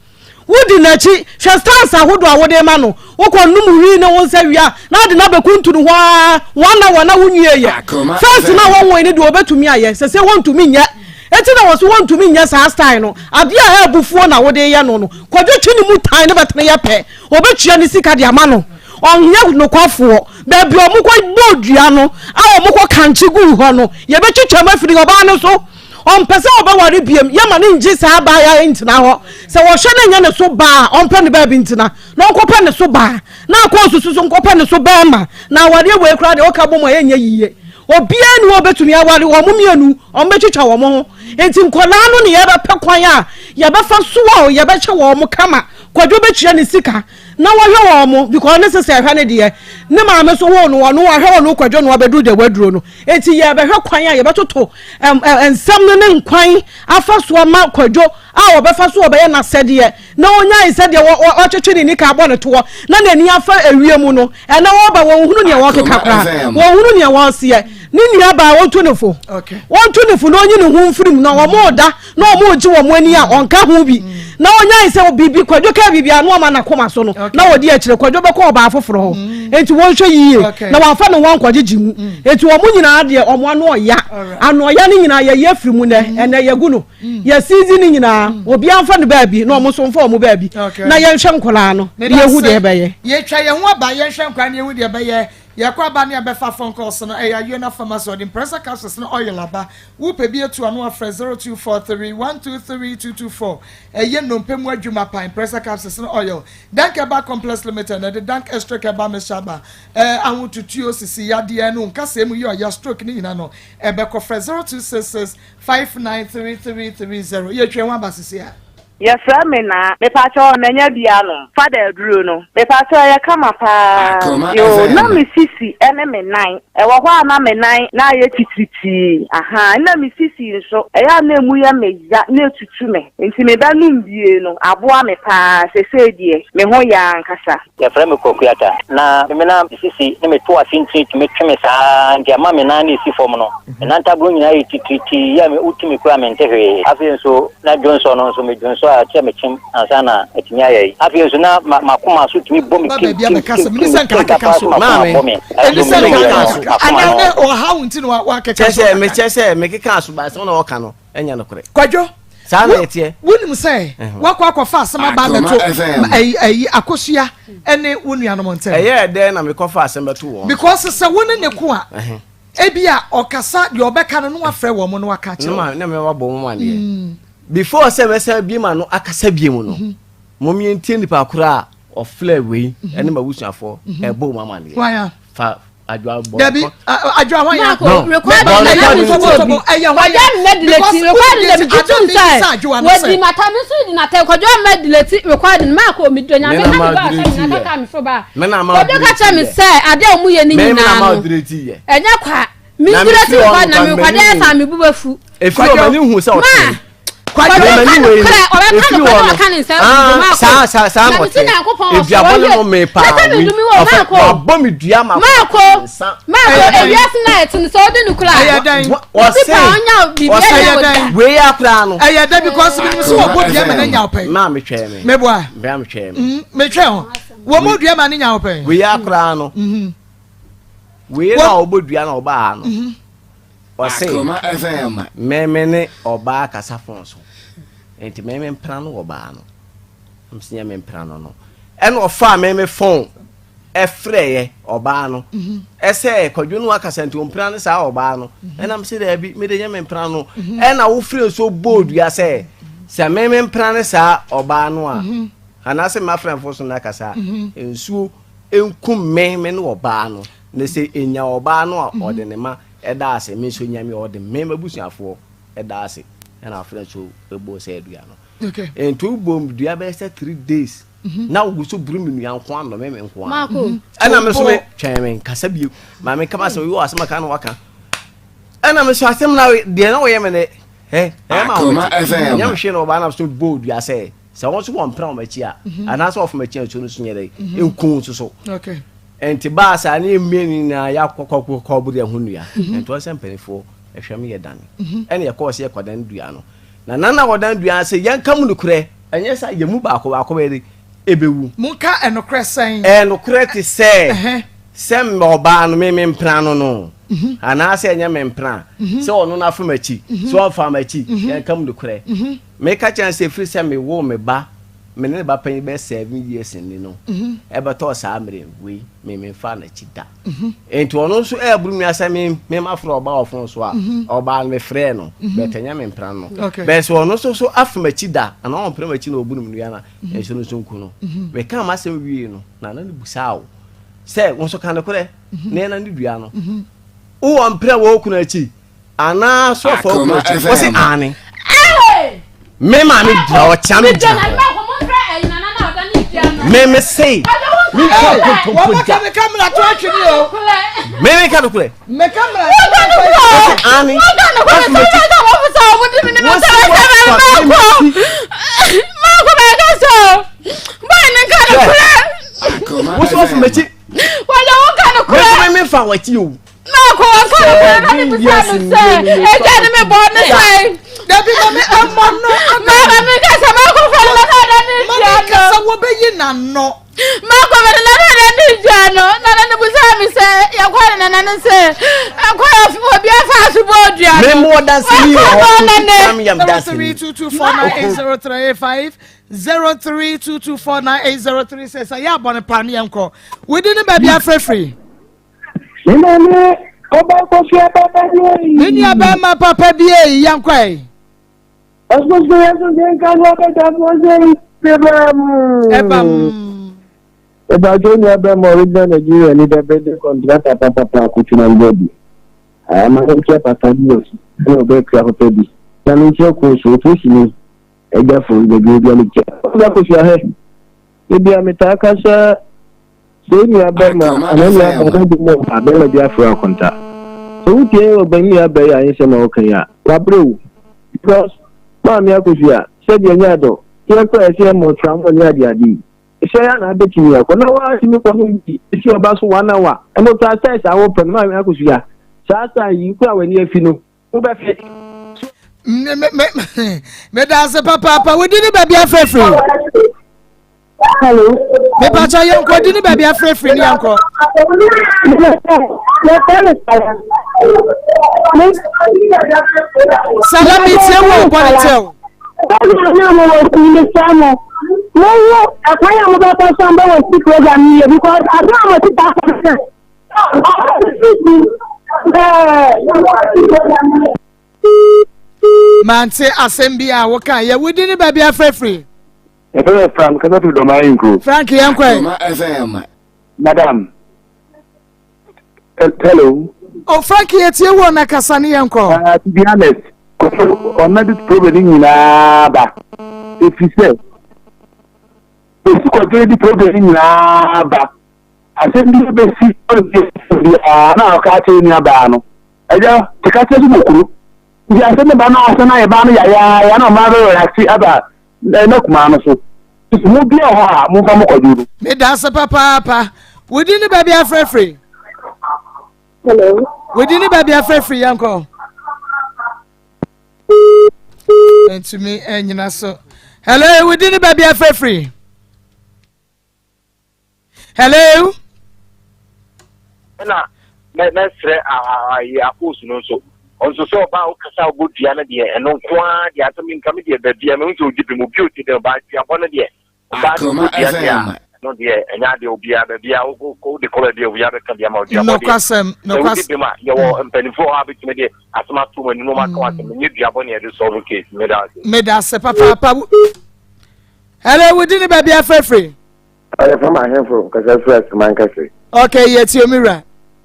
Wodi n'akyi. Hwɛ styles ahodoɔ a wode rema no. Wokɔ nom wii ne wo nsa wie a, na ade no abɛkuntunu hɔ ara one hour na wonwieeɛ. First no a wɔnwoe no deɛ wɔbɛtumi ayɛ, sɛsɛ wɔntumi nyɛ. Enti na wɔse wɔntumi nyɛ saa style no. Adeɛ a ɛyɛ abufuo na wode reyɛ no no, Kwadwo twe ne mu tan ne bɛtene yɛ pɛ. Wɔbɛtua ne sika de ama no. Ɔnyɛ nokwafoɔ. Baabi a wɔkɔbɔɔ dua no a wɔkɔkankye guu hɔ no, yɛbɛtwitwa mu afiri ɔbaa no so. Ɔmpɛ sɛ ɔbɛware biom. Yɛmma no nngye saa abaayewa yi ntena hɔ. Sɛ wɔhwɛ no nyɛ ne so ba a, ɔmpɛ no baabi ntena, na ɔnkɔpɛ ne so baa. Na akɔɔso so nkɔpɛ ne so barima. Na awareɛ wei koraa deɛ, woka bom a, ɛnyɛ yie. Obiara nni hɔ a ɔbɛtumi aware wɔn mmienu, wɔbɛtwitwa wɔn ho. Enti nkwadaa no ne yɛbɛpɛ kwan a yɛbɛfa so a yɛbɛhwɛ wɔn kama. Kwadwo bɛtua ne sika na wahwɛ wɔn because ne sesa ɛhwɛ ne deɛ ne maame nso woo no ɔno wahwɛ ɔno Kwadwo na wabɛduru deɛ waduro no. Enti yɛbɛhwɛ kwan a yɛbɛtoto nsɛm no ne nkwan afa so ama Kwadwo a ɔbɛfa so ɔbɛyɛ n'asɛdeɛ na ɔnyae sɛdeɛ ɔtwetwe ne nika abɔ ne toɔ na n'ani afa ewie mu no. Ɛnɛ wɔba wɔnhunu nea wɔkeka koraa, wɔnhunu nea wɔseɛ. Ne nua baa wɔntu ne fo, wɔntu ne fo na ɔnyi ne ho mfiri mu na wɔn da na wɔn regye wɔn ani a ɔnka ho bi na ɔnyae sɛ biribi Kwadwo kaa biribi a na ɔma n'akoma so no na wɔdi akyire Kwadwo bɛkɔ ɔbaa foforɔ hɔ mm. enti wɔnhwɛ yie na wɔamfa ne ho ankɔgyegye mu mm. enti wɔn nyinaa deɛ wɔn ano ɔya ano ɔya no nyinaa yɛyi afiri mu nɛ mm. ɛnɛ yɛgu no yɛsizi no nyinaa obiara mfa no baabi na wɔn nso mfa wɔn baabi na yɛnhwɛ nkwadaa no na yɛhu deɛ ɛbɛyɛ. Yɛtwa yɛn ho aba yɛnhwɛ nkwadaa no yɛhu deɛ ɛbɛyɛ. Yɛkɔ aba ne abɛfa phone calls no, ɛyɛ Ayona Pharmacy, ɔde Impressa capsules ne oil aba. Wopɛ bi atu ano a, frɛ 0243 123 224. Ɛyɛ nnompe mu adwuma pa, Impressa capsules ne oil. Dank Herbal Complex Limited na ɛde Dank Extract Herbal Mixture aba. Ɛɛ ahotutuo, sisi yadeɛ ne wo nkasɛɛ mu yɛ ɔya, stroke ne nyinaa no, ɛbɛkɔ. Frɛ 0266 593330. Yɛtwa ho aba sisi a. Yɛfrɛ me Naa. Mepakyɛw manya bi anom. Fada aduro no. Mepakyɛw ɛyɛ kama paa. Yoo na me sisi ɛne me nan. Ɛwɔ hɔ a na me nan na ayɛ titiritii ahaa ɛna me sisi nso ɛyɛ a na emu yɛ me ya na etutu me nti me bɛ nom bie no aboa me paa sesei deɛ me ho yɛ ankasa. Yɛfrɛ me Kwaku Atta. Na me na me sisi ne me to ase ntini tumi twe me saa ara nti ama me nan no resi fam no, me nantaboro nyinaa yɛ titiritii a wotu me koraa a mente hwee. Afei nso na dwonsɔ no nso medwonsɔ a ɛkyɛ mekyem ansa na atumi ayɛ yi. Afei nso na m'akoma so tumi bɔ me Ba kim baabi a kim mɛka sɛ kim mene kim sɛ nka mete nka akeka paa so. sɛ m'akoma Maame, bɔ me. Ɛne Nanso sɛ nka menomyɛ akeka no so. m'akoma Anaa no ne ɔhaw nti na wakeka Kyɛ so sɛ kakra. mekyɛ sɛ mekeka so ba asɛm na wɔka no ɛnyɛ nokorɛ. Kwadwo, Saa na ɛteɛ. Wonim sɛ woakɔ akɔfa asɛm aba abɛto ayi ayi akosua ne wo nuanom ntɛm. Ɛyɛɛ dɛn na mekɔfa asɛm bɛto wɔn? Because sɛ wo ne ne ko a, ebi a ɔkasa deɛ ɔbɛka no na wafrɛ wɔn na waka akyerɛ wɔn. Na mɛma bɔ wɔn aneɛ. Mm. Before sɛ mɛsan bie ma no akasa bie mu no, mhm. mom yɛntie nipa koro a ɔflɛ wei mhm. ɛne m'abusuafoɔ mhm. ɛbɔ wɔn amaneɛ. Fa adwoa bɔ. Dabi adwoa hwan ya. No record na na mi nso obi. Ɛyɛ hwan ya. Kwadwo mma dileti record na mi tutu nsa. Wodi mata mi nso di nata kwadwo mma dileti record no maako mi do nyame ka mi ba ɔsɛ mi naka ka mi fo ba. Kwadwo ka kyerɛ mi sɛ ade a wɔn yɛ ne nyinaa no ɛnyɛ kwa mi dileti record na mi kwadwo ɛsa mi bu bɛ fu. Efiri ɔmɛ ni hu sɛ ɔtɛ. Kwadwo ka no korɛ ɔbɛka no korɛ na waka ne nsa agu mu akɔ. Saa saa saa na mɔtɛ eduabɔ ne no me paa wi ɔfɛ wabɔ mi dua ma maako maako ewiase na ɛte no sɛ ɔde no kura ɛyɛ dɛn obi pa ɔnya biribi ɛyɛ wɔ da wei akora no ɛyɛ dɛn because mi nso wɔ bɔ dua ma ne nya ɔpɛ maa mi twɛn mi meboa bɛn mi twɛn mi mi twɛn ho wɔn mu dua ma ne nya ɔpɛ wei akora no wei na ɔbɔ dua na ɔba ha no. Ɔse, Me me ne ɔbaa kasa fon so, nti me me mpena no wɔ baa no. Mese nyɛ me mpena no no. Ɛna ɔfaa me me fon ɛfrɛeɛ ɔbaa no ɛsɛ Kwadwo no akasa nti ɔmpena no saa ɔbaa no. Ɛna mese daabi, me de nyɛ me mpena no. Ɛna wofrɛ nso bɔɔ dua sɛ sɛ me me mpena no saa ɔbaa no a, anaasɛ mafrɛ so no akasa a, nsuo nkum me me ne ɔbaa no. Na sɛ enya ɔbaa no a, ɔde ne mma da ase, me nso enya me a, ɔde me m'abusuafoɔ da ase. Ɛna afei nso ɛbɔɔ sɛ dua no. Nti wobɔ dua bɛyɛ sɛ 3 days na wogu so buru me nua nko a nnome me nko a. Ɛna me nso me twɛn me nkasa bio. Maame kama sɛ oyɛ asɛm aka na waka. Ɛna me nso asɛm na deɛ na wɔyɛ me ne ɛ ɛyɛ ma wɔn ti. Ɛnyɛ me hwee na ɔbaa na so bɔɔ dua sɛ sɛ wɔn nso wɔn mpena wɔn akyi a anaasɛ wɔfam akyi a nsuo no so nyɛ dɛ nku nso so. Nti baa saa ne yɛ mmienu nyinaa yɛakɔ kɔboro yɛn ho nnua. Nti wɔn sɛ mpanimfoɔ ɛhwɛ me yɛ dane. Ɛna yɛkɔɔ sɛ yɛkɔdan dua no. Na nana wɔdan dua no sɛ yɛnka mu nokorɛ, ɛnyɛ sɛ yɛn mu baako baako bɛyɛ de ɛbɛwu. Monka ɛnokorɛ sɛn? Ɛnokorɛ te sɛ sɛ ɔbaa no me me mpena no no anaasɛ ɛnyɛ me mpena sɛ ɔno no afa m'akyi sɛ ɔmfa m'akyi yɛnka mu nokorɛ. Meka kyerɛ no sɛ ɛfiri sɛ mewoo me ba me ne ne ba panyin bɛyɛ 7 years ni no ɛbɛtɔɔ saa mmerɛ wei me memfa n'akyi da nti ɔno nso ɛɛboro nua sɛ me me ma frɛ ɔbaa ɔfon so a ɔbaa no mefrɛɛ no bɛtɛ nyɛ me mpena no bɛyɛ sɛ ɔno nso so afa m'akyi da anaa ɔmpere m'akyi na ɔbu no nua na nso no nso nku no meka m'asɛm wie no na na ne busaa o sɛ wo nso ka nokorɛ na ɛna ne dua no wowɔ mprɛ wɔ okunu akyi anaa so ɔfa okunu akyi wɔsi aane me maame gyina hɔ kyea me gyina hɔ me me sei me nka nkontompo da me me ka nokorɛ wɔsi aane wɔsi m'akyi wɔsi wɔfa me m'akyi wɔsi wɔfa m'akyi me me fa w'akyi o. Maako wɔka no kora na mebisa no sɛ agya ne me bɔ ne sɛn. Dabi ma me ɛmmɔ no. Maama mi kasa maako fɛ no na na ne dua no. Ma kasa wɔbɛyi n'ano. Maako fɛ no na na ne dua no na na ne busa mi sɛ yɛkɔ ne nana ne sɛ ɛkɔ yɛ obi afa so bɔ dua no. Memu ɔdanseni wɔ hɔ tutu yam danseni. 0322498035 0322498036 ɛyɛ abɔne pa ne yɛnkɔ wodi ne baabi afrɛfiri. Me maame ɔba kɔfia papa bi eyi. Me nua bɛrima papa bi eyi yɛn kɔ yi. Ɔsoso yɛ so sɛ nka no ɔbɛdafoɔ sɛ ɛba mu. Ɛba mu. Ɛbàjẹ́ nua bɛrima original Nigeria ni dɛbɛ de kɔntrata papapa akotuna mbɔ bi. Ama ne nkyɛn papa bi wɔ so ɛna ɔbɛkura papa bi. Na ne nkyɛn kɔn so opolisi ni ɛgya fam baabi obi a ne kyɛ. Ɔbɛ akosua hɛ. Ebi a metaa ka sɛ sɛ nua bɛrima anaa nua bɛrima na bi mu a bɛrima bi afrɛ akonta. Sɛ wotie ɔbɛn nua bɛyɛ a nsɛm a ɔka yi a wabrɛ wo because maame akosua sɛdeɛ nyɛ adɔ yɛkɔ ɛsɛ ɛmɔ tramɔ ne adeade yi sɛ yɛ na abɛtumi akɔ na woatumi kɔ no bi ɛsi ɔba so one hour ɛno koraa sɛ saa wopɛ no maame akosua saa saa yi kora w'ani afi no wobɛfe. Meda ase papaapa. Wodi ne baabi afrɛfrɛ. Hello. Mepakyɛ yɛnkɔ di ne baabi afrɛfrɛ ne yɛnkɔ. Sala mi tie wo bɔ ne kyɛw. Program na mo wɔ si ne sɛ mo. Mo wo ɛkwan a mo bɛ kɔ so bɛ wɔ si program yi yɛ because abira mo ti ta kɔ sɛ. Mante asɛm bi a woka yɛ wodi ne baabi afrɛfrɛ. Yɛfrɛ me Frank kasa firi Dɔmaa Ahenkuro. Frank yɛn kɔ ɛ. Madam. Hello. Oh Frank yɛ tie wɔ na kasa ne yɛn kɔ. To be honest, kɔfɛ ɔna de problem ne nyinaa ba. Efi sɛ, esi kɔdwere de problem ne nyinaa ba. Asɛm bi bɛsi biara na ɔka akyerɛ nua baa no. Ɛgya, keka kyerɛ so wɔ kuro. Nti asɛm ne ba no asɛm ayɛ baa no yayaaya na ɔmaa bɛ relaxe aba ɛna kumaa no so. Nti mo bi wɔ hɔ a momfa mo kɔdwo no. Meda ase papaapa. Wo din ne baabi afrɛfiri? Hello. Wo din ne baabi afrɛfiri yɛnkɔ. Ntumi ɛnyina so. Hello, wo din ne baabi afrɛfiri? Hello. Ɛna mɛsrɛ ayi akoosu no nso nso sɛ ɔbaa wokasa wobɔ dua no deɛ ɛno nko ara deɛ asɛm nka me deɛ baabi a mehu sɛ ɔgye bi mu bi ɔti dɛ ɔbaa duabɔ no deɛ ɔbaa no bɔ dua deɛ a ɛno deɛ ɛnyɛ adeɛ obiara baabi a wode kɔ baabi a obiara bɛka bi ama duabɔ deɛ nokwasɛm sɛ wodi bi ma yɛwɔ mpanimfoɔ hɔ a bɛtumi de asɛm ato mu anim aka asɛm nyɛ duabɔ ne yɛde solve case. Meda ase. Meda ase papaapa. Hello, wodi ne baabi afrɛfrɛ? Ɔyɛ fam ahemfo kasa firi aseman kɛse. Ok, yɛ tie omi wura.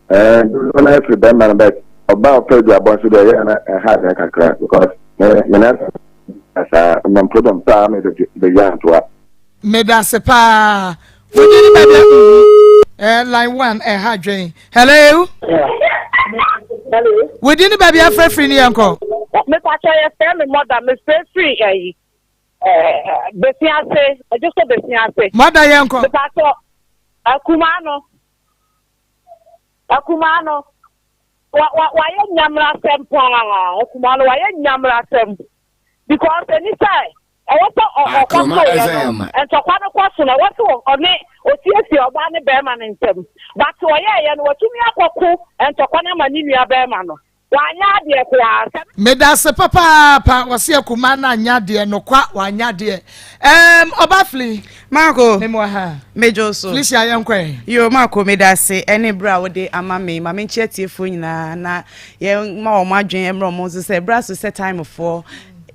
Ɛɛ dodoɔ no afiri bɛrima no bɛt ɔbaa ɔpɛ aduabɔ nso deɛ ɛyɛ na ɛha adwene kakra because me me na saa mmam problem paa me bɛgya ntoa. Medase paa. Wodi ne baabi a eh, line one ɛha eh, adwene. Hello. Hello. Wodi ne baabi afrɛfiri ne yɛn kɔ. Mepatwa yɛ fɛ me mɔda mefrɛ firi ɛyi. Besi ase, ɛgye so besi ase. Mada yɛn kɔ. Mepatɔ, akumaa no, akumaa no, wa wa wayɛ nyamrasɛm paa, akumaa no wayɛ nyamrasɛm because ɛni sɛ ɛwɔ sɛ ɔkɔ so yɛ no, ntɔkwa no kɔ so no, ɛwɔ sɛ ɔne osiesie ɔbaa ne bɛrima no ntɛm, but ɔyɛɛyɛ no watumi akɔko ntɔkwa no ama ne nua bɛrima no. Wanyɛ adeɛ koraa sɛ. Medase papaapa wɔse akumaa no anyɛ adeɛ nokwa wanyɛ adeɛ ɛɛm ɔba fili. Marco Mem wɔ ha. Medwo so. Felicia yɛnkɔ ɛ. Yo Marco medase ɛne berɛ a wode ama me ma menkyia atiefoɔ nyinaa na yɛn ma wɔn adwene mmrɛ wɔn so sɛ berɛ aso sɛ time foɔ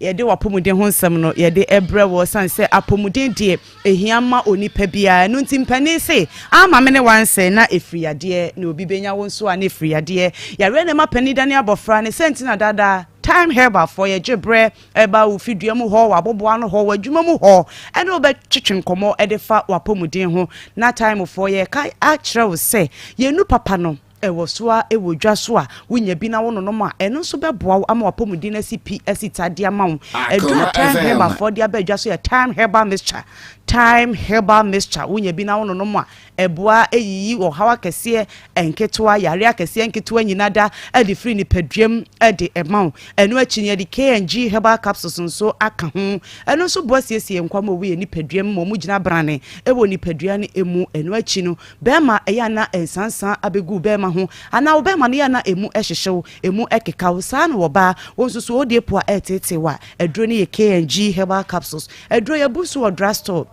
yɛde w'apɔmuden ho nsɛm no yɛde ɛbrɛ wɔ sane sɛ apɔmuden deɛ Ehia ma onipa biara. Ɛno nti mpanin se, Ama me ne wansɛe na ɛfiri yadeɛ, na obi bɛnya wo nso a na ɛfiri yadeɛ. Yareɛ na ɛma panin dane abɔfra, ne sɛ nti na daadaa Time Herbal foɔ yɛgye berɛ ba wo fidua mu hɔ, w'aboboano hɔ, w'adwuma mu hɔ ɛne wo bɛtwetwe nkɔmmɔ de fa w'apɔmuden ho. Na Time foɔ yɛreka akyerɛ wo sɛ yɛn nu papa no, Ɛwɔ so ara wɔ dwa so a, wunya bi na wononom a, ɛno nso bɛboa wo ama w'apɔmuden asi pi asi ta de ama wo. Aduru a Thyme Herbal foɔ de aba dwa so yɛ Thyme Herbal Mixture. Thyme Herbal Mixture, wonya bi na wononom a, ɛboa yiyi ɔhaw akɛseɛ nketewa, yareɛ akɛseɛ nketewa nyina da de firi nipaduam de ma wo. Ɛno akyi no, yɛde K&G Herbal Capsules nso aka ho. Ɛno nso boa siesie nkwa ma ɛwɔ yɛn nipaduam ma wɔgyina brane wɔ nipadua no mu. Ɛno akyi no, Bɛɛma, ɛyɛ a na nsansa abɛgu wo bɛɛma ho, anaa wo bɛɛma no yɛ a na ɛmu hyehye wo, ɛmu keka wo, saa na ɔbaa, wo nso so ɔdeɛ po a ɛreteetee wo a, aduro no yɛ KNG Herbal Capsules. Aduro yi abu so wɔ drug store.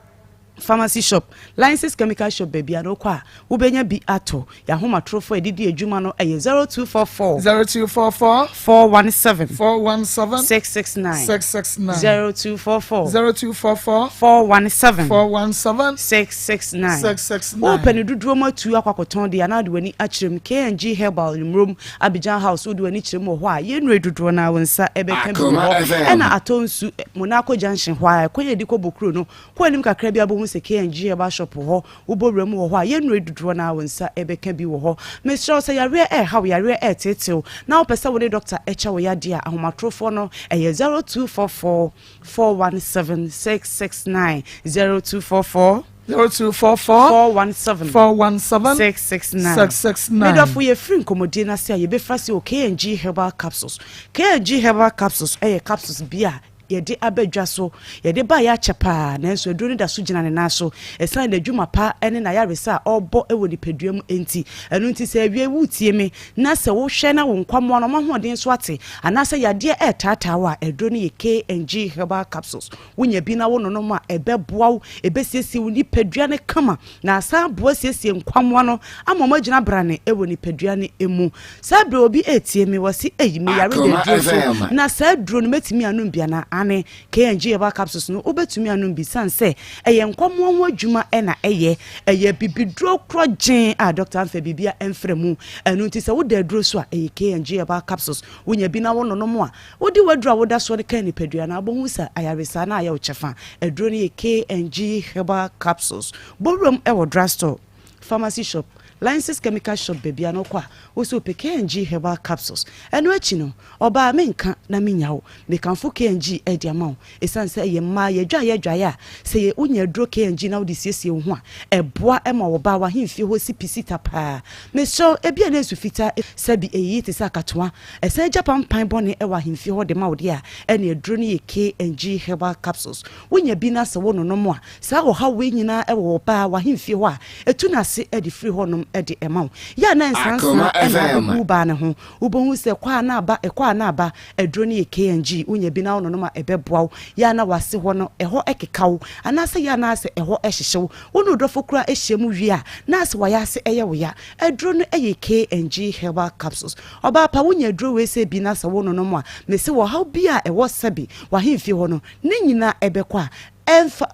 Pharmacy shop, License Chemical shop baabi a na wokɔ a wobɛnya bi atɔ. Yɛn ahomatorofo a yɛde di adwuma no yɛ 0244. 0244. 417. 417. 669. 669. 0244. 0244. 417. 417. 669. 669. Wopɛ ne dodoɔ mu atu akɔ akɔtɔn deɛ anaa de w'ani akyerɛ mu KNG Herbal Mmrom Abidjan House wode w'ani kyerɛ mu wɔ hɔ a yɛnnure dodoɔ no a wo nsa ɛbɛka bi wɔ hɔ ɛna atɔ nsu Monaco Junction hɔ a ɛkwan yɛdi kɔ Bokuro no Kɔ anim kakra bi a wobɛhu sɛ KNG Herbal Shop wɔ hɔ. Wobɔ wura mu wɔ hɔ a, yɛn nnuro dodoɔ no ara wo nsa bɛka bi wɔ hɔ. Mesrɛ wo, sɛ yareɛ reha wo, yareɛ reteetee wo, na wopɛ sɛ wo ne dɔkta kyɛ wo yadeɛ a, ahomatorofoɔ no yɛ 0244 417 669, 0244. 0244 417 417 669. 669. Me dɔfo, yɛfiri nkɔmmɔdie no ase a, yɛbɛfiri ase wɔ KNG Herbal Capsules. KNG Herbal Capsules yɛ capsules bi a yɛde aba dwa so. Yɛde baeɛ akyɛ paa, nanso aduro no da so gyina ne nan so ɛsiane n'adwuma pa ne n'ayaresa a ɔrebɔ wɔ nipadua mu nti. Ɛno nti sɛ awiei woretie me na sɛ wohwɛ na wo nkwammoa no wɔn ahoɔden so ate anaasɛ yadeɛ retaataa wo a, aduro no yɛ K&G Herbal Capsules. Wonya bi na wononom a, ɛbɛboa wo, ɛbɛsiesie wo nipadua no kama na asan aboa asiesie nkwammoa no ama wɔagyina brane wɔ nipadua no mu. Saa bere obi retie me, wɔse, Ei, me yare da aduro so, na saa aduro no mɛtumi anom bi anaa? Aane, KNG Herbal Capsules no, wobɛtumi anom bi sane sɛ ɛyɛ nkwammoa ho adwuma na ɛyɛ. Ɛyɛ bibiduro korɔgyenn a dɔkta mfa biribiara mfra mu. Ɛno nti sɛ woda aduro so a, ɛyɛ KNG Herbal Capsules. Wonya bi na wononom a, wode w'aduro a woda soɔ no ka nipadua no a, wobɛhu sɛ ayaresa no ayɛ wo kyɛfa. Aduro no yɛ KNG Herbal Capsules. Bɔ wuram wɔ drugstore, pharmacy shop, License Chemical Shop baabi a na wokɔ a, wo sɛ wopɛ KNG Herbal Capsules. Ɛno akyi no, ɔbaa menka na menya wo. Mekamfo KNG de ama wo ɛsiane sɛ ɛyɛ mmaa yɛdwaeɛ adwaeɛ a sɛ yɛ wonya aduro KNG na wode siesie wo ho a, ɛboa ma ɔbaa w'ahemfie hɔ si pi sita paa. Mesrɛ wo, ebia na nsu fitaa sɛbi ɛyiyi te sɛ akatoa, ɛsan gya pampan bɔne wɔ ahemfie hɔ de ma wo deɛ a, ɛne aduro no yɛ KNG Herbal Capsules. Wonya bi na sɛ wononom a, saa ɔhaw wei nyinaa wɔ ɔbaa w'ahemfie hɔ a, ɛtu no ase de firi hɔnom de ma wo. Yɛ a na nsansa Akoma na FM. abɛgu wo baa no ho. Wobɛhu sɛ kɔ a na aba, ɛkɔ a na aba. Aduro no yɛ KNG. Wonya bi na wononom a, ɛbɛboa wo. Yɛ a na w'ase hɔ no, ɛhɔ keka wo, anaasɛ yɛ a na asɛ ɛhɔ hyehye wo. Wo ne wo dɔfo koraa hyia mu wie a, na asɛ w'ayase yɛ wo ya. Aduro no yɛ KNG Herbal Capsules. Ɔbaa pa, wonya aduro wei sɛ bi na sɛ wononom a, mese ɔhaw biara a ɛwɔ sɛbe w'ahemfie hɔ no, ne nyinaa ɛbɛkɔ a, ɛmfa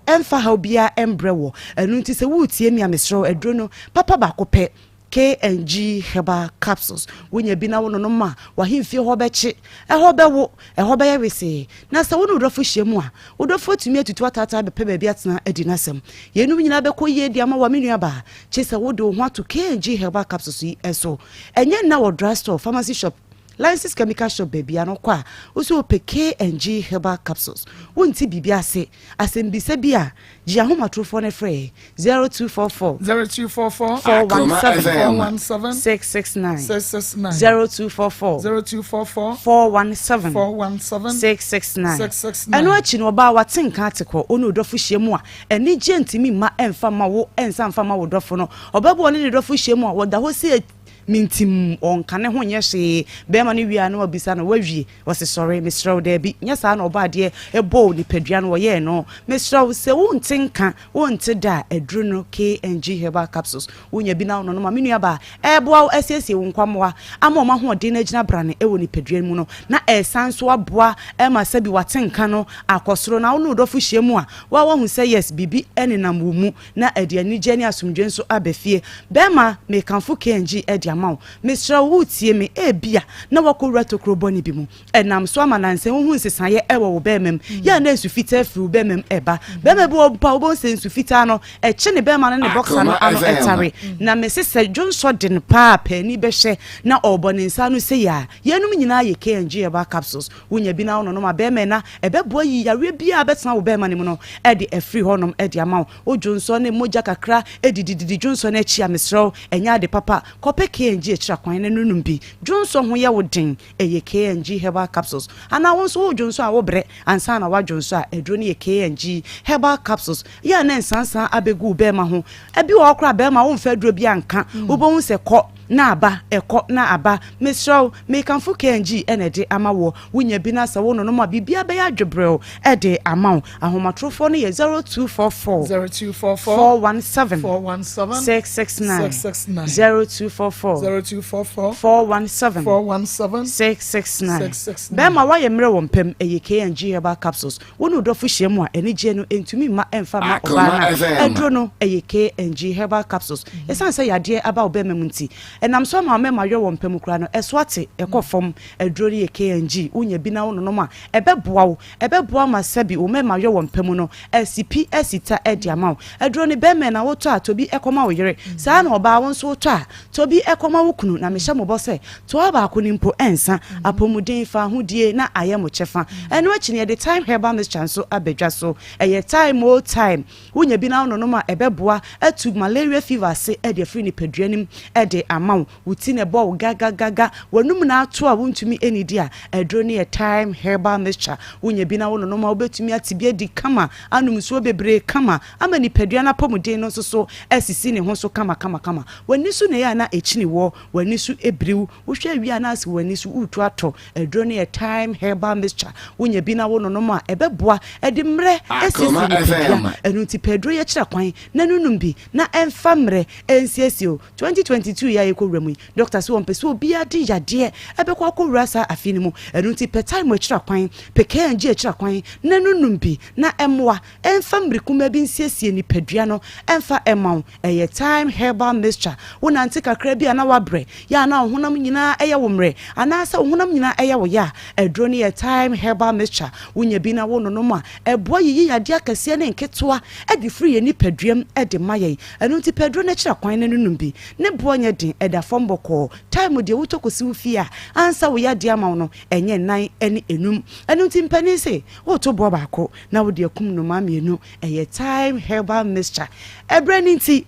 ɛmfa haw biara mbrɛ wɔ. Ɛno nti sɛ woretie me a mesrɛ wo aduro no papa baako pɛ, KNG Herbal Capsules. Wonya bi na wononom a, w'ahemfie hɔ bɛkye, ɛhɔ bɛwo, ɛhɔ bɛyɛ wesee. Na sɛ wo ne wo dɔfo hyia mu a, wo dɔfo atumi atutu ataataa abɛpɛ baabi atena adi n'asɛm. Yeinom nyinaa bɛkɔ yie de ama wo a me nuabaa, kye sɛ wode wo ho ato KNG Herbal Capsules yi so. Ɛnyɛ nna wɔ drugstore, pharmacy shop, License chemical shop baabi a no kɔ a wo sɛ wopɛ K&G herbal capsules wonte biribi ase asɛmbisa bi a gye ahomatorofoɔ no frɛ 0244 0244 417 417 669 669 0244 0244 417 417 669 669 ɛno akyi no ɔbaa wate nka ate kɔ ɔne ɔdɔfo hyia mu a anigye ntumi mma ɛmfa ma wo ɛnsa mfa ma wo dɔfo no ɔbɛboa ɔne ne dɔfo hyia mu a wɔda hɔ sɛ Mintim, ɔnka ne ho nyɛ hwee. Bɛɛma no wie a na wabisa no, Wawie? Ɔse, Sɔre, mesrɛ wo. Daabi, nyɛ saa na Ɔbɔadeɛ bɔɔ nipadua no, ɔyɛɛ no. Mesrɛ wo, sɛ wonte nka, wonte da a, aduru no, KNG Herbal Capsules, wonya bi na wononom a, me nuabaa, ɛreboa wo asiesie wo nkwammoa ama wɔn ahoɔden no agyina brane wɔ nipadua no mu no, na ɛresan nso aboa ma sɛbi wate nka no akɔ soro. Na wo ne wo dɔfo hyia mu a, wo a woahu sɛ yes, biribi nenam wo mu. na ɛde anigyeɛ ne asomdwoeɛ nso aba fie. Bɛrima, mekamfo KNG de ama wo. Mesrɛ wo, woretie me? Ebia na woakɔwura tokuro bɔne bi mu. Ɛnam so ama nnansa yi wohu nsesaeɛ wɔ wo bɛrima mu. Yɛ a na nsu fitaa firi wo bɛrima mu reba. Bɛrima bi wɔ hɔ mpo a, wobɛhu sɛ nsu fitaa no, ɛkye ne bɛrima no ne bɔksa no ano tare. Na mese sɛ dwonsɔ de no paa a, paani bɛhwɛ na ɔrebɔ ne nsa ano sei a. Yeinom nyinaa yɛ KNG Herbal Capsules. Wonya bi na wononom a, bɛrima na ɛbɛboa yi yareɛ biara a ɛbɛtena wo bɛrima no mu no de afiri hɔnom de ama wo. Wo dwonsɔ ne mogya kakra didididi dwonsɔ no akyi a, mesrɛ wo, ɛnyɛ ade papa. Kɔpɛ KNG akyiri akwan na nonom bi. Dwonsɔ ho yɛ wo den, ɛyɛ KNG Herbal Capsules. Anaa wo nso woredwonsɔ a wobrɛ ansa na woadwonsɔ a, aduro no yɛ KNG Herbal Capsules. Yɛ a na nsansan abɛgu wo bɛrima ho. Ɛbi wɔ hɔ koraa a, bɛrima womfa aduro biara nka, wobɛhu sɛ kɔ. na aba, ɛkɔ na aba. Mesrɛ wo, mekamfo KNG na ɛde ama woɔ. Wonya bi na sɛ wononom a, biribiara bɛyɛ adwebrɛw de ama wo. Ahomatorofoɔ no yɛ 0244 0244 417 417 669 669 0244 0244 417 417 669. 669. Bɛrima woayɛ mmerɛ wɔ mpam, ɛyɛ KNG Herbal Capsules. Wo ne wo dɔfo hyia mu a, anigyeɛ no ntumi mma ɛmfa mma ɔbaa no a, aduro no yɛ KNG Herbal Capsules. Ɛsiane sɛ yadeɛ aba wo bɛrima mu nti, ɛnam so ama wo mmarima yɔ wɔ mpa mu koraa no, ɛso ate, ɛkɔ fam. Aduro no yɛ KNG. Wonya bi na wononom a, ɛbɛboa wo. Ɛbɛboa ma sɛbi wo mmarima yɔ wɔ mpa mu no asi pi asi ta de ama wo. Aduro no, bɛrima na wotɔ a, tɔ bi kɔma wo yere. Saa ara na ɔbaa, wo nso wotɔ a, tɔ bi kɔma wo kunu. Na mehyɛ mo bɔ sɛ, Toa baako no mpo nsa, apɔmuden, fawohodie na ayɛ mo kyɛfa. Ɛno akyi no yɛde Thyme Herbal Mixture nso aba dwa so. Ɛyɛ thyme o thyme. Wonya bi na wononom a ɛbɛboa atu malaria fever ase de afiri nipadua no mu de ama wo. Wo ti na ɛbɔ wo gagagaga, w'anum na ato a wontumi nnidi a, aduro no yɛ Thyme Herbal Mixture. Wonya bi na wononom a wobɛtumi ate bi adi kama, anom nsuo bebree kama ama nipadua no apɔmuden no nso so asisi ne ho so kamakamakama. W'ani so na ɛyɛ a na ɛkyini woɔ. W'ani so biriw, wohwɛ awia a na ase w'ani so retu atɔ. Aduro no yɛ Thyme Herbal Mixture. Wonya bi na wononom a, ɛbɛboa de mmerɛ asiesie nipadua. Ɛno nti pɛ aduro yi akyira kwan na nonom bi na ɛmfa mmerɛ nsiesie wo. 2022 yi a yɛrekɔwura mu yi, dɔkta se wɔmpɛ sɛ obiara de yadeɛ bɛkɔ akɔwura saa afe no mu. Ɛno nti pɛ Thyme akyira kwan, pɛ KNG akyira kwan na nonom bi na ɛmmoa Ɛmfa mmere kumaa bi nsiesie nipadua no mfa mma wo. Ɛyɛ Thyme Herbal Mixture. Wonante kakra bi a na woabrɛ, yɛ a na wo honam nyinaa yɛ wo mmerɛ, anaasɛ wo honam nyinaa yɛ wo ya a, aduro no yɛ Thyme Herbal Mixture. Wonya bi na wononom a, ɛboa yiyi yadeɛ akɛseɛ ne nketewa de firi yɛn nipaduam de ma yɛn. Ɛno nti pɛ aduro no akyira kwan na nonom bi. Ne boɔ nyɛ den, ɛda fam bɔkɔɔ. Thyme deɛ wotɔ kɔsi wo fie a, ansa wo yadeɛ ama wo no, ɛnyɛ nnan ne enum. Ɛno nti mpanin se, woreto boɔ baako na wode akum nnomaa mmienu. Ɛyɛ Thyme Herbal Mixture. Ɛberɛ no nti,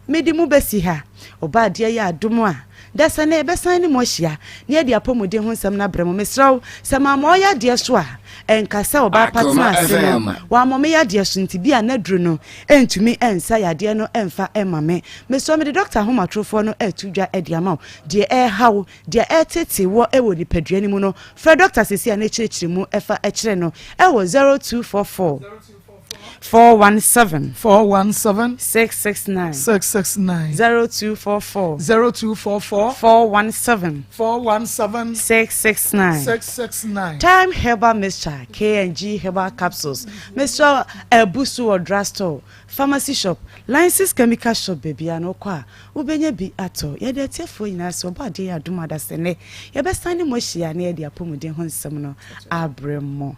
mede mo bɛsi ha. Ɔbɔadeɛ yɛ adom a, dasani yɛbɛsan ne mo ahyia na yɛde apɔmuden ho nsɛm no abrɛ mo. Mesrɛ wo, sɛ mammɔ wo yadeɛ so a, ɛnka sɛ ɔbaa pa tena ase no, wammɔ me yadeɛ so nti, bi a n'aduro no ntumi nsa yadeɛ no mfa mma me. Mesrɛ wo, mede dɔkta ahomatorofoɔ no reto dwa de ama wo. Deɛ ɛreha wo, Deɛ ɛreteetee woɔ wɔ nipadua no mu no, frɛ dɔkta seesei a na kyerɛkyerɛ mu fa kyerɛ no wɔ 0244 417 417 669 669 0244 0244 417 417 669 669. Thyme Herbal Mixture, K&G Herbal Capsules, mesrɛ abu so wɔ drugstore, Pharmacy shop, License chemical shop baabiara no wokɔ a wobɛnya bi atɔ. Yɛde atiefoɔ nyinaa sɛ ɔbɔ adeɛ yɛ adom adasɛ nnɛ yɛbɛsan ne mo ahyia na yɛde apɔmuden ho nsɛm no abrɛ mo.